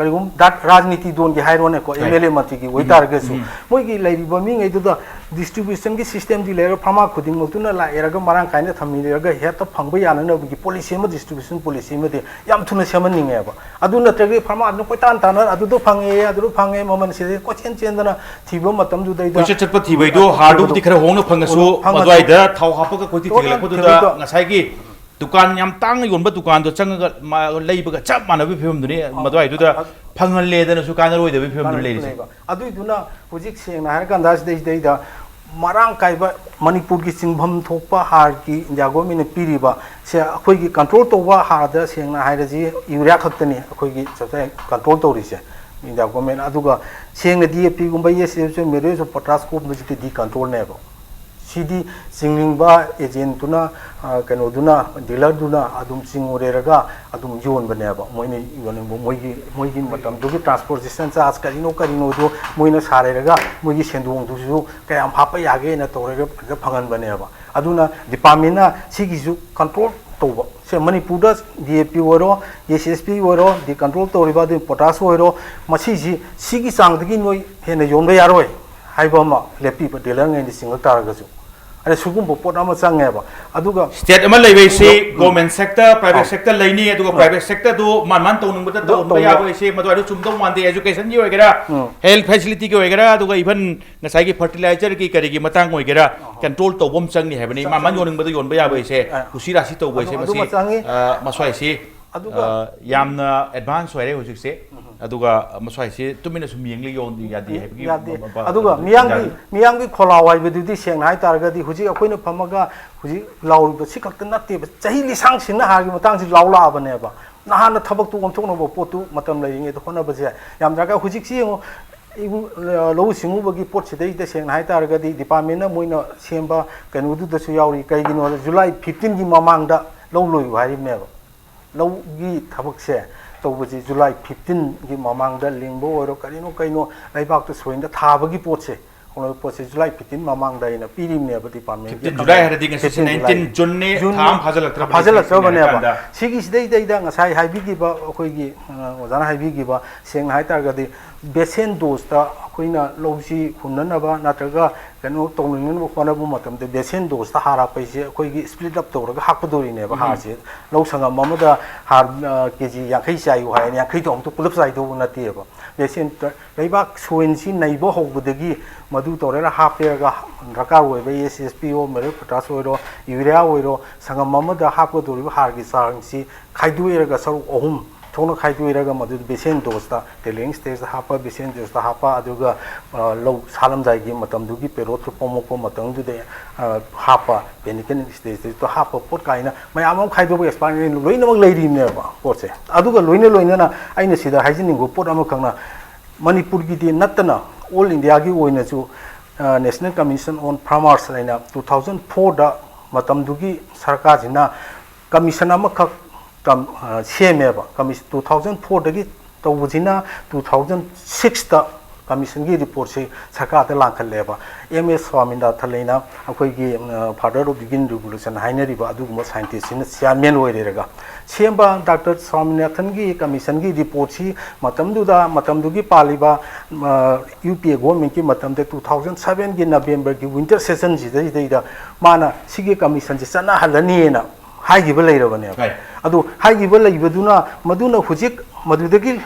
ꯀꯔꯤꯒꯨꯝꯕ ꯗꯥ ꯔꯥꯖꯅꯤꯇꯤ ꯗꯣꯟꯒꯤ ꯍꯥꯏꯔꯣꯅꯦꯀꯣ, ꯑꯦꯝ ꯑꯦꯜ ꯑꯦ ꯃꯟꯇ꯭ꯔꯤꯒꯤ ꯑꯣꯏꯇꯥꯔꯒꯁꯨ, ꯃꯣꯏꯒꯤ ꯂꯩꯔꯤꯕ ꯃꯤꯉꯩꯗꯨꯗ ꯗꯤꯁꯇ꯭ꯔꯤꯕ꯭ꯌꯨꯁꯟꯒꯤ ꯁꯤꯁꯇꯦꯝꯗꯤ ꯂꯩꯔꯒ, ꯐꯥꯔꯃꯥ ꯈꯨꯗꯤꯡꯃꯛꯇꯨꯅ ꯂꯥꯛꯑꯦꯔꯒ ꯃꯔꯥꯡ ꯀꯥꯏꯅ ꯊꯝꯕꯤꯔꯒ ꯍꯦꯛꯇ ꯐꯪꯕ ꯌꯥꯅꯅꯕꯒꯤ ꯄꯣꯂꯤꯁꯤ ꯑꯃ, ꯗꯤꯁꯇ꯭ꯔꯤꯕ꯭ꯌꯨꯁꯟ ꯄꯣꯂꯤꯁꯤ ꯑꯃꯗꯤ ꯌꯥꯝ ꯊꯨꯅ ꯁꯦꯝꯍꯟꯅꯤꯡꯉꯦꯕ꯫ ꯑꯗꯨ ꯅꯠꯇ꯭ꯔꯒꯗꯤ ꯐꯥꯔꯃꯥꯗꯨꯅ ꯀꯣꯏꯇꯥꯟ ꯇꯥꯟꯅ, ꯑꯗꯨꯗ ꯐꯪꯉꯦ, ꯑꯗꯨꯗ ꯐꯪꯉꯦ, ꯃꯃꯜ ꯁꯤꯗꯩ ꯀꯣꯏꯆꯦꯟ ꯆꯦꯟꯗꯅ ꯊꯤꯕ ꯃꯇꯝꯗꯨꯗꯩꯗ ꯀꯣꯏꯆꯠ ꯆꯠꯄ ꯊꯤꯕꯩꯗꯣ, ꯍꯥꯔꯗꯨꯕꯨꯗꯤ ꯈꯔ ꯍꯣꯡꯅ ꯐꯪꯉꯁꯨ, ꯐꯪꯉꯁꯨ, ꯃꯗꯨꯋꯥꯏꯗ ꯊꯥꯎ ꯍꯥꯞꯄꯒ ꯀꯣꯏꯊꯤ ꯊꯤꯒꯠꯂꯛꯄꯗꯨꯗ ꯊꯤꯕꯩꯗꯣ ꯉꯁꯥꯏꯒꯤ ꯗꯨꯀꯥꯟ ꯌꯥꯝ ꯇꯥꯡꯅ ꯌꯣꯟꯕ ꯗꯨꯀꯥꯟꯗꯣ ꯆꯪꯉꯒ ꯃꯥ-, ꯂꯩꯕꯒ ꯆꯞ ꯃꯥꯟꯅꯕꯒꯤ ꯐꯤꯕꯝꯗꯨꯅꯤ꯫ ꯑ-, ꯃꯗꯨꯋꯥꯏꯗꯨꯗ ꯑ-, ꯐꯪꯍꯜꯂꯦꯗꯅꯁꯨ ꯀꯥꯟꯅꯔꯣꯏꯗꯕꯒꯤ ꯐꯤꯕꯝꯗꯨꯅꯤ ꯀꯥꯟꯅꯔꯣꯏꯗꯕ ꯂꯩꯔꯤꯁꯦ꯫ ꯂꯩꯕ꯫ ꯑꯗꯨꯏꯗꯨꯅ ꯍꯧꯖꯤꯛ ꯁꯦꯡꯅ ꯍꯥꯏꯔꯀꯥꯟꯗ ꯁꯤꯗꯩꯁꯤꯗꯩꯗ ꯃꯔꯥꯡ ꯀꯥꯏꯕ ꯃꯅꯤꯄꯨꯔꯒꯤ ꯆꯤꯡꯐꯝ ꯊꯣꯛꯄ ꯍꯥꯔꯒꯤ ꯏꯟꯗꯤꯌꯥ ꯒꯣꯔꯃꯦꯟꯅ ꯄꯤꯔꯤꯕ ꯁꯦ, ꯑꯩꯈꯣꯏꯒꯤ ꯀꯟꯇ꯭ꯔꯣꯜ ꯇꯧꯕ ꯍꯥꯔꯗ ꯁꯦꯡꯅ ꯍꯥꯏꯔꯁꯤ ꯌꯨꯔꯤꯌꯥ ꯈꯛꯇꯅꯤ ꯑꯩꯈꯣꯏꯒꯤ ꯁꯞꯁꯤꯗꯥꯏ ꯀꯟꯇ꯭ꯔꯣꯜ ꯇꯧꯔꯤꯁꯦ ꯏꯟꯗꯤꯌꯥ ꯒꯣꯔꯃꯦꯟ꯫ ꯑꯗꯨꯒ ꯁꯦꯡꯅ ꯗꯤ ꯑꯦ ꯄꯤꯒꯨꯝꯕ, ꯃꯦꯔꯦꯁ ꯑꯣꯐ ꯄꯣꯇꯥꯁꯀꯨꯝꯕꯁꯤꯗꯤ ꯗꯤ ꯀꯟꯇ꯭ꯔꯣꯜꯅꯦꯕ꯫ ꯁꯤꯗꯤ ꯆꯤꯡꯅꯤꯡꯕ ꯑꯦꯖꯦꯟꯇꯨꯅ, ꯑ, ꯀꯩꯅꯣꯗꯨꯅ, ꯗꯤꯂꯔꯗꯨꯅ ꯑꯗꯨꯝ ꯆꯤꯡꯉꯨꯔꯦꯔꯒ ꯑꯗꯨꯝ ꯌꯣꯟꯕꯅꯦꯕ꯫ ꯃꯣꯏꯅ ꯌꯣꯟꯅꯤꯡꯕ, ꯃꯣꯏꯒꯤ, ꯃꯣꯏꯒꯤ ꯃꯇꯝꯗꯨꯒꯤ ꯇ꯭ꯔꯥꯟꯁꯄꯣꯔꯇꯦꯁꯟ ꯆꯥꯔꯖ ꯀꯔꯤꯅꯣ ꯀꯔꯤꯅꯣꯗꯣ ꯃꯣꯏꯅ ꯁꯥꯔꯦꯔꯒ ꯃꯣꯏꯒꯤ ꯁꯦꯟꯗꯣꯡꯗꯨꯁꯨ ꯀꯌꯥꯝ ꯍꯥꯞꯄ ꯌꯥꯒꯦꯅ ꯇꯧꯔꯒ ꯐꯖ ꯐꯪꯍꯟꯕꯅꯦꯕ꯫ ꯑꯗꯨꯅ ꯗꯤꯄꯥꯔꯠꯃꯦꯟꯅ ꯁꯤꯒꯤꯁꯨ ꯀꯟꯇ꯭ꯔꯣꯜ ꯇꯧꯕ꯫ ꯁꯦ, ꯃꯅꯤꯄꯨꯔꯗ ꯗꯤ ꯑꯦ ꯄꯤ ꯑꯣꯏꯔꯣ, ꯑꯦꯁ ꯑꯦꯁ ꯄꯤ ꯑꯣꯏꯔꯣ, ꯗꯤ ꯀꯟꯇ꯭ꯔꯣꯜ ꯇꯧꯔꯤꯕ, ꯑꯗꯨ ꯄꯣꯇꯥꯁ ꯑꯣꯏꯔꯣ, ꯃꯁꯤꯁꯤ ꯁꯤꯒꯤ ꯆꯥꯡꯗꯒꯤ ꯅꯣꯏ ꯍꯦꯟꯅ ꯌꯣꯟꯕ ꯌꯥꯔꯣꯏ ꯍꯥꯏꯕ ꯑꯃ ꯂꯦꯞꯄꯤꯕ, ꯗꯤꯂꯔꯉꯩꯅ ꯆꯤꯡꯉꯛ ꯇꯥꯔꯒꯁꯨ꯫ ꯑꯗ ꯁꯤꯒꯨꯝꯕ ꯄꯣꯠ ꯑꯃ ꯆꯪꯉꯦꯕ꯫ ꯑꯗꯨꯒ ꯁ꯭ꯇꯦꯠ ꯑꯃ ꯂꯩꯕ ꯍꯥꯏꯁꯤ ꯎꯝ, ꯎꯝ꯫ ꯒꯣꯔꯃꯦꯟ ꯁꯦꯛꯇꯔ, ꯄ꯭ꯔꯥꯏꯚꯦꯠ ꯑꯥ꯫ ꯁꯦꯛꯇꯔ ꯂꯩꯅꯤ, ꯑꯗꯨꯒ ꯑꯥ꯫ ꯄ꯭ꯔꯥꯏꯚꯦꯠ ꯁꯦꯛꯇꯔꯗꯨ ꯃꯥꯟ ꯃꯥꯟ ꯇꯧꯅꯤꯡꯕꯗ ꯑꯗꯨ ꯇꯧꯍꯟꯕ ꯇꯧꯕ ꯌꯥꯕ ꯍꯥꯏꯁꯦ ꯃꯗꯨꯋꯥꯏꯗ ꯆꯨꯝꯗꯧ ꯃꯥꯟꯗꯦ꯫ ꯑꯦꯖꯨꯀꯦꯁꯟꯒꯤ ꯑꯣꯏꯒꯦꯔꯥ, ꯎꯝ꯫ ꯍꯦꯜꯊ ꯐꯦꯁꯤꯂꯤꯇꯤꯒꯤ ꯑꯣꯏꯒꯦꯔꯥ, ꯑꯗꯨꯒ ꯏꯚꯟ ꯉꯁꯥꯏꯒꯤ ꯐꯔꯇꯤꯂꯥꯏꯖꯔꯒꯤ ꯀꯔꯤꯒꯤ ꯃꯇꯥꯡ ꯑꯣꯏꯒꯦꯔꯥ, ꯑꯥ꯫ ꯀꯟꯇ꯭ꯔꯣꯜ ꯇꯧꯕ ꯑꯃ ꯆꯪꯅꯤ ꯍꯥꯏꯕꯅꯤ꯫ ꯆꯪ-, ꯃꯥꯟ ꯃꯥꯟ ꯆꯪ-, ꯌꯣꯟꯅꯤꯡꯕꯗ ꯌꯣꯟꯕ ꯌꯥꯕ ꯍꯥꯏꯁꯦ, ꯑꯥ꯫ ꯀꯨꯁꯤ ꯔꯥꯁꯤ ꯇꯧꯕ ꯍꯥꯏꯁꯦ, ꯑꯗꯨ-, ꯃꯁꯤ, ꯑꯗꯨꯃ ꯆꯪꯉꯤ꯫ ꯑ, ꯃꯁ꯭ꯋꯥꯏꯁꯤ ꯑꯗꯨꯒ ꯑ, ꯌꯥꯝꯅ ꯑꯦꯗꯚꯥꯟꯁ ꯑꯣꯏꯔꯦ ꯍꯧꯖꯤꯛꯁꯦ꯫ ꯎꯝ꯫ ꯑꯗꯨꯒ ꯃꯁ꯭ꯋꯥꯏꯁꯤ ꯇꯨꯃꯤꯟꯅ ꯁꯨꯝ ꯌꯦꯡꯂꯤ ꯌꯣꯟ-, ꯌꯥꯗꯦ ꯍꯥꯏꯕꯒꯤ ꯌꯥꯗꯦ꯫ ꯃ-, ꯃ-, ꯑꯗꯨꯒ ꯃꯤꯌꯥꯝꯒꯤ, ꯌꯥꯗꯦ꯫ ꯃꯤꯌꯥꯝꯒꯤ ꯈꯣꯜꯂꯥꯎ ꯍꯥꯏꯕꯗꯨꯗꯤ ꯁꯦꯡꯅ ꯍꯥꯏꯇꯥꯔꯒꯗꯤ ꯍꯧꯖꯤꯛ ꯑꯩꯈꯣꯏꯅ ꯐꯝꯃꯒ ꯍꯧꯖꯤꯛ ꯂꯥꯎꯔꯤꯕ ꯁꯤ ꯈꯛꯇ ꯅꯠꯇꯦꯕ꯫ ꯆꯍꯤ ꯂꯤꯁꯥꯡ ꯁꯤꯡꯅ ꯍꯥꯔꯒꯤ ꯃꯇꯥꯡꯁꯤ ꯂꯥꯎꯂꯛꯑꯕꯅꯦꯕ꯫ ꯅꯍꯥꯟꯅ ꯊꯕꯛꯇꯨ ꯑꯣꯟꯊꯣꯛꯅꯕ ꯄꯣꯠꯇꯨ ꯃꯇꯝ ꯂꯩꯔꯤꯉꯩꯗ ꯍꯣꯠꯅꯕꯁꯦ ꯌꯥꯝ ꯗꯔꯀꯥꯔ꯫ ꯍꯧꯖꯤꯛꯁꯤ ꯌꯦꯡꯉꯨ, ꯏꯕꯨ-, ꯂꯧꯎ ꯁꯤꯡꯎꯕꯒꯤ ꯄꯣꯠꯁꯤꯗꯩꯗ ꯁꯦꯡꯅ ꯍꯥꯏꯇꯥꯔꯒꯗꯤ ꯗꯤꯄꯥꯔꯠꯃꯦꯟꯅ ꯃꯣꯏꯅ ꯁꯦꯝꯕ ꯀꯩꯅꯣꯗꯨꯗꯁꯨ ꯌꯥꯎꯔꯤ꯫ ꯀꯩꯒꯤꯅꯣꯗ ꯖꯨꯂꯥꯏ ꯐꯤꯐꯇꯤꯟꯒꯤ ꯃꯃꯥꯡꯗ ꯂꯧ ꯂꯣꯏꯌꯨ ꯍꯥꯏꯔꯤꯕꯅꯦꯕ꯫ ꯂꯧꯒꯤ ꯊꯕꯛꯁꯦ ꯇꯧꯕꯁꯤ ꯖꯨꯂꯥꯏ ꯐꯤꯐꯇꯤꯟꯒꯤ ꯃꯃꯥꯡꯗ ꯂꯤꯡꯕ ꯑꯣꯏꯔꯣ, ꯀꯔꯤꯅꯣ ꯀꯩꯅꯣ ꯂꯩꯕꯥꯛꯇ ꯁꯣꯏꯅ ꯊꯥꯕꯒꯤ ꯄꯣꯠꯁꯦ, ꯈꯣꯡꯂꯣꯏ ꯄꯣꯠꯁꯦ ꯖꯨꯂꯥꯏ ꯐꯤꯐꯇꯤꯟ ꯃꯃꯥꯡꯗ ꯑꯩꯅ ꯄꯤꯔꯤꯕꯅꯦꯕ ꯗꯤꯄꯥꯔꯠꯃꯦꯟꯒꯤ ꯐꯤꯐꯇꯤꯟ ꯖꯨꯂꯥꯏ ꯍꯥꯏꯔꯗꯤ ꯉꯁꯤ ꯐꯤꯐꯇꯤꯟ ꯖꯨꯂꯥꯏ꯫ ꯅꯥꯏꯟꯇꯤꯟ ꯖꯨꯟꯅꯤ, ꯖꯨꯟ ꯊꯥ ꯑꯃ ꯐꯥꯖꯤꯜꯂꯛꯇ꯭ꯔꯕꯅꯤ ꯐꯥꯖꯤꯜꯂꯛꯇ꯭ꯔꯕꯅꯦꯕ꯫ ꯍꯥꯏꯔꯀꯥꯟꯗ꯫ ꯁꯤꯒꯤꯁꯤꯗꯩꯗꯩꯗ ꯉꯁꯥꯏ ꯍꯥꯏꯕꯤꯈꯤꯕ ꯑꯩꯈꯣꯏꯒꯤ ꯑ, ꯑꯣꯖꯥꯅ ꯍꯥꯏꯕꯤꯈꯤꯕ, ꯁꯦꯡꯅ ꯍꯥꯏꯇꯥꯔꯒꯗꯤ ꯕꯦꯁꯦꯟ ꯗꯣꯁꯇ ꯑꯩꯈꯣꯏꯅ ꯂꯧꯁꯤ ꯍꯨꯟꯅꯅꯕ ꯅꯠꯇ꯭ꯔꯒ ꯀꯩꯅꯣ ꯇꯧꯅꯅꯕ ꯍꯣꯠꯅꯕ ꯃꯇꯝꯗ ꯕꯦꯁꯦꯟ ꯗꯣꯁꯇ ꯍꯥꯔ ꯍꯥꯞꯄ ꯍꯥꯏꯁꯦ ꯑꯩꯈꯣꯏꯒꯤ ꯁ꯭ꯄ꯭ꯂꯤꯠ ꯑꯞ ꯇꯧꯔꯒ ꯍꯥꯞꯀꯗꯧꯔꯤꯅꯦꯕ꯫ ꯎꯝ꯫ ꯍꯥꯔꯁꯦ ꯂꯧ ꯁꯪꯒꯝ ꯑꯃꯗ ꯍꯥꯔ, ꯑ, ꯀꯦ ꯖꯤ ꯌꯥꯡꯈꯩ ꯆꯥꯏꯌꯨ ꯍꯥꯏꯔꯅꯤ, ꯌꯥꯡꯈꯩꯗꯣ ꯑꯃꯨꯛꯇ ꯄꯨꯂꯞ ꯆꯥꯏꯗꯧꯕ ꯅꯠꯇꯦꯕ꯫ ꯕꯦꯁꯦꯟ ꯂꯩꯕꯥꯛ ꯁꯣꯏꯜꯁꯤ ꯅꯩꯕ ꯍꯧꯕꯗꯒꯤ ꯃꯗꯨ ꯇꯧꯔꯦꯅ ꯍꯥꯞꯄꯦꯔꯒ ꯗꯔꯀꯥꯔ ꯑꯣꯏꯕ ꯑꯦꯁ ꯑꯦꯁ ꯄꯤ ꯑꯣ, ꯃꯦꯔꯨ ꯄꯣꯇꯥꯁ ꯑꯣꯏꯔꯣ, ꯌꯨꯔꯤꯌꯥ ꯑꯣꯏꯔꯣ, ꯁꯪꯒꯝ ꯑꯃꯗ ꯍꯥꯞꯀꯗꯧꯔꯤꯕ ꯍꯥꯔꯒꯤ ꯆꯥꯡꯁꯤ ꯈꯥꯏꯗꯣꯛꯑꯦꯔꯒ ꯁꯔꯨꯛ ꯑꯍꯨꯝ ꯊꯣꯛꯅ ꯈꯥꯏꯗꯣꯛꯑꯦꯔꯒ ꯃꯗꯨꯗ ꯕꯦꯁꯦꯟ ꯗꯣꯁꯇ, ꯇꯦꯂꯤꯡ ꯁ꯭ꯇꯦꯖꯇ ꯍꯥꯞꯄ, ꯕꯦꯁꯦꯟ ꯗꯣꯁꯇ ꯍꯥꯞꯄ, ꯑꯗꯨꯒ, ꯑ, ꯂꯧ ꯁꯥꯠꯂꯝꯗꯥꯏꯒꯤ ꯃꯇꯝꯗꯨꯒꯤ ꯄꯦꯔꯣꯠꯇꯨ ꯄꯣꯝꯃꯛꯄ ꯃꯇꯝꯗꯨꯗ, ꯑ, ꯍꯥꯞꯄ, ꯄꯦꯅꯤꯀꯜ ꯁ꯭ꯇꯦꯖꯇ ꯍꯥꯞꯄ ꯄꯣꯠ ꯀꯥꯏꯅ ꯃꯌꯥꯝ ꯑꯃ ꯈꯥꯏꯗꯣꯛꯄ ꯑꯦꯛꯁꯄꯥꯏꯔꯤ ꯂꯣꯏꯅꯃꯛ ꯂꯩꯔꯤꯕꯅꯦꯕ ꯄꯣꯠꯁꯦ꯫ ꯑꯗꯨꯒ ꯂꯣꯏꯅ ꯂꯣꯏꯅꯅ ꯑꯩꯅ ꯁꯤꯗ ꯍꯥꯏꯖꯅꯤꯡꯕ ꯄꯣꯠ ꯑꯃꯈꯛꯅ, ꯃꯅꯤꯄꯨꯔꯒꯤꯗꯤ ꯅꯠꯇꯅ ꯑꯣꯜ ꯏꯟꯗꯤꯌꯥꯒꯤ ꯑꯣꯏꯅꯁꯨ, ꯑ, National Commission on Farmers ꯍꯥꯏꯅ two thousand fourꯗ ꯃꯇꯝꯗꯨꯒꯤ ꯁꯔꯀꯥꯔꯁꯤꯅ ꯀꯃꯤꯁꯟ ꯑꯃꯈꯛ ꯀꯝ-, ꯑ, ꯁꯦꯝꯃꯦꯕ꯫ ꯀꯃꯤꯁ-, two thousand fourꯗꯒꯤ ꯇꯧꯕꯁꯤꯅ two thousand sixꯇ ꯀꯃꯤꯁꯟꯒꯤ ꯔꯤꯄꯣꯔꯠꯁꯤ ꯁꯔꯀꯥꯔꯗ ꯂꯥꯡꯈꯠꯂꯦꯕ꯫ ꯑꯦꯝ ꯑꯦꯁ ꯁ꯭ꯋꯥꯃꯤꯅꯥꯊꯟ ꯍꯥꯏꯅ ꯑꯩꯈꯣꯏꯒꯤ, ꯑ, father of the green revolution ꯍꯥꯏꯅꯔꯤꯕ ꯑꯗꯨꯒꯨꯝꯕ ꯁꯥꯏꯟꯇꯤꯁꯁꯤꯅ ꯆꯤꯌꯥꯔꯃꯦꯟ ꯑꯣꯏꯔꯦꯔꯒ ꯁꯦꯝꯕ ꯗꯥꯛꯇꯔ ꯁ꯭ꯋꯥꯃꯤꯅꯥꯊꯟꯒꯤ ꯀꯃꯤꯁꯟꯒꯤ ꯔꯤꯄꯣꯔꯠꯁꯤ ꯃꯇꯝꯗꯨꯗ, ꯃꯇꯝꯗꯨꯒꯤ ꯄꯥꯜꯂꯤꯕ, ꯑ, ꯌꯨ ꯄꯤ ꯑꯦ ꯒꯣꯔꯃꯦꯟꯒꯤ ꯃꯇꯝꯗ two thousand sevenꯒꯤ ꯅꯕꯦꯝꯕꯔꯒꯤ ꯋꯤꯟꯇꯔ ꯁꯦꯁꯟꯁꯤꯗꯩꯗꯩꯗ ꯃꯥꯅ ꯁꯤꯒꯤ ꯀꯃꯤꯁꯟꯁꯤ ꯆꯠꯅꯍꯜꯂꯅꯤꯅ ꯍꯥꯏꯈꯤꯕ ꯂꯩꯔꯕꯅꯦꯕ꯫ Right. ꯑꯗꯨ ꯍꯥꯏꯈꯤꯕ ꯂꯩꯕꯗꯨꯅ ꯃꯗꯨꯅ ꯍꯧꯖꯤꯛ ꯃꯗꯨꯗꯒꯤ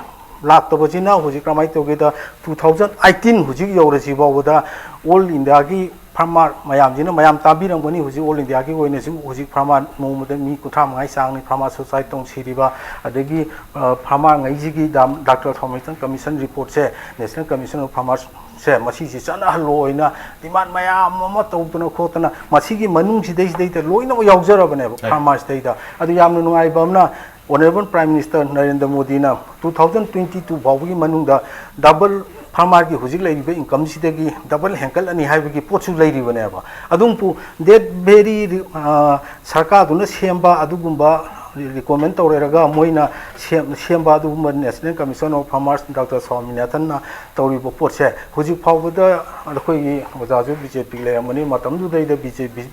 ꯂꯥꯛꯇꯕꯁꯤꯅ ꯍꯧꯖꯤꯛ ꯀꯃꯥꯏꯅ ꯇꯧꯒꯦꯗ, two thousand eighteen ꯍꯧꯖꯤꯛ ꯌꯧꯔꯁꯤ ꯐꯥꯎꯕꯗ ꯑꯣꯜ ꯏꯟꯗꯤꯌꯥꯒꯤ ꯐꯥꯔꯃꯔ ꯃꯌꯥꯝꯁꯤꯅ, ꯃꯌꯥꯝ ꯇꯥꯕꯤꯔꯝꯒꯅꯤ, ꯍꯧꯖꯤꯛ ꯑꯣꯜ ꯏꯟꯗꯤꯌꯥꯒꯤ ꯑꯣꯏꯅꯁꯨ ꯍꯧꯖꯤꯛ ꯐꯥꯔꯃꯔ ꯅꯣꯡꯃꯗ ꯃꯤ ꯀꯨꯟꯊ꯭ꯔꯥ ꯃꯉꯥꯒꯤ ꯆꯥꯡꯅꯤ ꯐꯥꯔꯃꯔ ꯁꯨꯁꯥꯏꯠ ꯇꯧ ꯁꯤꯔꯤꯕ꯫ ꯑꯗꯒꯤ, ꯑ, ꯐꯥꯔꯃꯔꯉꯩꯁꯤꯒꯤ ꯗꯥꯝ-, ꯗꯥꯛꯇꯔ ꯁ꯭ꯋꯥꯃꯤꯅꯥꯊꯟ ꯀꯃꯤꯁꯟ ꯔꯤꯄꯣꯔꯠꯁꯦ, ꯅꯦꯁꯅꯦꯜ ꯀꯃꯤꯁꯟ ꯑꯣꯐ ꯐꯥꯔꯃꯔꯁ ꯁꯦ ꯃꯁꯤꯁꯤ ꯆꯠꯅꯍꯜꯂꯣ ꯍꯥꯏꯅ ꯗꯤꯃꯥꯟ ꯃꯌꯥꯝ ꯑꯃ ꯇꯧꯗꯅ ꯈꯣꯠꯇꯅ ꯃꯁꯤꯒꯤ ꯃꯅꯨꯡꯁꯤꯗꯩꯁꯤꯗꯩꯗ ꯂꯣꯏꯅꯃꯛ ꯌꯥꯎꯖꯔꯕꯅꯦꯕ꯫ Right. ꯐꯥꯔꯃꯔꯁꯤꯗꯩꯗ꯫ ꯑꯗꯨ ꯌꯥꯝꯅ ꯅꯨꯡꯉꯥꯏꯕ ꯑꯃꯅ ꯑꯣꯅꯔꯦꯕꯜ ꯄ꯭ꯔꯥꯏꯝ ꯃꯤꯅꯤꯁꯇꯔ ꯅꯔꯦꯟꯗ꯭ꯔ ꯃꯣꯗꯤꯅ two thousand twenty two ꯐꯥꯎꯕꯒꯤ ꯃꯅꯨꯡꯗ ꯗꯕꯜ, ꯐꯥꯔꯃꯔꯒꯤ ꯍꯧꯖꯤꯛ ꯂꯩꯔꯤꯕ ꯏꯟꯀꯝꯁꯤꯗꯒꯤ ꯗꯕꯜ ꯍꯦꯟꯀꯠꯂꯅꯤ ꯍꯥꯏꯕꯒꯤ ꯄꯣꯠꯁꯨ ꯂꯩꯔꯤꯕꯅꯦꯕ꯫ ꯑꯗꯨꯝꯕꯨ that very, ꯑ, ꯁꯔꯀꯥꯔꯗꯨꯅ ꯁꯦꯝꯕ ꯑꯗꯨꯒꯨꯝꯕ ꯔꯤꯀꯣꯃꯦꯟ ꯇꯧꯔꯦꯔꯒ ꯃꯣꯏꯅ ꯁꯦꯝ ꯁꯦꯝꯕ ꯑꯗꯨꯒꯨꯝꯕ National Commission of Farmers doctor ꯁ꯭ꯋꯥꯃꯤꯅꯥꯊꯟꯅ ꯇꯧꯔꯤꯕ ꯄꯣꯠꯁꯦ ꯍꯧꯖꯤꯛ ꯐꯥꯎꯕꯗ ꯑꯩꯈꯣꯏꯒꯤ ꯑꯣꯖꯥꯁꯨ ꯕꯤ ꯖꯦ ꯄꯤ ꯂꯩꯔꯝꯕꯅꯤ, ꯃꯇꯝꯗꯨꯗꯩꯗ B J P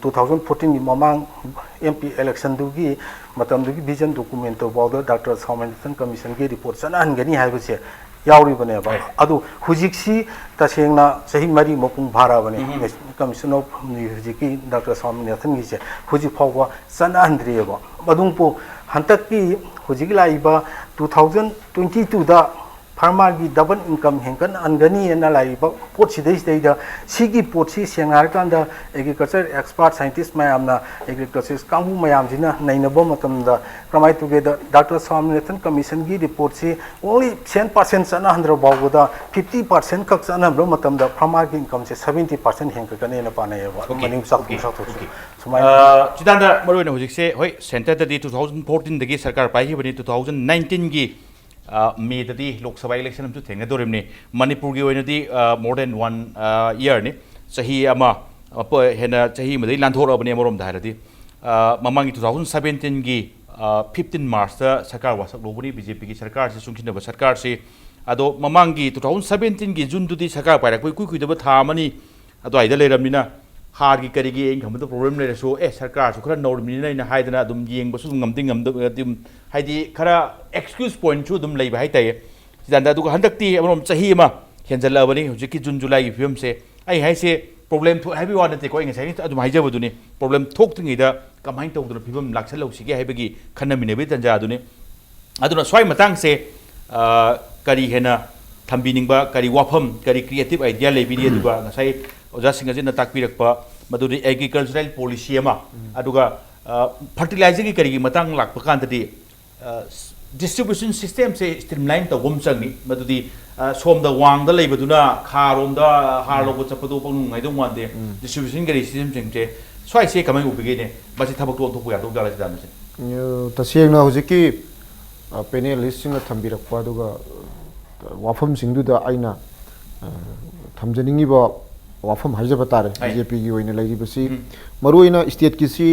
two thousand ꯐꯣꯔꯇꯤꯟꯒꯤ ꯃꯃꯥꯡ ꯑꯦꯝ ꯄꯤ ꯏꯂꯦꯛꯁꯟꯗꯨꯒꯤ ꯃꯇꯝꯗꯨꯒꯤ ꯚꯤꯖꯟ ꯗꯣꯀꯨꯃꯦꯟꯇꯨ ꯐꯥꯎꯗ ꯗꯥꯛꯇꯔ ꯁ꯭ꯋꯥꯃꯤꯅꯥꯊꯟ ꯀꯃꯤꯁꯟꯒꯤ ꯔꯤꯄꯣꯔꯠ ꯆꯠꯅꯍꯟꯒꯅꯤ ꯍꯥꯏꯕꯁꯦ ꯌꯥꯎꯔꯤꯕꯅꯦꯕ꯫ ꯑꯗꯨ ꯍꯧꯖꯤꯛꯁꯤ ꯇꯁꯦꯡꯅ ꯆꯍꯤ ꯃꯔꯤ ꯃꯄꯨꯡ ꯐꯥꯔꯛꯑꯕꯅꯤ꯫ National Commission of ꯍꯧꯖꯤꯛꯀꯤ ꯗꯥꯛꯇꯔ ꯁ꯭ꯋꯥꯃꯤꯅꯥꯊꯟꯒꯤꯁꯦ ꯍꯧꯖꯤꯛ ꯐꯥꯎꯕ ꯆꯠꯅꯍꯟꯗ꯭ꯔꯤꯑꯕ꯫ ꯃꯗꯨꯕꯨ ꯍꯟꯗꯛꯀꯤ ꯍꯧꯖꯤꯛ ꯂꯥꯛꯏꯕ ꯇꯨ ꯊꯥꯎꯖꯟ ꯇ꯭ꯋꯦꯟꯇꯤ ꯇꯨꯗ ꯐꯥꯔꯃꯔꯒꯤ ꯗꯕꯜ ꯏꯟꯀꯝ ꯍꯦꯟꯒꯠꯍꯟꯒꯅꯤꯅ ꯂꯥꯛꯏꯕ ꯄꯣꯠꯁꯤꯗꯩꯁꯤꯗꯩꯗ ꯁꯤꯒꯤ ꯄꯣꯠꯁꯤ ꯁꯦꯡꯅ ꯍꯥꯏꯔꯀꯥꯟꯗ ꯑꯦꯒ꯭ꯔꯤꯀꯜꯆꯔ ꯑꯦꯛꯁꯄꯥꯔꯠ ꯁꯥꯏꯟꯇꯤꯁ ꯃꯌꯥꯝꯅ, ꯑꯦꯒ꯭ꯔꯤꯀꯜꯆꯔ ꯀꯥꯡꯕꯨ ꯃꯌꯥꯝꯁꯤꯅ ꯅꯩꯅꯕ ꯃꯇꯝꯗ ꯀꯃꯥꯏꯅ ꯇꯧꯒꯦꯗ, doctor Swaminathan ꯀꯃꯤꯁꯟꯒꯤ ꯔꯤꯄꯣꯔꯠꯁꯤ only ten percent ꯆꯠꯅꯍꯟꯗ꯭ꯔ ꯐꯥꯎꯕꯗ fifty percent ꯈꯛ ꯆꯠꯅꯍꯟꯕ ꯃꯇꯝꯗ ꯐꯥꯔꯃꯔꯒꯤ ꯏꯟꯀꯝꯁꯦ seventy percent ꯍꯦꯟꯒꯠꯀꯅꯦꯅ ꯄꯥꯅꯩꯌꯦꯕ꯫ ꯃꯅꯤꯡ ꯆꯥꯛꯊꯣꯛ ꯆꯥꯛꯊꯣꯛꯁꯨ ꯁꯨꯃꯥꯏꯅ꯫ ꯆꯤꯇꯥꯟꯗ ꯃꯔꯨꯑꯣꯏꯅ ꯍꯧꯖꯤꯛꯁꯦ ꯍꯣꯏ ꯁꯦꯟꯇꯔꯗꯗꯤ ꯇꯨ ꯊꯥꯎꯖꯟ ꯐꯣꯔꯇꯤꯟꯗꯒꯤ ꯁꯔꯀꯥꯔ ꯄꯥꯏꯈꯤꯕꯅꯤ, ꯇꯨ ꯊꯥꯎꯖꯟ ꯅꯥꯏꯟꯇꯤꯟꯒꯤ ꯃꯦꯗꯗꯤ ꯂꯣꯛ ꯁꯚꯥ ꯏꯂꯦꯛꯁꯟ ꯑꯃꯁꯨ ꯊꯦꯡꯅꯗꯣꯔꯤꯕꯅꯤ꯫ ꯃꯅꯤꯄꯨꯔꯒꯤ ꯑꯣꯏꯅꯗꯤ more than one yearꯅꯤ, ꯆꯍꯤ ꯑꯃ ꯍꯦꯟꯅ ꯆꯍꯤ ꯑꯃꯗꯒꯤ ꯂꯥꯟꯊꯣꯔꯛꯑꯕꯅꯤ꯫ ꯑꯃꯔꯣꯝꯗ ꯍꯥꯏꯔꯗꯤ ꯃꯃꯥꯡꯒꯤ ꯇꯨ ꯊꯥꯎꯖꯟ ꯁꯕꯦꯟꯇꯤꯟꯒꯤ ꯐꯤꯐꯇꯤꯟ ꯃꯥꯔꯁꯇ ꯁꯔꯀꯥꯔ ꯋꯥꯁꯛ ꯂꯧꯕꯅꯤ ꯕꯤ ꯖꯦ ꯄꯤꯒꯤ ꯁꯔꯀꯥꯔꯁꯤ, ꯆꯨꯡꯁꯤꯟꯅꯕ ꯁꯔꯀꯥꯔꯁꯤ꯫ ꯑꯗꯣ ꯃꯃꯥꯡꯒꯤ ꯇꯨ ꯊꯥꯎꯖꯟ ꯁꯕꯦꯟꯇꯤꯟꯒꯤ ꯖꯨꯟꯗꯨꯗꯤ ꯁꯔꯀꯥꯔ ꯄꯥꯏꯔꯛꯄ ꯏꯀꯨꯏ ꯀꯨꯏꯗꯕ ꯊꯥ ꯑꯃꯅꯤ ꯑꯗꯨꯋꯥꯏꯗ ꯂꯩꯔꯕꯅꯤꯅ ꯍꯥꯔꯒꯤ ꯀꯔꯤꯒꯤ ꯑꯩꯅ ꯈꯟꯕꯗ ꯄ꯭ꯔꯣꯕ꯭ꯂꯦꯝ ꯂꯩꯔꯁꯨ ꯑꯦ ꯁꯔꯀꯥꯔꯁꯨ ꯈꯔ ꯅꯧꯔꯤꯕꯅꯤꯅ ꯑꯩꯅ ꯍꯥꯏꯗꯅ ꯑꯗꯨꯝ ꯌꯦꯡꯕꯁꯨ ꯑꯗꯨꯝ ꯉꯝꯗꯤ ꯉꯝꯗꯕ ꯑꯗꯨꯝ ꯍꯥꯏꯗꯤ ꯈꯔ ꯑꯦꯛꯁꯀ꯭ꯌꯨꯁ ꯄꯣꯏꯟꯠꯁꯨ ꯑꯗꯨꯝ ꯂꯩꯕ ꯍꯥꯏꯇꯥꯔꯦ꯫ ꯁꯤꯗ ꯑꯗꯨꯒ ꯍꯟꯗꯛꯇꯤ ꯑꯃꯔꯣꯝ ꯆꯍꯤ ꯑꯃ ꯍꯦꯟꯖꯜꯂꯛꯑꯕꯅꯤ ꯍꯧꯖꯤꯛꯀꯤ ꯖꯨꯟ ꯖꯨꯂꯥꯏꯒꯤ ꯐꯤꯕꯝꯁꯦ꯫ ꯑꯩ ꯍꯥꯏꯁꯦ ꯄ꯭ꯔꯣꯕ꯭ꯂꯦꯝ ꯊꯣꯛꯑꯦ ꯍꯥꯏꯕꯒꯤ ꯋꯥ ꯅꯠꯇꯦꯀꯣ, ꯑꯩ ꯉꯁꯥꯏ ꯑꯗꯨꯝ ꯍꯥꯏꯖꯕꯗꯨꯅꯤ꯫ ꯄ꯭ꯔꯣꯕ꯭ꯂꯦꯝ ꯊꯣꯛꯇ꯭ꯔꯤꯉꯩꯗ ꯀꯃꯥꯏꯅ ꯇꯧꯗꯅ ꯐꯤꯕꯝ ꯂꯥꯛꯁꯜꯍꯧꯁꯤꯒꯦ ꯍꯥꯏꯕꯒꯤ ꯈꯟꯅꯃꯤꯟꯅꯕꯒꯤ ꯇꯥꯟꯖꯥꯗꯨꯅꯤ꯫ ꯑꯗꯨꯅ ꯁ꯭ꯋꯥꯏ ꯃꯇꯥꯡꯁꯦ ꯀꯔꯤ ꯍꯦꯟꯅ ꯊꯝꯕꯤꯅꯤꯡꯕ, ꯀꯔꯤ ꯋꯥꯐꯝ, ꯀꯔꯤ ꯀ꯭ꯔꯤꯌꯦꯇꯤꯞ ꯑꯥꯏꯗꯤꯌꯥ ꯂꯩꯕꯤꯔꯤ? ꯑꯗꯨꯒ ꯉꯁꯥꯏ ꯑꯣꯖꯥ ꯁꯤꯡꯒꯖꯤꯠꯅ ꯇꯥꯛꯄꯤꯔꯛꯄ ꯃꯗꯨꯗꯤ ꯑꯦꯒ꯭ꯔꯤꯀꯜꯆꯔꯦꯜ ꯄꯣꯂꯤꯁꯤ ꯑꯃ, ꯑꯗꯨꯒ ꯐꯔꯇꯤꯂꯥꯏꯖꯔꯒꯤ ꯀꯔꯤꯒꯤ ꯃꯇꯥꯡ ꯂꯥꯛꯄ ꯀꯥꯟꯗꯗꯤ ꯗꯤꯁꯇ꯭ꯔꯤꯕ꯭ꯌꯨꯁꯟ ꯁꯤꯁꯇꯦꯝꯁꯦ ꯁ꯭ꯇ꯭ꯔꯤꯝꯂꯥꯏꯟ ꯇꯧꯕ ꯑꯃ ꯆꯪꯉꯤ꯫ ꯃꯗꯨꯗꯤ ꯁꯣꯝꯗ ꯋꯥꯡꯗ ꯂꯩꯕꯗꯨꯅ ꯈꯥꯔꯣꯝꯗ ꯍꯥꯔ ꯂꯧꯕ ꯆꯠꯄꯗꯣ ꯄꯪꯅꯨꯡ ꯅꯨꯡꯉꯥꯏꯗꯧ ꯃꯥꯟꯗꯦ꯫ ꯗꯤꯁꯇ꯭ꯔꯤꯕ꯭ꯌꯨꯁꯟ ꯀꯔꯤ ꯁꯤꯁꯇꯦꯝꯁꯤꯡꯁꯦ ꯁ꯭ꯋꯥꯏꯁꯦ ꯀꯃꯥꯏꯅ ꯎꯕꯤꯒꯦꯅꯦ? ꯃꯁꯤ ꯊꯕꯛꯇ ꯑꯣꯟꯊꯣꯛꯄ ꯌꯥꯗꯧ ꯖꯥꯠꯂ ꯁꯤꯗ ꯍꯥꯏꯁꯦ? ꯇꯁꯦꯡꯅ ꯍꯧꯖꯤꯛꯀꯤ ꯄꯦꯅꯦꯂꯤꯁꯁꯤꯡꯅ ꯊꯝꯕꯤꯔꯛꯄ ꯑꯗꯨꯒ ꯋꯥꯐꯝꯁꯤꯡꯗꯨꯗ ꯑꯩꯅ ꯊꯝꯖꯅꯤꯡꯉꯤꯕ ꯋꯥꯐꯝ ꯍꯥꯏꯖꯕ ꯇꯥꯔꯦ꯫ ꯕꯤ ꯖꯦ ꯄꯤꯒꯤ ꯑꯣꯏꯅ ꯂꯩꯔꯤꯕꯁꯤ ꯃꯔꯨꯑꯣꯏꯅ ꯁ꯭ꯇꯦꯠꯀꯤꯁꯤ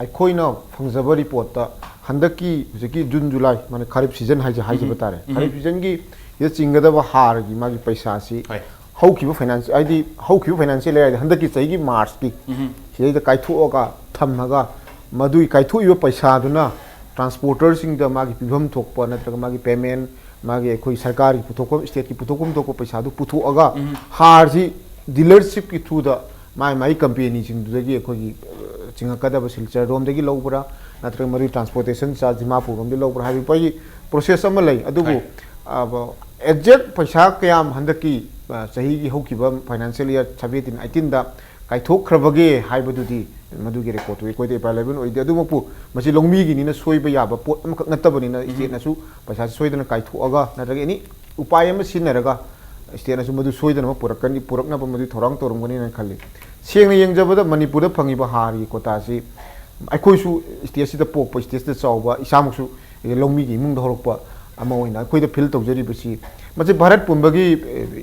ꯑꯩꯈꯣꯏꯅ ꯐꯪꯖꯕ ꯔꯤꯄꯣꯔꯠꯇ ꯍꯟꯗꯛꯀꯤ ꯍꯧꯖꯤꯛꯀꯤ ꯖꯨꯟ ꯖꯨꯂꯥꯏ ꯃꯥꯅ ꯈꯥꯔꯤꯞ ꯁꯤꯖꯟ ꯍꯥꯏꯁꯦ ꯍꯥꯏꯖꯕ ꯇꯥꯔꯦ꯫ ꯈꯥꯔꯤꯞ ꯁꯤꯖꯟꯒꯤ ꯁꯤꯗ ꯆꯤꯡꯒꯗꯕ ꯍꯥꯔꯒꯤ ꯃꯥꯒꯤ ꯄꯩꯁꯥꯁꯤ ꯍꯣꯏ꯫ ꯍꯧꯈꯤꯕ ꯐꯥꯏꯅꯥꯟꯁ ꯍꯥꯏꯗꯤ ꯍꯧꯈꯤꯕ ꯐꯥꯏꯅꯥꯟꯁꯤꯌꯦꯜ ꯏꯌꯥꯔ ꯍꯥꯏꯗꯤ ꯍꯟꯗꯛꯀꯤ ꯆꯍꯤꯒꯤ ꯃꯥꯔꯆꯀꯤ ꯁꯤꯗꯩꯗ ꯀꯥꯏꯊꯣꯛꯑꯒ ꯊꯝꯃꯒ ꯃꯗꯨꯒꯤ ꯀꯥꯏꯊꯣꯛꯏꯕ ꯄꯩꯁꯥꯗꯨꯅ ꯇ꯭ꯔꯥꯟꯁꯄꯣꯔꯇꯔꯁꯤꯡꯗ ꯃꯥꯒꯤ ꯄꯤꯐꯝ ꯊꯣꯛꯄ ꯅꯠꯇ꯭ꯔꯒ ꯃꯥꯒꯤ ꯄꯦꯃꯦꯟ ꯃꯥꯒꯤ ꯑꯩꯈꯣꯏ ꯁꯔꯀꯥꯔꯒꯤ ꯄꯨꯊꯣꯛꯐꯝ ꯁ꯭ꯇꯦꯠꯀꯤ ꯄꯨꯊꯣꯛꯐꯝ ꯊꯣꯛꯄ ꯄꯩꯁꯥꯗꯨ ꯄꯨꯊꯣꯛꯑꯒ ꯍꯥꯔꯁꯤ ꯗꯤꯂꯔꯁꯤꯞꯀꯤ ꯊ꯭ꯔꯨꯗ ꯃꯥꯏ ꯃꯥꯏ ꯀꯝꯄꯦꯅꯤꯁꯤꯡꯗꯨꯗꯒꯤ ꯑꯩꯈꯣꯏꯒꯤ ꯑ, ꯆꯤꯡꯉꯛꯀꯗꯕ ꯁꯤꯜꯆꯔ ꯔꯣꯝꯗꯒꯤ ꯂꯧꯕ꯭ꯔꯥ ꯅꯠꯇ꯭ꯔꯒ ꯃꯗꯨꯒꯤ ꯇ꯭ꯔꯥꯟꯁꯄꯣꯔꯇꯦꯁꯟ ꯆꯥꯔꯖ ꯗꯤꯃꯥꯄꯨꯔ ꯔꯣꯝꯗꯒꯤ ꯂꯧꯕ꯭ꯔꯥ ꯍꯥꯏꯕꯒꯤ ꯄ꯭ꯔꯣꯁꯦꯁ ꯑꯃ ꯂꯩ꯫ ꯑꯗꯨꯕꯨ ꯍꯣꯏ꯫ ꯑꯦꯛꯖꯦꯛ ꯄꯩꯁꯥ ꯀꯌꯥꯝ ꯍꯟꯗꯛꯀꯤ ꯑ, ꯆꯍꯤꯒꯤ ꯍꯧꯈꯤꯕ ꯐꯥꯏꯅꯥꯟꯁꯤꯌꯦꯜ ꯏꯌꯥꯔ ꯁꯕꯦꯟꯇꯤꯟ ꯑꯩꯠꯇꯤꯟꯗ ꯀꯥꯏꯊꯣꯛꯈ꯭ꯔꯕꯒꯦ ꯍꯥꯏꯕꯗꯨꯗꯤ ꯃꯗꯨꯒꯤ ꯔꯦꯀꯣꯔꯠꯇꯨ ꯑꯩꯈꯣꯏꯗ ꯑꯦꯚꯥꯏꯂꯦꯕꯜ ꯑꯣꯏꯗꯦ꯫ ꯑꯗꯨꯃꯛꯄꯨ ꯃꯁꯤ ꯂꯧꯃꯤꯒꯤꯅꯤꯅ ꯁꯣꯏꯕ ꯌꯥꯕ ꯄꯣꯠ ꯑꯃꯈꯛ ꯅꯠꯇꯕꯅꯤꯅ ꯁ꯭ꯇꯦꯠꯅꯁꯨ ꯄꯩꯁꯥꯁꯤ ꯁꯣꯏꯗꯅ ꯀꯥꯏꯊꯣꯛꯑꯒ ꯅꯠꯇ꯭ꯔꯒ ꯑꯦꯅꯤ ꯎꯄꯥꯏ ꯑꯃ ꯁꯤꯖꯤꯟꯅꯔꯒ ꯁ꯭ꯇꯦꯠꯅꯁꯨ ꯃꯗꯨ ꯁꯣꯏꯗꯅꯃꯛ ꯄꯨꯔꯛꯀꯅꯤ, ꯄꯨꯔꯛꯅꯕ ꯃꯗꯨ ꯊꯧꯔꯥꯡ ꯇꯧꯔꯝꯒꯅꯤꯅ ꯈꯜꯂꯤ꯫ ꯁꯦꯡꯅ ꯌꯦꯡꯖꯕꯗ ꯃꯅꯤꯄꯨꯔꯗ ꯐꯪꯉꯤꯕ ꯍꯥꯔꯒꯤ ꯀꯣꯇꯥꯁꯤ ꯑꯩꯈꯣꯏꯁꯨ ꯁ꯭ꯇꯦꯠꯁꯤꯗ ꯄꯣꯛꯄ, ꯁ꯭ꯇꯦꯠꯁꯤꯗ ꯆꯥꯎꯕ, ꯏꯁꯥꯃꯛꯁꯨ ꯂꯧꯃꯤꯒꯤ ꯏꯃꯨꯡꯗ ꯍꯧꯔꯛꯄ ꯑꯃ ꯑꯣꯏꯅ ꯑꯩꯈꯣꯏꯗ ꯐꯤꯜ ꯇꯧꯖꯔꯤꯕꯁꯤ ꯃꯁꯤ ꯚꯥꯔꯠ ꯄꯨꯝꯕꯒꯤ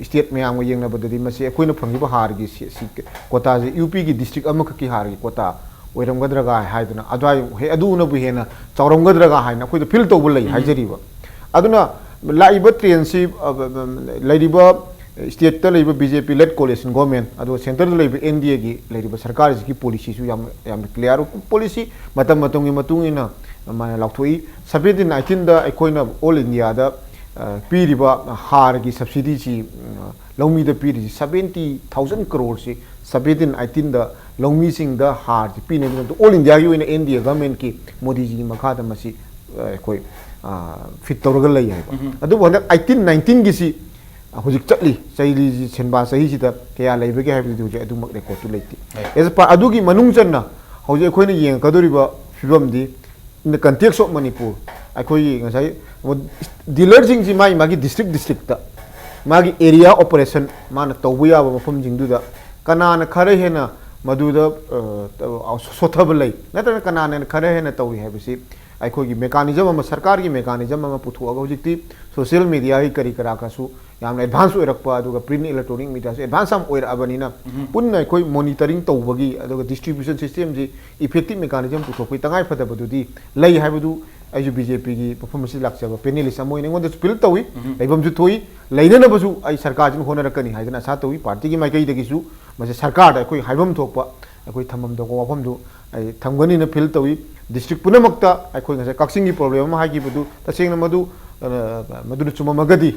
ꯁ꯭ꯇꯦꯠ ꯃꯌꯥꯝꯒ ꯌꯦꯡꯅꯕꯗꯗꯤ ꯃꯁꯤ ꯑꯩꯈꯣꯏꯅ ꯐꯪꯉꯤꯕ ꯍꯥꯔꯒꯤ ꯁꯤ- ꯁꯤ- ꯀꯣꯇꯥꯁꯤ ꯌꯨ ꯄꯤꯒꯤ ꯗꯤꯁꯇ꯭ꯔꯤꯛ ꯑꯃꯈꯛꯀꯤ ꯍꯥꯔꯒꯤ ꯀꯣꯇꯥ ꯑꯣꯏꯔꯝꯒꯗ꯭ꯔꯒ ꯍꯥꯏꯗꯅ ꯑꯗꯨꯋꯥꯏ ꯍꯦ- ꯑꯗꯨꯅꯕꯨ ꯍꯦꯟꯅ ꯆꯥꯎꯔꯝꯒꯗ꯭ꯔꯒ ꯍꯥꯏꯅ ꯑꯩꯈꯣꯏꯗ ꯐꯤꯜ ꯇꯧꯕ ꯂꯩ ꯍꯥꯏꯖꯔꯤꯕ꯫ ꯑꯗꯨꯅ ꯂꯥꯛꯏꯕ ꯇ꯭ꯔꯦꯟꯁꯤ ꯑ, ꯕ- ꯕ- ꯂꯩꯔꯤꯕ ꯁ꯭ꯇꯦꯠꯇ ꯂꯩꯕ ꯕꯤ ꯖꯦ ꯄꯤ ꯂꯦꯠ ꯀꯣꯂꯤꯁꯟ ꯒꯣꯔꯃꯦꯟ ꯑꯗꯨꯒ ꯁꯦꯟꯇꯔꯗ ꯂꯩꯕ ꯑꯦꯟ ꯗꯤ ꯑꯦꯒꯤ ꯂꯩꯔꯤꯕ ꯁꯔꯀꯥꯔꯁꯤꯒꯤ ꯄꯣꯂꯤꯁꯤꯁꯨ ꯌꯥꯝ ꯌꯥꯝꯅ ꯀ꯭ꯂꯤꯌꯥꯔ ꯑꯣꯏ꯫ ꯄꯣꯂꯤꯁꯤ ꯃꯇꯝ ꯃꯇꯝꯒꯤ ꯃꯇꯨꯡ ꯏꯟꯅ ꯃꯥꯅ ꯂꯥꯎꯊꯣꯛꯏ꯫ ꯁꯕꯦꯟꯇꯤꯟ ꯑꯩꯠꯇꯤꯟꯗ ꯑꯩꯈꯣꯏꯅ ꯑꯣꯜ ꯏꯟꯗꯤꯌꯥꯗ ꯑ, ꯄꯤꯔꯤꯕ ꯍꯥꯔꯒꯤ ꯁꯕꯁꯤꯗꯤꯁꯤ ꯎꯝ, ꯂꯧꯃꯤꯗ ꯄꯤꯔꯤꯁꯤ ꯁꯕꯦꯟꯇꯤ ꯊꯥꯎꯖꯟ ꯀ꯭ꯔꯣꯔꯁꯤ ꯁꯕꯦꯟꯇꯤꯟ ꯑꯩꯠꯇꯤꯟꯗ ꯂꯧꯃꯤꯁꯤꯡꯗ ꯍꯥꯔꯁꯤ ꯄꯤꯅꯕꯒꯤꯗꯃꯛꯇ ꯑꯣꯜ ꯏꯟꯗꯤꯌꯥꯒꯤ ꯑꯣꯏꯅ ꯑꯦꯟ ꯗꯤ ꯑꯦ ꯒꯚꯔꯟꯃꯦꯟꯠꯀꯤ ꯃꯣꯗꯤꯖꯤꯒꯤ ꯃꯈꯥꯗ ꯃꯁꯤ ꯑ, ꯑꯩꯈꯣꯏ ꯐꯤꯠ ꯇꯧꯔꯒ ꯂꯩ ꯍꯥꯏꯕ꯫ ꯑꯗꯨꯕꯨ ꯍꯟꯗꯛ ꯑꯩꯠꯇꯤꯟ ꯅꯥꯏꯟꯇꯤꯟꯒꯤꯁꯤ ꯍꯧꯖꯤꯛ ꯆꯠꯂꯤ ꯆꯍꯤꯁꯤ ꯁꯦꯟꯕꯥ ꯆꯍꯤꯁꯤꯗ ꯀꯌꯥ ꯂꯩꯕꯒꯦ ꯍꯥꯏꯕꯗꯨꯗꯤ ꯍꯧꯖꯤꯛ ꯑꯗꯨꯃꯛ ꯔꯦꯀꯣꯔꯠꯇꯨ ꯂꯩꯇꯦ꯫ ꯑꯦꯁ ꯄꯥ- ꯑꯗꯨꯒꯤ ꯃꯅꯨꯡ ꯆꯟꯅ ꯍꯧꯖꯤꯛ ꯑꯩꯈꯣꯏꯅ ꯌꯦꯡꯉꯛꯀꯗꯧꯔꯤꯕ ꯐꯤꯕꯝꯗꯤ in the context of Manipur ꯑꯩꯈꯣꯏꯒꯤ ꯉꯁꯥꯏ ꯗꯤꯂꯔꯁꯤꯡꯁꯤ ꯃꯥꯒꯤ ꯃꯥꯒꯤ ꯗꯤꯁꯇ꯭ꯔꯤꯛ ꯗꯤꯁꯇ꯭ꯔꯤꯛꯇ ꯃꯥꯒꯤ ꯑꯦꯔꯤꯌꯥ ꯑꯣꯄꯔꯦꯁꯟ ꯃꯥꯅ ꯇꯧꯕ ꯌꯥꯕ ꯃꯐꯝꯁꯤꯡꯗꯨꯗ ꯀꯅꯥꯅ ꯈꯔ ꯍꯦꯟꯅ ꯃꯗꯨꯗ ꯑ, ꯁꯣꯊꯕ ꯂꯩ ꯅꯠꯇ꯭ꯔꯒ ꯀꯅꯥꯅ ꯈꯔ ꯍꯦꯟꯅ ꯇꯧꯏ ꯍꯥꯏꯕꯁꯤ ꯑꯩꯈꯣꯏꯒꯤ ꯃꯦꯀꯥꯅꯤꯖꯝ ꯑꯃ ꯁꯔꯀꯥꯔꯒꯤ ꯃꯦꯀꯥꯅꯤꯖꯝ ꯑꯃ ꯄꯨꯊꯣꯛꯑꯒ ꯍꯧꯖꯤꯛꯇꯤ ꯁꯣꯁꯤꯌꯦꯜ ꯃꯦꯗꯤꯌꯥꯒꯤ ꯀꯔꯤ ꯀꯔꯥ ꯈꯔꯁꯨ ꯌꯥꯝꯅ ꯑꯦꯗꯚꯥꯟꯁ ꯑꯣꯏꯔꯛꯄ, ꯑꯗꯨꯒ ꯄ꯭ꯔꯤꯟ ꯏꯂꯦꯛꯇ꯭ꯔꯣꯅꯤꯛ ꯃꯤꯗꯤꯌꯥꯁꯨ ꯑꯦꯗꯚꯥꯟꯁ ꯌꯥꯝ ꯑꯣꯏꯔꯛꯑꯕꯅꯤꯅ, ꯄꯨꯟꯅ ꯑꯩꯈꯣꯏ ꯃꯣꯅꯤꯇꯔꯤꯡ ꯇꯧꯕꯒꯤ ꯑꯗꯨꯒ ꯗꯤꯁꯇ꯭ꯔꯤꯕ꯭ꯌꯨꯁꯟ ꯁꯤꯁꯇꯦꯝꯁꯤ ꯏꯐꯦꯛꯇꯤꯞ ꯃꯦꯀꯥꯅꯤꯖꯝ ꯄꯨꯊꯣꯛꯄꯒꯤ ꯇꯉꯥꯏ ꯐꯗꯕꯗꯨꯗꯤ ꯂꯩ ꯍꯥꯏꯕꯗꯨ ꯑꯩꯁꯨ ꯕꯤ ꯖꯦ ꯄꯤꯒꯤ ꯃꯐꯝ ꯑꯁꯤꯗ ꯂꯥꯛꯆꯕ ꯄꯦꯅꯦꯂꯤꯁ ꯑꯃ ꯑꯣꯏꯅ ꯑꯩꯉꯣꯟꯗꯁꯨ ꯐꯤꯜ ꯇꯧꯏ꯫ ꯂꯩꯐꯝꯁꯨ ꯊꯣꯛꯏ, ꯂꯩꯅꯅꯕꯁꯨ ꯑꯩ ꯁꯔꯀꯥꯔꯁꯤꯅ ꯍꯣꯠꯅꯔꯛꯀꯅꯤ ꯍꯥꯏꯗꯅ ꯑꯁꯥ ꯇꯧꯏ꯫ ꯄꯥꯔꯇꯤꯒꯤ ꯃꯥꯏꯀꯩꯗꯒꯤꯁꯨ ꯃꯁꯤ ꯁꯔꯀꯥꯔꯗ ꯑꯩꯈꯣꯏ ꯍꯥꯏꯐꯝ ꯊꯣꯛꯄ ꯑꯩꯈꯣꯏ ꯊꯝꯐꯝ ꯊꯣꯛꯄ ꯋꯥꯐꯝꯗꯨ ꯑꯩ ꯊꯝꯒꯅꯤꯅ ꯐꯤꯜ ꯇꯧꯏ꯫ ꯗꯤꯁꯇ꯭ꯔꯤꯛ ꯄꯨꯝꯅꯃꯛꯇ ꯑꯩꯈꯣꯏ ꯉꯁꯥꯏ ꯀꯛꯆꯤꯡꯒꯤ ꯄ꯭ꯔꯣꯕ꯭ꯂꯦꯝ ꯑꯃ ꯍꯥꯏꯈꯤꯕꯗꯨ ꯇꯁꯦꯡꯅ ꯃꯗꯨ, ꯑ, ꯃꯗꯨꯅ ꯆꯨꯝꯃꯝꯃꯒꯗꯤ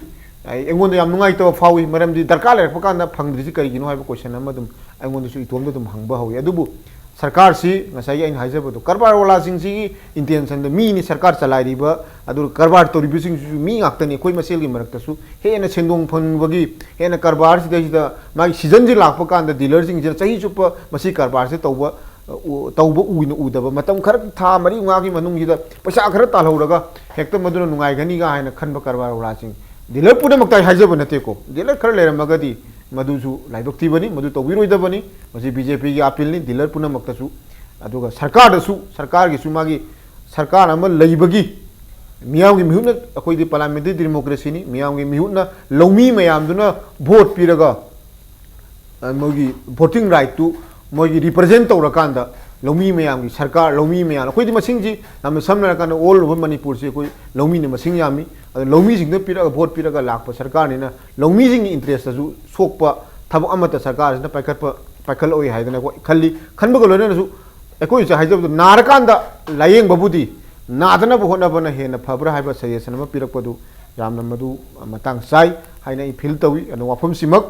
ꯑꯩ, ꯑꯩꯉꯣꯟꯗ ꯌꯥꯝ ꯅꯨꯡꯉꯥꯏꯇꯕ ꯐꯥꯎꯏ꯫ ꯃꯔꯝꯗꯤ ꯗꯔꯀꯥꯔ ꯂꯩꯔꯛꯄ ꯀꯥꯟꯗ ꯐꯪꯗ꯭ꯔꯤꯁꯤ ꯀꯔꯤꯒꯤꯅꯣ ꯍꯥꯏꯕ ꯀꯣꯏꯁꯟ ꯑꯃ ꯑꯗꯨꯝ ꯑꯩꯉꯣꯟꯗꯁꯨ ꯏꯇꯣꯝꯗ ꯑꯗꯨꯝ ꯍꯪꯕ ꯍꯧꯏ꯫ ꯑꯗꯨꯕꯨ ꯁꯔꯀꯥꯔꯁꯤ ꯉꯁꯥꯏꯒꯤ ꯑꯩꯅ ꯍꯥꯏꯖꯕꯗꯣ, ꯀꯔꯕꯥꯔ ꯋꯥꯂꯥꯁꯤꯡꯁꯤꯒꯤ ꯏꯟꯇꯦꯟꯁꯟꯗ ꯃꯤꯅꯤ ꯁꯔꯀꯥꯔ ꯆꯂꯥꯏꯔꯤꯕ, ꯑꯗꯨꯒ ꯀꯔꯕꯥꯔ ꯇꯧꯔꯤꯕꯁꯤꯡꯁꯤꯁꯨ ꯃꯤ ꯉꯥꯛꯇꯅꯤ꯫ ꯑꯩꯈꯣꯏ ꯃꯁꯦꯜꯒꯤ ꯃꯔꯛꯇꯁꯨ ꯍꯦꯟꯅ ꯁꯦꯟꯗꯣꯡ ꯐꯪꯕꯒꯤ, ꯍꯦꯟꯅ ꯀꯔꯕꯥꯔꯁꯤꯗꯩꯁꯤꯗ ꯃꯥꯒꯤ ꯁꯤꯖꯟꯁꯤ ꯂꯥꯛꯄ ꯀꯥꯟꯗ ꯗꯤꯂꯔꯁꯤꯡꯁꯤꯅ ꯆꯍꯤ ꯆꯨꯞꯄ ꯃꯁꯤ ꯀꯔꯕꯥꯔꯁꯤ ꯇꯧꯕ, ꯎ-, ꯇꯧꯕ ꯎꯏꯅ ꯎꯗꯕ, ꯃꯇꯝ ꯈꯔ, ꯊꯥ ꯃꯔꯤ ꯃꯉꯥꯒꯤ ꯃꯅꯨꯡꯁꯤꯗ ꯄꯩꯁꯥ ꯈꯔ ꯇꯥꯜꯍꯧꯔꯒ ꯍꯦꯛꯇ ꯃꯗꯨꯅ ꯅꯨꯡꯉꯥꯏꯒꯅꯤꯒ ꯍꯥꯏꯅ ꯈꯟꯕ ꯀꯔꯕꯥꯔ ꯋꯥꯂꯥꯁꯤꯡ, ꯗꯤꯂꯔ ꯄꯨꯝꯅꯃꯛꯇ ꯑꯩ ꯍꯥꯏꯖꯕ ꯅꯠꯇꯦꯀꯣ, ꯗꯤꯂꯔ ꯈꯔ ꯂꯩꯔꯝꯃꯒꯗꯤ ꯃꯗꯨꯁꯨ ꯂꯥꯏꯕꯛ ꯊꯤꯕꯅꯤ, ꯃꯗꯨ ꯇꯧꯕꯤꯔꯣꯏꯗꯕꯅꯤ꯫ ꯃꯁꯤ ꯕꯤ ꯖꯦ ꯄꯤꯒꯤ ꯑꯥꯄꯤꯜꯅꯤ ꯗꯤꯂꯔ ꯄꯨꯝꯅꯃꯛꯇꯁꯨ꯫ ꯑꯗꯨꯒ ꯁꯔꯀꯥꯔꯗꯁꯨ, ꯁꯔꯀꯥꯔꯒꯤꯁꯨ ꯃꯥꯒꯤ, ꯁꯔꯀꯥꯔ ꯑꯃ ꯂꯩꯕꯒꯤ ꯃꯤꯌꯥꯝꯒꯤ ꯃꯤꯍꯨꯠꯅ, ꯑꯩꯈꯣꯏꯗꯤ ꯄꯥꯔꯂꯤꯌꯥꯃꯦꯟꯇꯔꯤ ꯗꯦꯃꯣꯀ꯭ꯔꯦꯁꯤꯅꯤ, ꯃꯤꯌꯥꯝꯒꯤ ꯃꯤꯍꯨꯠꯅ ꯂꯧꯃꯤ ꯃꯌꯥꯝꯗꯨꯅ ꯚꯣꯠ ꯄꯤꯔꯒ, ꯑ, ꯃꯣꯏꯒꯤ ꯚꯣꯇꯤꯡ ꯔꯥꯏꯠꯇꯨ ꯃꯣꯏꯒꯤ ꯔꯤꯄ꯭ꯔꯖꯦꯟ ꯇꯧꯔꯀꯥꯟꯗ ꯂꯧꯃꯤ ꯃꯌꯥꯝꯒꯤ ꯁꯔꯀꯥꯔ, ꯂꯧꯃꯤ ꯃꯌꯥꯝ, ꯑꯩꯈꯣꯏꯗꯤ ꯃꯁꯤꯡꯁꯤ ꯌꯥꯝꯅ ꯁꯝꯅ ꯍꯥꯏꯔꯀꯥꯟꯗ all over ꯃꯅꯤꯄꯨꯔꯁꯤ ꯑꯩꯈꯣꯏ ꯂꯧꯃꯤꯅ ꯃꯁꯤꯡ ꯌꯥꯝꯃꯤ꯫ ꯑꯗꯣ ꯂꯧꯃꯤꯁꯤꯡꯗ ꯄꯤꯔꯛꯑꯒ, ꯚꯣꯠ ꯄꯤꯔꯒ ꯂꯥꯛꯄ ꯁꯔꯀꯥꯔꯅꯤꯅ ꯂꯧꯃꯤꯁꯤꯡꯒꯤ ꯏꯟꯇꯔꯦꯁꯇꯁꯨ ꯁꯣꯛꯄ ꯊꯕꯛ ꯑꯃꯠꯇ ꯁꯔꯀꯥꯔꯁꯤꯅ ꯄꯥꯏꯈꯠꯄ, ꯄꯥꯏꯈꯠꯂꯛꯑꯣꯏ ꯍꯥꯏꯗꯅ ꯑꯩꯈꯣꯏ ꯈꯜꯂꯤ꯫ ꯈꯟꯕꯒ ꯂꯣꯏꯅꯅꯁꯨ ꯑꯩꯈꯣꯏ ꯍꯧꯖꯤꯛ ꯍꯥꯏꯖꯕꯗꯣ, ꯅꯥꯔꯀꯥꯟꯗ ꯂꯥꯏꯌꯦꯡꯕꯕꯨꯗꯤ, ꯅꯥꯗꯅꯕ ꯍꯣꯠꯅꯕꯅ ꯍꯦꯟꯅ ꯐꯕ꯭ꯔꯥ ꯍꯥꯏꯕ ꯁꯖꯦꯁꯟ ꯑꯃ ꯄꯤꯔꯛꯄꯗꯨ ꯌꯥꯝꯅ ꯃꯗꯨ ꯃꯇꯥꯡ ꯆꯥꯏ ꯍꯥꯏꯅ ꯑꯩ ꯐꯤꯜ ꯇꯧꯏ꯫ ꯑꯗꯣ ꯋꯥꯐꯝꯁꯤꯃꯛ,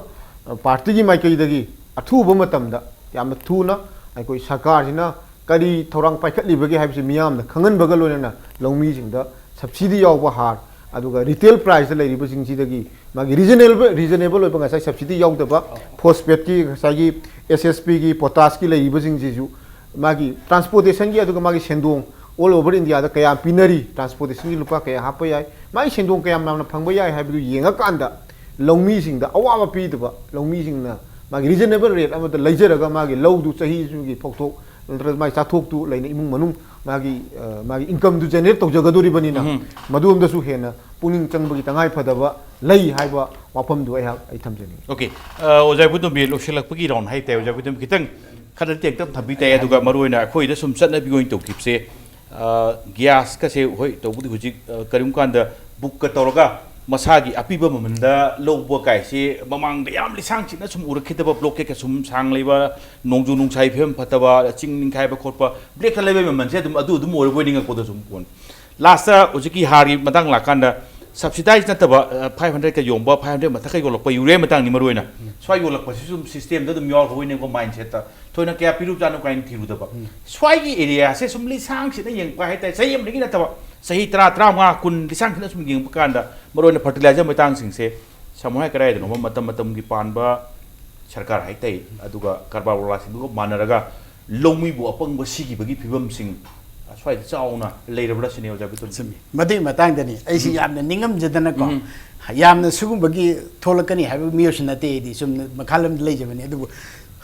ꯑ, ꯄꯥꯔꯇꯤꯒꯤ ꯃꯥꯏꯀꯩꯗꯒꯤ ꯑꯊꯨꯕ ꯃꯇꯝꯗ ꯌꯥꯝꯅ ꯊꯨꯅ ꯑꯩꯈꯣꯏ ꯁꯔꯀꯥꯔꯁꯤꯅ ꯀꯔꯤ ꯊꯧꯔꯥꯡ ꯄꯥꯏꯈꯠꯂꯤꯕꯒꯦ ꯍꯥꯏꯕꯁꯤ ꯃꯤꯌꯥꯝꯅ ꯈꯪꯍꯟꯕꯒ ꯂꯣꯏꯅꯅ ꯂꯧꯃꯤꯁꯤꯡꯗ ꯁꯕꯁꯤꯗꯤ ꯌꯥꯎꯕ ꯍꯥꯔ, ꯑꯗꯨꯒ ꯔꯤꯇꯦꯜ ꯄ꯭ꯔꯥꯏꯁꯇ ꯂꯩꯔꯤꯕꯁꯤꯡꯁꯤꯗꯒꯤ ꯃꯥꯒꯤ ꯔꯤꯖꯅꯦꯕꯜ, ꯔꯤꯖꯅꯦꯕꯜ ꯑꯣꯏꯕ ꯉꯁꯥꯏ ꯁꯕꯁꯤꯗꯤ ꯌꯥꯎꯗꯕ ꯐꯣꯁꯐꯦꯠꯀꯤ, ꯉꯁꯥꯏꯒꯤ ꯑꯦꯁ ꯑꯦꯁ ꯄꯤꯒꯤ, ꯄꯣꯇꯥꯁꯀꯤ ꯂꯩꯔꯤꯕꯁꯤꯡꯁꯤꯁꯨ ꯃꯥꯒꯤ ꯇ꯭ꯔꯥꯟꯁꯄꯣꯔꯇꯦꯁꯟꯒꯤ, ꯑꯗꯨꯒ ꯃꯥꯒꯤ ꯁꯦꯟꯗꯣꯡ all over ꯏꯟꯗꯤꯌꯥꯗ ꯀꯌꯥ ꯄꯤꯅꯔꯤ, ꯇ꯭ꯔꯥꯟꯁꯄꯣꯔꯇꯦꯁꯟꯒꯤ ꯂꯨꯄꯥ ꯀꯌꯥ ꯍꯥꯞꯄ ꯌꯥꯏ, ꯃꯥꯒꯤ ꯁꯦꯟꯗꯣꯡ ꯀꯌꯥꯝ ꯌꯥꯝꯅ ꯐꯪꯕ ꯌꯥꯏ ꯍꯥꯏꯕꯗꯨ ꯌꯦꯡꯉꯀꯥꯟꯗ ꯂꯧꯃꯤꯁꯤꯡꯗ ꯑꯋꯥꯕ ꯄꯤꯗꯕ, ꯂꯧꯃꯤꯁꯤꯡꯅ ꯃꯥꯒꯤ ꯔꯤꯖꯅꯦꯕꯜ ꯔꯦꯠ ꯑꯃꯗ ꯂꯩꯖꯔꯒ ꯃꯥꯒꯤ ꯂꯧꯗꯨ ꯆꯍꯤꯁꯤꯒꯤ ꯐꯧꯊꯣꯛ ꯅꯠꯇ꯭ꯔꯒ ꯃꯥꯒꯤ ꯆꯥꯊꯣꯛꯇꯨ ꯂꯩꯅ ꯏꯃꯨꯡ ꯃꯅꯨꯡ ꯃꯥꯒꯤ ꯃꯥꯒꯤ ꯏꯟꯀꯝꯗꯨ ꯖꯦꯅꯦꯔꯦꯠ ꯇꯧꯖꯒꯗꯣꯔꯤꯕꯅꯤꯅ, ꯃꯗꯨꯔꯣꯝꯗꯁꯨ ꯍꯦꯟꯅ ꯄꯨꯛꯅꯤꯡ ꯆꯪꯕꯒꯤ ꯇꯉꯥꯏ ꯐꯗꯕ ꯂꯩ ꯍꯥꯏꯕ ꯋꯥꯐꯝꯗꯨ ꯑꯩꯍꯥꯛ ꯑꯩ ꯊꯝꯖꯅꯤꯡꯉꯤ꯫ ꯑꯣꯀꯦ꯫ ꯑꯣꯖꯥ ꯏꯕꯨꯗꯣꯝꯕꯤ, ꯂꯣꯏꯁꯤꯜꯂꯛꯄꯒꯤ ꯔꯥꯎꯟ ꯍꯥꯏꯇꯥꯔꯦ꯫ ꯑꯣꯖꯥ ꯏꯕꯨꯗꯣꯝꯕꯤ, ꯈꯤꯇꯪ ꯈꯔꯗꯤ ꯇꯦꯟꯇꯛ ꯊꯝꯕꯤ ꯇꯥꯏ꯫ ꯑꯗꯨꯒ ꯃꯔꯨꯑꯣꯏꯅ ꯑꯩꯈꯣꯏꯗ ꯁꯨꯝ ꯆꯠꯅꯕꯤ ꯑꯣꯏꯅ ꯇꯧꯈꯤꯕꯁꯦ, ꯒ꯭ꯌꯥꯁꯀꯁꯦ, ꯍꯣꯏ, ꯇꯧꯕꯗꯤ ꯍꯧꯖꯤꯛ ꯀꯔꯤꯒꯨꯝꯕ ꯀꯥꯟꯗ ꯕꯨꯛꯀ ꯇꯧꯔꯒ ꯃꯁꯥꯒꯤ ꯑꯄꯤꯕ ꯃꯃꯜꯗ ꯂꯧꯕ ꯀꯥꯏꯁꯦ ꯃꯃꯥꯡꯗ ꯌꯥꯝ ꯂꯤꯁꯥꯡ ꯁꯤꯠꯅ ꯁꯨꯝ ꯎꯔꯛꯈꯤꯗꯕ, ꯕ꯭ꯂꯣꯀꯦꯠꯀ ꯁꯨꯝ ꯁꯥꯡ ꯂꯩꯕ, ꯅꯣꯡꯖꯨ ꯅꯨꯡꯁꯥꯒꯤ ꯐꯤꯕꯝ ꯐꯠꯇꯕ, ꯆꯤꯡ ꯅꯤꯡꯈꯥꯏꯕ ꯈꯣꯠꯄ, ꯕ꯭ꯂꯦꯛꯇ ꯂꯩꯕꯒꯤ ꯃꯃꯜꯁꯦ ꯑꯗꯨꯝ ꯑꯗꯨ ꯑꯗꯨꯝ ꯑꯣꯏꯔꯕꯣꯏ ꯅꯤꯡꯉꯛꯄꯗꯣ ꯁꯨꯝ ꯄꯣꯟ꯫ ꯂꯥꯁꯇ ꯍꯧꯖꯤꯛꯀꯤ ꯍꯥꯔꯒꯤ ꯃꯇꯥꯡ ꯂꯥꯛꯀꯥꯟꯗ, ꯁꯕꯁꯤꯗꯥꯏꯁ ꯅꯠꯇꯕ, ꯐꯥꯏꯚ ꯍꯟꯗ꯭ꯔꯦꯗꯀ ꯌꯣꯟꯕ, ꯐꯥꯏꯚ ꯍꯟꯗ꯭ꯔꯦꯗ ꯃꯊꯛꯀ ꯌꯣꯜꯂꯛꯄ ꯌꯨꯔꯤꯌꯥ ꯃꯇꯥꯡꯅꯤ ꯃꯔꯨꯑꯣꯏꯅ꯫ ꯁ꯭ꯋꯥꯏ ꯌꯣꯜꯂꯛꯄꯁꯤꯁꯨ ꯁꯨꯝ ꯁꯤꯁꯇꯦꯝꯗ ꯑꯗꯨꯝ ꯌꯥꯎꯔꯛꯄꯣꯏꯅꯦꯀꯣ, ꯃꯥꯏꯟꯁꯦꯠꯇ꯫ ꯊꯣꯏꯅ ꯀꯌꯥ ꯄꯤꯔꯨꯕꯖꯥꯠꯅꯣ ꯀꯥꯏꯅ ꯊꯤꯔꯨꯗꯕ꯫ ꯁ꯭ꯋꯥꯏꯒꯤ ꯑꯦꯔꯤꯌꯥꯁꯦ ꯁꯨꯝ ꯂꯤꯁꯥꯡ ꯁꯤꯠꯅ ꯌꯦꯡꯉꯛꯄ ꯍꯥꯏꯇꯥꯔꯦ, ꯆꯍꯤ ꯑꯃꯗꯒꯤ ꯅꯠꯇꯕ, ꯆꯍꯤ ꯇꯔꯥ, ꯇꯔꯥꯃꯉꯥ, ꯀꯨꯟ ꯂꯤꯁꯥꯡ ꯁꯤꯠꯅ ꯁꯨꯝ ꯌꯦꯡꯕ ꯀꯥꯟꯗ, ꯃꯔꯨꯑꯣꯏꯅ ꯐꯔꯇꯤꯂꯥꯏꯖꯔ ꯃꯇꯥꯡꯁꯤꯡꯁꯦ ꯁꯃꯨ ꯍꯥꯏ ꯀꯗꯥꯏꯗꯅꯣ ꯃꯇꯝ ꯃꯇꯝꯒꯤ ꯄꯥꯟꯕ ꯁꯔꯀꯥꯔ ꯍꯥꯏꯇꯥꯔꯦ, ꯑꯗꯨꯒ ꯀꯔꯕꯥꯔ ꯋꯥꯂꯥꯁꯤꯡꯗꯨꯒ ꯃꯥꯟꯅꯔꯒ ꯂꯧꯃꯤꯕꯨ ꯑꯄꯪꯕ ꯁꯤꯈꯤꯕꯒꯤ ꯐꯤꯕꯝꯁꯤꯡ ꯁ꯭ꯋꯥꯏꯗ ꯆꯥꯎꯅ ꯂꯩꯔꯕ꯭ꯔꯥ ꯁꯤꯅꯤ, ꯑꯣꯖꯥ ꯕꯤꯇꯨꯜ꯫ ꯆꯨꯝꯃꯤ꯫ ꯃꯗꯨꯒꯤ ꯃꯇꯥꯡꯗꯅꯤ ꯑꯩꯁꯤ ꯌꯥꯝꯅ ꯅꯤꯡꯉꯝꯖꯗꯅꯀꯣ, ꯌꯥꯝꯅ ꯁꯤꯒꯨꯝꯕꯒꯤ ꯊꯣꯛꯂꯛꯀꯅꯤ ꯍꯥꯏꯕ ꯃꯤꯑꯣꯏꯁꯨ ꯅꯠꯇꯦ ꯑꯩꯗꯤ, ꯁꯨꯝ ꯃꯈꯥ ꯂꯝꯗ ꯂꯩꯖꯕꯅꯤ꯫ ꯑꯗꯨꯕꯨ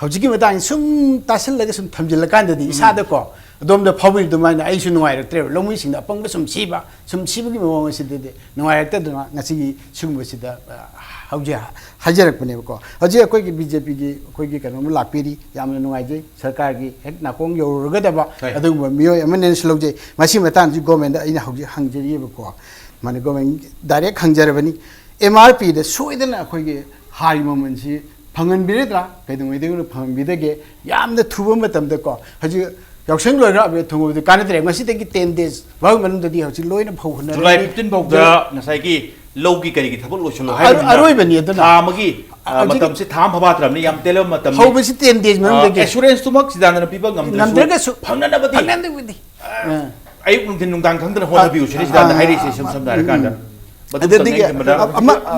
ꯍꯧꯖꯤꯛꯀꯤ ꯃꯇꯥꯡꯁꯤ ꯁꯨꯝ ꯇꯥꯁꯤꯜꯂꯒ ꯁꯨꯝ ꯊꯝꯖꯤꯜꯂꯀꯥꯟꯗꯗꯤ ꯏꯁꯥꯗꯀꯣ, ꯑꯗꯣꯝꯗ ꯐꯥꯎꯕꯤ ꯑꯗꯨꯃꯥꯏꯅ ꯑꯩꯁꯨ ꯅꯨꯡꯉꯥꯏꯔꯛꯇ꯭ꯔꯦꯕ꯫ ꯂꯧꯃꯤꯁꯤꯡꯗ ꯑꯄꯪꯕ ꯁꯨꯝ ꯁꯤꯕ, ꯁꯨꯝ ꯁꯤꯕꯒꯤ ꯃꯑꯣꯡ ꯑꯁꯤꯗꯗꯤ ꯅꯨꯡꯉꯥꯏꯔꯛꯇꯗꯅ ꯉꯁꯤꯒꯤ ꯁꯤꯒꯨꯝꯕꯁꯤꯗ, ꯑ, ꯍꯧꯖꯤꯛ ꯍꯥꯏꯖꯔꯛꯄꯅꯦꯕꯀꯣ꯫ ꯍꯧꯖꯤꯛ ꯑꯩꯈꯣꯏꯒꯤ ꯕꯤ ꯖꯦ ꯄꯤꯒꯤ ꯑꯩꯈꯣꯏꯒꯤ ꯀꯩꯅꯣꯝꯃ ꯂꯥꯛꯄꯤꯔꯤ, ꯌꯥꯝꯅ ꯅꯨꯡꯉꯥꯏꯖꯩ꯫ ꯁꯔꯀꯥꯔꯒꯤ ꯍꯦꯛ ꯅꯥꯀꯣꯡ ꯌꯧꯔꯨꯔꯒꯗꯕ ꯑꯗꯨꯒꯨꯝꯕ ꯃꯤꯑꯣꯏ ꯑꯃꯅꯦꯅꯁꯨ ꯂꯧꯖꯩ꯫ ꯃꯁꯤ ꯃꯇꯥꯡꯁꯤ ꯒꯣꯔꯃꯦꯟꯗ ꯑꯩꯅ ꯍꯧꯖꯤꯛ ꯍꯪꯖꯔꯤꯑꯕꯀꯣ, ꯃꯥꯅ ꯒꯣꯔꯃꯦꯟ ꯗꯥꯏꯔꯦꯛ ꯍꯪꯖꯔꯕꯅꯤ꯫ ꯑꯦꯝ ꯑꯥꯔ ꯄꯤꯗ ꯁꯣꯏꯗꯅ ꯑꯩꯈꯣꯏꯒꯤ ꯍꯥꯔꯒꯤ ꯃꯃꯜꯁꯤ ꯐꯪꯍꯟꯕꯤꯔꯗ꯭ꯔꯥ? ꯀꯩꯗꯧꯉꯩꯗꯒꯤꯅꯣ ꯐꯪꯍꯟꯕꯤꯗꯒꯦ? ꯌꯥꯝꯅ ꯊꯨꯕ ꯃꯇꯝꯗꯀꯣ, ꯍꯧꯖꯤꯛ ꯌꯥꯎꯁꯪ ꯂꯣꯏꯔꯒ ꯑꯕꯦꯔ ꯊꯣꯡꯕꯗꯤ ꯀꯥꯟꯅꯗ꯭ꯔꯦ꯫ ꯃꯁꯤꯗꯒꯤ ꯇꯦꯟ ꯗꯦꯖ ꯐꯥꯎꯒꯤ ꯃꯅꯨꯡꯗꯗꯤ ꯍꯧꯖꯤꯛ ꯂꯣꯏꯅ ꯐꯧ ꯍꯨꯟꯅꯔꯅꯤ꯫ ꯖꯨꯂꯥꯏ ꯐꯤꯐꯇꯤꯟ ꯐꯥꯎꯗ ꯉꯁꯥꯏꯒꯤ ꯂꯧꯒꯤ ꯀꯔꯤꯒꯤ ꯊꯕꯛ ꯂꯣꯏꯁꯤꯜꯂꯣ ꯍꯥꯏꯕꯅꯤꯅ, ꯑꯔꯣꯏꯕꯅꯤ ꯑꯗꯨꯅ꯫ ꯊꯥ ꯑꯃꯒꯤ, ꯑ, ꯍꯧꯖꯤꯛ ꯃꯇꯝꯁꯤ ꯊꯥ ꯑꯃ ꯐꯥꯐꯥꯠꯇ꯭ꯔꯕꯅꯤ, ꯌꯥꯝ ꯇꯦꯜꯂꯕ ꯃꯇꯝꯅꯤ꯫ ꯍꯧꯕꯁꯤ ꯇꯦꯟ ꯗꯦꯖ ꯃꯅꯨꯡꯗꯒꯤ꯫ ꯑꯦꯁꯨꯔꯦꯟꯁꯇꯨꯃꯛ ꯆꯤꯗꯥꯟꯗꯅ ꯄꯤꯕ ꯉꯝꯗ꯭ꯔꯁꯨ, ꯉꯝꯗ꯭ꯔꯒꯁꯨ, ꯐꯪꯅꯅꯕꯗꯤ ꯐꯪꯅꯅꯕꯗꯤ꯫ ꯑ꯫ ꯑꯌꯨꯛ ꯅꯨꯡꯊꯤꯟ ꯅꯨꯡꯗꯥꯡ ꯈꯪꯗꯅ ꯍꯣꯠꯅꯕꯤꯌꯨ ꯁꯤꯅꯤ ꯆꯤꯗꯥꯟꯗ ꯍꯥꯏꯔꯛꯏꯁꯦ, ꯏꯁꯝ ꯁꯝꯅ ꯍꯥꯏꯔꯀꯥꯟꯗ꯫ ꯃꯗꯨ ꯑꯗꯨꯗꯒꯤ ꯇꯪꯅꯤꯡ ꯊꯝꯕꯗ ꯑꯃ ꯑ,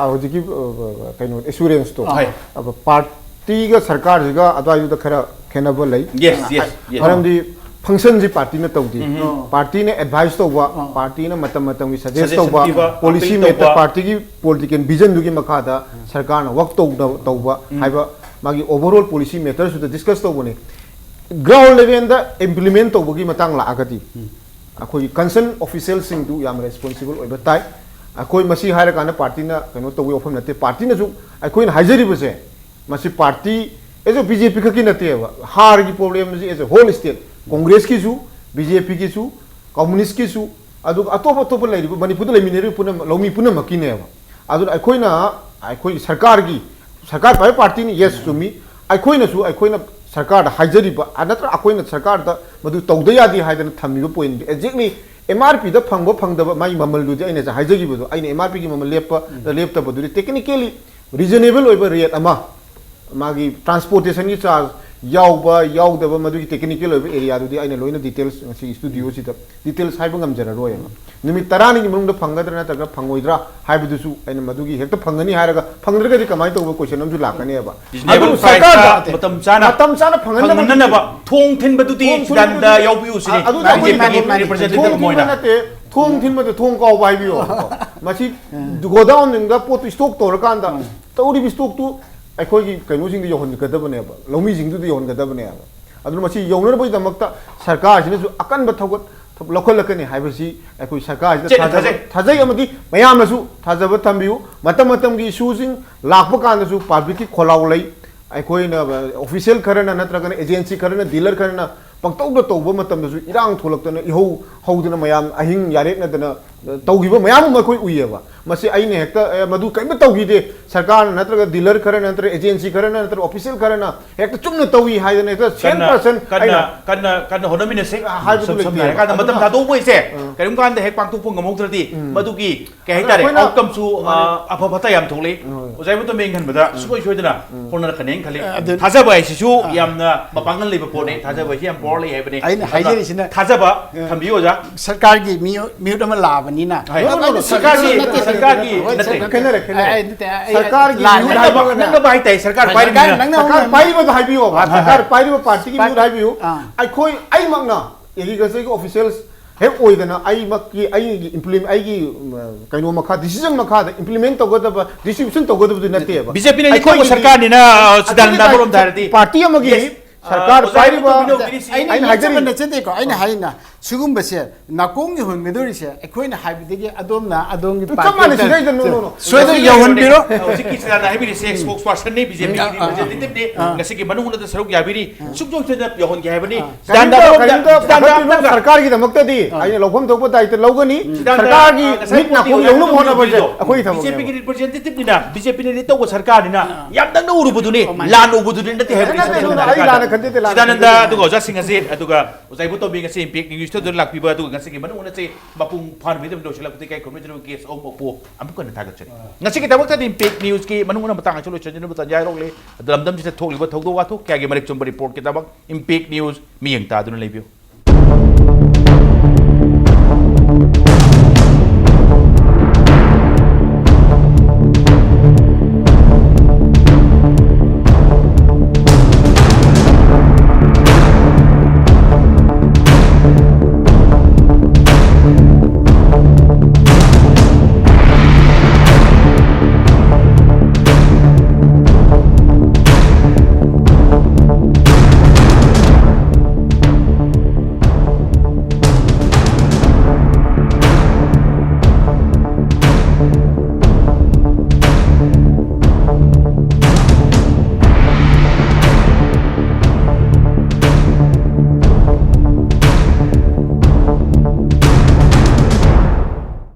ꯑ, ꯍꯧꯖꯤꯛꯀꯤ, ꯑ, ꯀꯩꯅꯣ, ꯑꯦꯁꯨꯔꯦꯟꯁꯇꯣ, ꯍꯣꯏ꯫ ꯑ, ꯄꯥꯔꯇꯤꯒ ꯁꯔꯀꯥꯔꯁꯤꯒ ꯑꯗꯨꯋꯥꯏꯗꯨꯗ ꯈꯔ ꯈꯦꯠꯅꯕ ꯂꯩ꯫ Yes, yes, yes. ꯃꯔꯝꯗꯤ ꯐꯪꯁꯟꯁꯤ ꯄꯥꯔꯇꯤꯅ ꯇꯧꯗꯦ꯫ ꯄꯥꯔꯇꯤꯅ ꯑꯦꯗꯚꯥꯏꯁ ꯇꯧꯕ, ꯄꯥꯔꯇꯤꯅ ꯃꯇꯝ ꯃꯇꯝꯒꯤ ꯁꯖꯦꯁ Suggestion ꯇꯧꯕ, ꯄꯤꯕ, ꯄꯣꯂꯤꯁꯤ ꯑꯄꯤꯜ ꯃꯦꯇꯔ, ꯇꯧꯕ꯫ ꯄꯥꯔꯇꯤꯒꯤ ꯄꯣꯂꯤꯇꯤꯀꯦꯜ ꯚꯤꯖꯟꯗꯨꯒꯤ ꯃꯈꯥꯗ ꯁꯔꯀꯥꯔꯅ ꯋꯥꯛ ꯇꯧꯅ ꯇꯧꯕ ꯍꯥꯏꯕ ꯃꯥꯒꯤ ꯑꯣꯚꯔꯑꯣꯜ ꯄꯣꯂꯤꯁꯤ ꯃꯦꯇꯔꯁꯨꯗ ꯗꯤꯁꯀꯁ ꯇꯧꯕꯅꯤ꯫ ꯒ꯭ꯔꯥꯎꯟ ꯂꯦꯚꯦꯜꯗ ꯏꯝꯄ꯭ꯂꯤꯃꯦꯟ ꯇꯧꯕꯒꯤ ꯃꯇꯥꯡ ꯂꯥꯛꯑꯒꯗꯤ, ꯑꯩꯈꯣꯏꯒꯤ ꯀꯟꯁꯔꯟ ꯑꯣꯐꯤꯁꯤꯌꯦꯜꯁꯤꯡꯗꯨ ꯌꯥꯝ ꯔꯦꯁꯄꯣꯟꯁꯤꯕꯜ ꯑꯣꯏꯕ ꯇꯥꯏ꯫ ꯑꯩꯈꯣꯏ ꯃꯁꯤ ꯍꯥꯏꯔꯀꯥꯟꯗ ꯄꯥꯔꯇꯤꯅ ꯀꯩꯅꯣ ꯇꯧꯕꯒꯤ ꯋꯥꯐꯝ ꯅꯠꯇꯦ꯫ ꯄꯥꯔꯇꯤꯅꯁꯨ ꯑꯩꯈꯣꯏꯅ ꯍꯥꯏꯖꯔꯤꯕꯁꯦ, ꯃꯁꯤ party S A B J P ꯈꯛꯀꯤ ꯅꯠꯇꯦꯕ꯫ ꯍꯥꯔꯒꯤ ꯄ꯭ꯔꯣꯕ꯭ꯂꯦꯝꯁꯤ ꯑꯦꯁ ꯑꯦ ꯍꯣꯜ ꯁ꯭ꯇꯦꯠ, ꯀꯣꯡꯒ꯭ꯔꯦꯁꯀꯤꯁꯨ, ꯕꯤ ꯖꯦ ꯄꯤꯒꯤꯁꯨ, ꯀꯝꯃꯨꯅꯤꯁꯀꯤꯁꯨ, ꯑꯗꯨꯒ ꯑꯇꯣꯞ ꯑꯇꯣꯞꯄ ꯂꯩꯔꯤꯕ ꯃꯅꯤꯄꯨꯔꯗ ꯂꯩꯃꯤꯟꯅꯔꯤꯕ ꯄꯨꯝꯅꯃꯛ, ꯂꯧꯃꯤ ꯄꯨꯝꯅꯃꯛꯀꯤꯅꯦꯕ꯫ ꯑꯗꯨꯅ ꯑꯩꯈꯣꯏꯅ, ꯑꯩꯈꯣꯏꯒꯤ ꯁꯔꯀꯥꯔꯒꯤ, ꯁꯔꯀꯥꯔ ꯄꯥꯏꯕ ꯄꯥꯔꯇꯤꯅꯤ, ꯌꯦꯁ, ꯆꯨꯝꯃꯤ꯫ ꯑꯩꯈꯣꯏꯅꯁꯨ ꯑꯩꯈꯣꯏꯅ ꯁꯔꯀꯥꯔꯗ ꯍꯥꯏꯖꯔꯤꯕ, ꯑ, ꯅꯠꯇ꯭ꯔꯒ ꯑꯩꯈꯣꯏꯅ ꯁꯔꯀꯥꯔꯗ ꯃꯗꯨ ꯇꯧꯗ ꯌꯥꯗꯦ ꯍꯥꯏꯗꯅ ꯊꯝꯃꯤꯕ ꯄꯣꯏꯟꯗꯤ ꯑꯦꯛꯖꯦꯛꯂꯤ ꯑꯦꯝ ꯑꯥꯔ ꯄꯤꯗ ꯐꯪꯕ ꯐꯪꯗꯕ ꯃꯥꯒꯤ ꯃꯃꯜꯗꯨꯗꯤ ꯑꯩꯅ ꯉꯁꯥꯏ ꯍꯥꯏꯖꯈꯤꯕꯗꯣ, ꯑꯩꯅ ꯑꯦꯝ ꯑꯥꯔ ꯄꯤꯒꯤ ꯃꯃꯜ ꯂꯦꯞꯄ ꯂꯦꯞꯇꯕꯗꯨꯗꯤ ꯇꯦꯛꯅꯤꯀꯦꯜꯂꯤ ꯔꯤꯖꯅꯦꯕꯜ ꯑꯣꯏꯕ ꯔꯦꯠ ꯑꯃ, ꯃꯥꯒꯤ ꯇ꯭ꯔꯥꯟꯁꯄꯣꯔꯇꯦꯁꯟꯒꯤ ꯆꯥꯔꯖ ꯌꯥꯎꯕ ꯌꯥꯎꯗꯕ, ꯃꯗꯨꯒꯤ ꯇꯦꯛꯅꯤꯀꯦꯜ ꯑꯣꯏꯕ ꯑꯦꯔꯤꯌꯥꯗꯨꯗꯤ ꯑꯩꯅ ꯂꯣꯏꯅ ꯗꯤꯇꯦꯜꯁ ꯉꯁꯤ ꯁ꯭ꯇꯨꯗꯤꯑꯣꯁꯤꯗ ꯗꯤꯇꯦꯜꯁ ꯍꯥꯏꯕ ꯉꯝꯖꯔꯔꯣꯏꯕ꯫ ꯅꯨꯃꯤꯠ ꯇꯔꯥꯅꯤꯒꯤ ꯃꯅꯨꯡꯗ ꯐꯪꯒꯗ꯭ꯔꯥ ꯅꯠꯇ꯭ꯔꯒ ꯐꯪꯉꯣꯏꯗ꯭ꯔꯥ ꯍꯥꯏꯕꯗꯨꯁꯨ ꯑꯩꯅ ꯃꯗꯨꯒꯤ ꯍꯦꯛꯇ ꯐꯪꯒꯅꯤ ꯍꯥꯏꯔꯒ ꯐꯪꯗ꯭ꯔꯒꯗꯤ ꯀꯃꯥꯏꯅ ꯇꯧꯕ ꯀꯣꯏꯁꯟ ꯑꯃꯁꯨ ꯂꯥꯛꯀꯅꯦꯕ꯫ ꯔꯤꯖꯅꯦꯕꯜ ꯑꯗꯨꯕꯨ ꯄ꯭ꯔꯥꯏꯁꯇ ꯁꯔꯀꯥꯔꯗ ꯃꯇꯝ ꯆꯥꯅ ꯃꯇꯝ ꯆꯥꯅ ꯐꯪꯍꯟꯅꯕꯒꯤ ꯐꯪꯍꯟꯅꯅꯕ ꯊꯣꯡ ꯊꯤꯟꯕꯗꯨꯗꯤ ꯊꯣꯡ ꯁꯤꯗꯥꯟꯗ ꯊꯤꯟꯕꯗꯨꯗꯤ ꯌꯥꯎꯕꯤꯌꯨ ꯁꯤꯅꯤ꯫ ꯑ, ꯑꯗꯨꯗꯤ ꯕꯤ ꯖꯦ ꯄꯤꯒꯤ ꯑꯩꯈꯣꯏ ꯃꯥꯅꯤ, ꯃꯥꯅꯤ, ꯔꯤꯄ꯭ꯔꯖꯦꯟꯇꯦꯇꯤꯚ ꯊꯣꯡ ꯊꯤꯟꯕ ꯑꯣꯏꯅ꯫ ꯅꯠꯇꯦ, ꯊꯣꯡ ꯊꯤꯟꯕꯗ ꯊꯣꯡ ꯀꯥꯎꯕ ꯍꯥꯏꯕꯤꯌꯣ꯫ ꯃꯁꯤ ꯒꯣꯗꯥꯎꯟꯁꯤꯡꯗ ꯄꯣꯠꯇꯨ ꯁ꯭ꯇꯣꯛ ꯇꯧꯔꯀꯥꯟꯗ ꯇꯧꯔꯤꯕ ꯁ꯭ꯇꯣꯛꯇꯨ ꯑꯩꯈꯣꯏꯒꯤ ꯀꯩꯅꯣꯁꯤꯡꯗ ꯌꯧꯍꯟꯒꯗꯕꯅꯦꯕ, ꯂꯧꯃꯤꯁꯤꯡꯗꯨꯗ ꯌꯧꯍꯟꯒꯗꯕꯅꯦꯕ꯫ ꯑꯗꯨꯅ ꯃꯁꯤ ꯌꯧꯅꯅꯕꯒꯤꯗꯃꯛꯇ ꯁꯔꯀꯥꯔꯁꯤꯅꯁꯨ ꯑꯀꯟꯕ ꯊꯧꯒꯠ ꯂꯧꯈꯠꯂꯛꯀꯅꯤ ꯍꯥꯏꯕꯁꯤ ꯑꯩꯈꯣꯏ ꯁꯔꯀꯥꯔꯁꯤꯗ ꯆꯦꯠꯅ ꯊꯥꯖꯕ, ꯊꯥꯖꯩ꯫ ꯊꯥꯖꯩ ꯑꯃꯗꯤ ꯃꯌꯥꯝꯅꯁꯨ ꯊꯥꯖꯕ ꯊꯝꯕꯤꯌꯨ꯫ ꯃꯇꯝ ꯃꯇꯝꯒꯤ ꯏꯁꯨꯁꯤꯡ ꯂꯥꯛꯄ ꯀꯥꯟꯗꯁꯨ ꯄꯕ꯭ꯂꯤꯛꯀꯤ ꯈꯣꯜꯂꯥꯎ ꯂꯩ꯫ ꯑꯩꯈꯣꯏꯅ, ꯑ, ꯑꯣꯐꯤꯁꯤꯌꯦꯜ ꯈꯔꯅ ꯅꯠꯇ꯭ꯔꯒꯅ ꯑꯦꯖꯦꯟꯁꯤ ꯈꯔꯅ, ꯗꯤꯂꯔ ꯈꯔꯅ ꯄꯪꯇꯧꯗ ꯇꯧꯕ ꯃꯇꯝꯗꯁꯨ ꯏꯔꯥꯡ ꯊꯣꯛꯂꯛꯇꯅ, ꯏꯍꯧ ꯍꯧꯗꯅ, ꯃꯌꯥꯝ ꯑꯍꯤꯡ ꯌꯥꯔꯦꯛꯅꯗꯅ, ꯑ, ꯇꯧꯈꯤꯕ ꯃꯌꯥꯝ ꯑꯃ ꯑꯩꯈꯣꯏ ꯎꯏꯌꯦꯕ꯫ ꯃꯁꯤ ꯑꯩꯅ ꯍꯦꯛꯇ, ꯑꯦ, ꯃꯗꯨ ꯀꯔꯤꯝꯇ ꯇꯧꯈꯤꯗꯦ, ꯁꯔꯀꯥꯔꯅ ꯅꯠꯇ꯭ꯔꯒ ꯗꯤꯂꯔ ꯈꯔꯅ ꯅꯠꯇ꯭ꯔꯒ ꯑꯦꯖꯦꯟꯁꯤ ꯈꯔꯅ ꯅꯠꯇ꯭ꯔꯒ ꯑꯣꯐꯤꯁꯤꯌꯦꯜ ꯈꯔꯅ ꯍꯦꯛꯇ ꯆꯨꯝꯅ ꯇꯧꯏ ꯍꯥꯏꯗꯅ ꯍꯦꯛꯇ ꯁꯦꯟ ꯀꯟꯅ, ꯄꯔꯁꯟ ꯀꯟꯅ, ꯑꯩꯅ ꯀꯟꯅ, ꯀꯟꯅ ꯍꯣꯠꯅꯃꯤꯟꯅꯁꯤ꯫ ꯍꯥꯏꯕꯗꯨ ꯁꯝ-, ꯁꯝꯅ ꯂꯩꯇꯦꯕ꯫ ꯍꯥꯏꯔꯀꯥꯟꯗ ꯃꯇꯝ ꯑꯗꯨꯅ ꯊꯥꯗꯣꯛꯄ ꯍꯥꯏꯁꯦ ꯑ꯫ ꯀꯔꯤꯒꯨꯝꯕ ꯀꯥꯟꯗ ꯍꯦꯛ ꯄꯥꯡꯊꯣꯛꯄ ꯉꯝꯍꯧꯗ꯭ꯔꯗꯤ ꯎꯝ꯫ ꯃꯗꯨꯒꯤ ꯀꯩ ꯑꯗꯣ ꯍꯥꯏꯇꯥꯔꯦ, ꯑꯩꯈꯣꯏꯅ ꯑꯥꯎꯠꯀꯝꯁꯨ, ꯃꯥꯅꯦ꯫ ꯑ, ꯑꯐ ꯐꯠꯇ ꯌꯥꯝ ꯊꯣꯛꯂꯛꯏ꯫ ꯍꯣꯏ꯫ ꯑꯣꯖꯥ ꯏꯕꯨꯡꯉꯣ ꯃꯦꯟ ꯈꯟꯕꯗ ꯎꯝ꯫ ꯁꯨꯡꯁꯣꯏ ꯁꯣꯏꯗꯅ ꯎꯝ꯫ ꯍꯣꯠꯅꯔꯛꯀꯅꯦꯅ ꯈꯜꯂꯤ꯫ ꯑ, ꯑꯗꯨ ꯊꯥꯖꯕ ꯍꯥꯏꯁꯤꯁꯨ ꯑ꯫ ꯌꯥꯝꯅ ꯃꯄꯥꯡꯒꯜ ꯂꯩꯕ ꯄꯣꯠꯅꯤ꯫ ꯊꯥꯖꯕ ꯍꯥꯏꯁꯤ ꯌꯥꯝ ꯄꯋꯥꯔ ꯂꯩ ꯍꯥꯏꯕꯅꯤ꯫ ꯑꯩꯅ ꯑꯗꯨꯅ ꯍꯥꯏꯖꯔꯤꯁꯤꯅ ꯊꯥꯖꯕ ꯑ꯫ ꯊꯝꯕꯤꯌꯨ ꯑꯣꯖꯥ꯫ ꯁꯔꯀꯥꯔꯒꯤ ꯃꯤꯑꯣꯏ-, ꯃꯤꯍꯨꯠ ꯑꯃ ꯂꯥꯛꯑꯕꯅꯤꯅ꯫ ꯍꯣꯏ꯫ No, no, no, no, ꯁꯔꯀꯥꯔꯒꯤ, ꯅꯠꯇꯦ, ꯅꯠꯇꯦ, ꯁꯔꯀꯥꯔꯒꯤ ꯅꯠꯇꯦ, ꯅꯠꯇꯦ꯫ ꯈꯦꯠꯅꯔꯦ, ꯈꯦꯠꯅꯔꯦ꯫ ꯑꯩ, ꯑꯩ ꯅꯠꯇꯦ, ꯑꯩ ꯁꯔꯀꯥꯔꯒꯤ ꯂꯥꯟꯅ ꯃꯤꯍꯨꯠ ꯅꯪꯅꯕ, ꯍꯥꯏꯕ ꯅꯪꯅꯕ ꯍꯥꯏꯇꯥꯔꯦ, ꯁꯔꯀꯥꯔ ꯁꯔꯀꯥꯔ ꯄꯥꯏꯔꯤꯕꯅꯤꯅ꯫ ꯅꯪꯅ ꯁꯔꯀꯥꯔ ꯑꯃ ꯄꯥꯏꯔꯤꯕꯗ ꯍꯥꯏꯕꯤꯌꯣꯕ, ꯍꯣꯏ, ꯍꯣꯏ꯫ ꯁꯔꯀꯥꯔ ꯄꯥꯏꯔꯤꯕ ꯄꯥꯔꯇꯤꯒꯤ ꯄꯥꯏ-, ꯃꯤꯍꯨꯠ ꯍꯥꯏꯕꯤꯌꯨ꯫ ꯑꯥ꯫ ꯑꯩꯈꯣꯏ, ꯑꯩꯃꯛꯅ ꯑꯦꯒ꯭ꯔꯤꯀꯜꯆꯔꯒꯤ ꯑꯣꯐꯤꯁꯤꯌꯦꯜꯁ ꯍꯦꯛ ꯑꯣꯏꯗꯅ ꯑꯩꯃꯛꯀꯤ, ꯑꯩꯒꯤ ꯏꯝꯄ꯭ꯂꯤꯃꯦꯟ-, ꯑꯩꯒꯤ, ꯎꯝ, ꯀꯩꯅꯣ ꯃꯈꯥ, ꯗꯤꯁꯤꯖꯟ ꯃꯈꯥꯗ ꯏꯝꯄ꯭ꯂꯤꯃꯦꯟ ꯇꯧꯒꯗꯕ, ꯗꯤꯁꯇ꯭ꯔꯤꯕ꯭ꯌꯨꯁꯟ ꯇꯧꯒꯗꯕꯗꯨ ꯅꯠꯇꯦꯕ꯫ ꯕꯤ ꯖꯦ ꯄꯤꯅ ꯑꯩꯈꯣꯏꯒꯤꯗꯤ ꯁꯔꯀꯥꯔꯅꯤꯅ, ꯑ, ꯁꯤꯗꯥꯟꯗ ꯑꯗꯨꯒꯤ ꯑꯃꯔꯣꯝꯗ ꯍꯥꯏꯔꯗꯤ꯫ ꯄꯥꯔꯇꯤ ꯑꯃꯒꯤ ꯌꯦꯁ꯫ ꯁꯔꯀꯥꯔ ꯑꯣꯖꯥ, ꯄꯥꯏꯔꯤꯕ ꯑꯩꯅ ꯍꯥꯏꯖꯔꯤ꯫ ꯑꯩꯅ ꯍꯥꯏꯖꯕ ꯅꯠꯆꯗꯦꯀꯣ, ꯑꯩꯅ ꯍꯥꯏꯅ ꯁꯤꯒꯨꯝꯕꯁꯦ ꯅꯥꯀꯣꯡꯒꯤ ꯍꯣꯟꯒꯗꯧꯔꯤꯁꯦ ꯑꯩꯈꯣꯏꯅ ꯍꯥꯏꯕꯗꯒꯤ ꯑꯗꯣꯝꯅ ꯑꯗꯣꯝꯒꯤ ꯆꯞ ꯃꯥꯟꯅꯩ, ꯁꯤꯗꯩꯗ no, no, no. ꯁꯣꯏꯗꯅ ꯌꯧꯍꯟꯕꯤꯔꯣ꯫ ꯍꯧꯖꯤꯛꯀꯤ ꯁꯤꯗꯥꯟꯅ ꯍꯥꯏꯕꯤꯔꯤꯁꯦ spokespersonꯅꯤ, BJPꯒꯤ representativeꯅꯤ, ꯉꯁꯤꯒꯤ ꯃꯅꯨꯡꯗ ꯁꯔꯨꯛ ꯌꯥꯕꯤꯔꯤ꯫ ꯁꯨꯡꯁꯣꯏ ꯁꯣꯏꯗꯅ ꯌꯧꯍꯟꯒꯦ ꯍꯥꯏꯕꯅꯤ꯫ ꯀꯔꯤꯝꯇ ꯁꯤꯗꯥꯟꯗ ꯀꯔꯤꯝꯇ ꯁꯤꯗꯥꯟꯗ ꯄꯥꯈꯠꯄꯤꯅꯨ, ꯁꯔꯀꯥꯔꯒꯤꯗꯃꯛꯇꯗꯤ ꯑꯩꯅ ꯂꯧꯐꯝ ꯊꯣꯛꯄ ꯗꯥꯏꯇ ꯂꯧꯒꯅꯤ꯫ ꯁꯔꯀꯥꯔꯒꯤ ꯃꯤꯠ ꯅꯥꯀꯣꯡ ꯌꯧꯅꯕ ꯍꯣꯠꯅꯕꯁꯦ ꯑꯩꯈꯣꯏ ꯊꯕꯛꯅꯦꯕ꯫ BJPꯒꯤ representativeꯅꯤ, ꯅꯠꯇꯦ ꯍꯥꯏꯕꯗꯤ ꯅꯠꯇꯦ, ꯅꯠꯇꯦ, ꯅꯠꯇꯦ, ꯑꯩ ꯂꯥꯟꯅ ꯈꯟꯖꯗꯦ, ꯂꯥꯟꯅ ꯁꯤꯗꯥꯅꯟꯗ ꯈꯟꯖꯗꯦ꯫ ꯑꯗꯨꯒ ꯑꯣꯖꯥ ꯁꯤꯡ ꯑꯁꯤ ꯑꯗꯨꯒ ꯑꯣꯖꯥ ꯏꯕꯣꯇꯣꯝꯕꯤ ꯉꯁꯤ Impact Newsꯇ ꯂꯥꯛꯄꯤꯕ ꯑꯗꯨꯒ ꯉꯁꯤꯒꯤ ꯃꯅꯨꯡ ꯍꯨꯠꯅ ꯆꯦ ꯃꯄꯨꯡ ꯐꯥꯅ ꯃꯤꯗꯨꯝ ꯂꯣꯏꯁꯤꯜꯂꯛꯄꯗꯒꯤ ꯀꯥꯏ ꯈꯨꯝꯅꯗ꯭ꯔꯤꯕ guest ꯑꯍꯨꯝꯃꯛꯄꯨ ꯑꯃꯨꯛ ꯍꯟꯅ ꯊꯥꯒꯠꯆꯔꯤ꯫ ꯉꯁꯤꯒꯤ ꯊꯕꯛꯇꯗꯤ Impact Newsꯀꯤ ꯃꯅꯨꯡ ꯍꯨꯠꯅ ꯃꯇꯥꯡ ꯑꯁꯤ ꯂꯣꯏꯁꯤꯟꯖꯅꯕ ꯇꯥꯟꯖꯥ ꯍꯥꯏꯔꯣꯛꯂꯤ꯫ ꯑꯗꯨ ꯂꯝꯗꯝꯁꯤꯗ ꯊꯣꯛꯂꯤꯕ ꯊꯧꯗꯣꯛ ꯋꯥꯊꯣꯛ ꯀꯌꯥꯒꯤ ꯃꯔꯤꯛ ꯆꯨꯝꯕ reportꯀꯤꯗꯃꯛ Impact News ꯃꯤꯠꯌꯦꯡ ꯇꯥꯗꯨꯅ ꯂꯩꯕꯤꯌꯨ꯫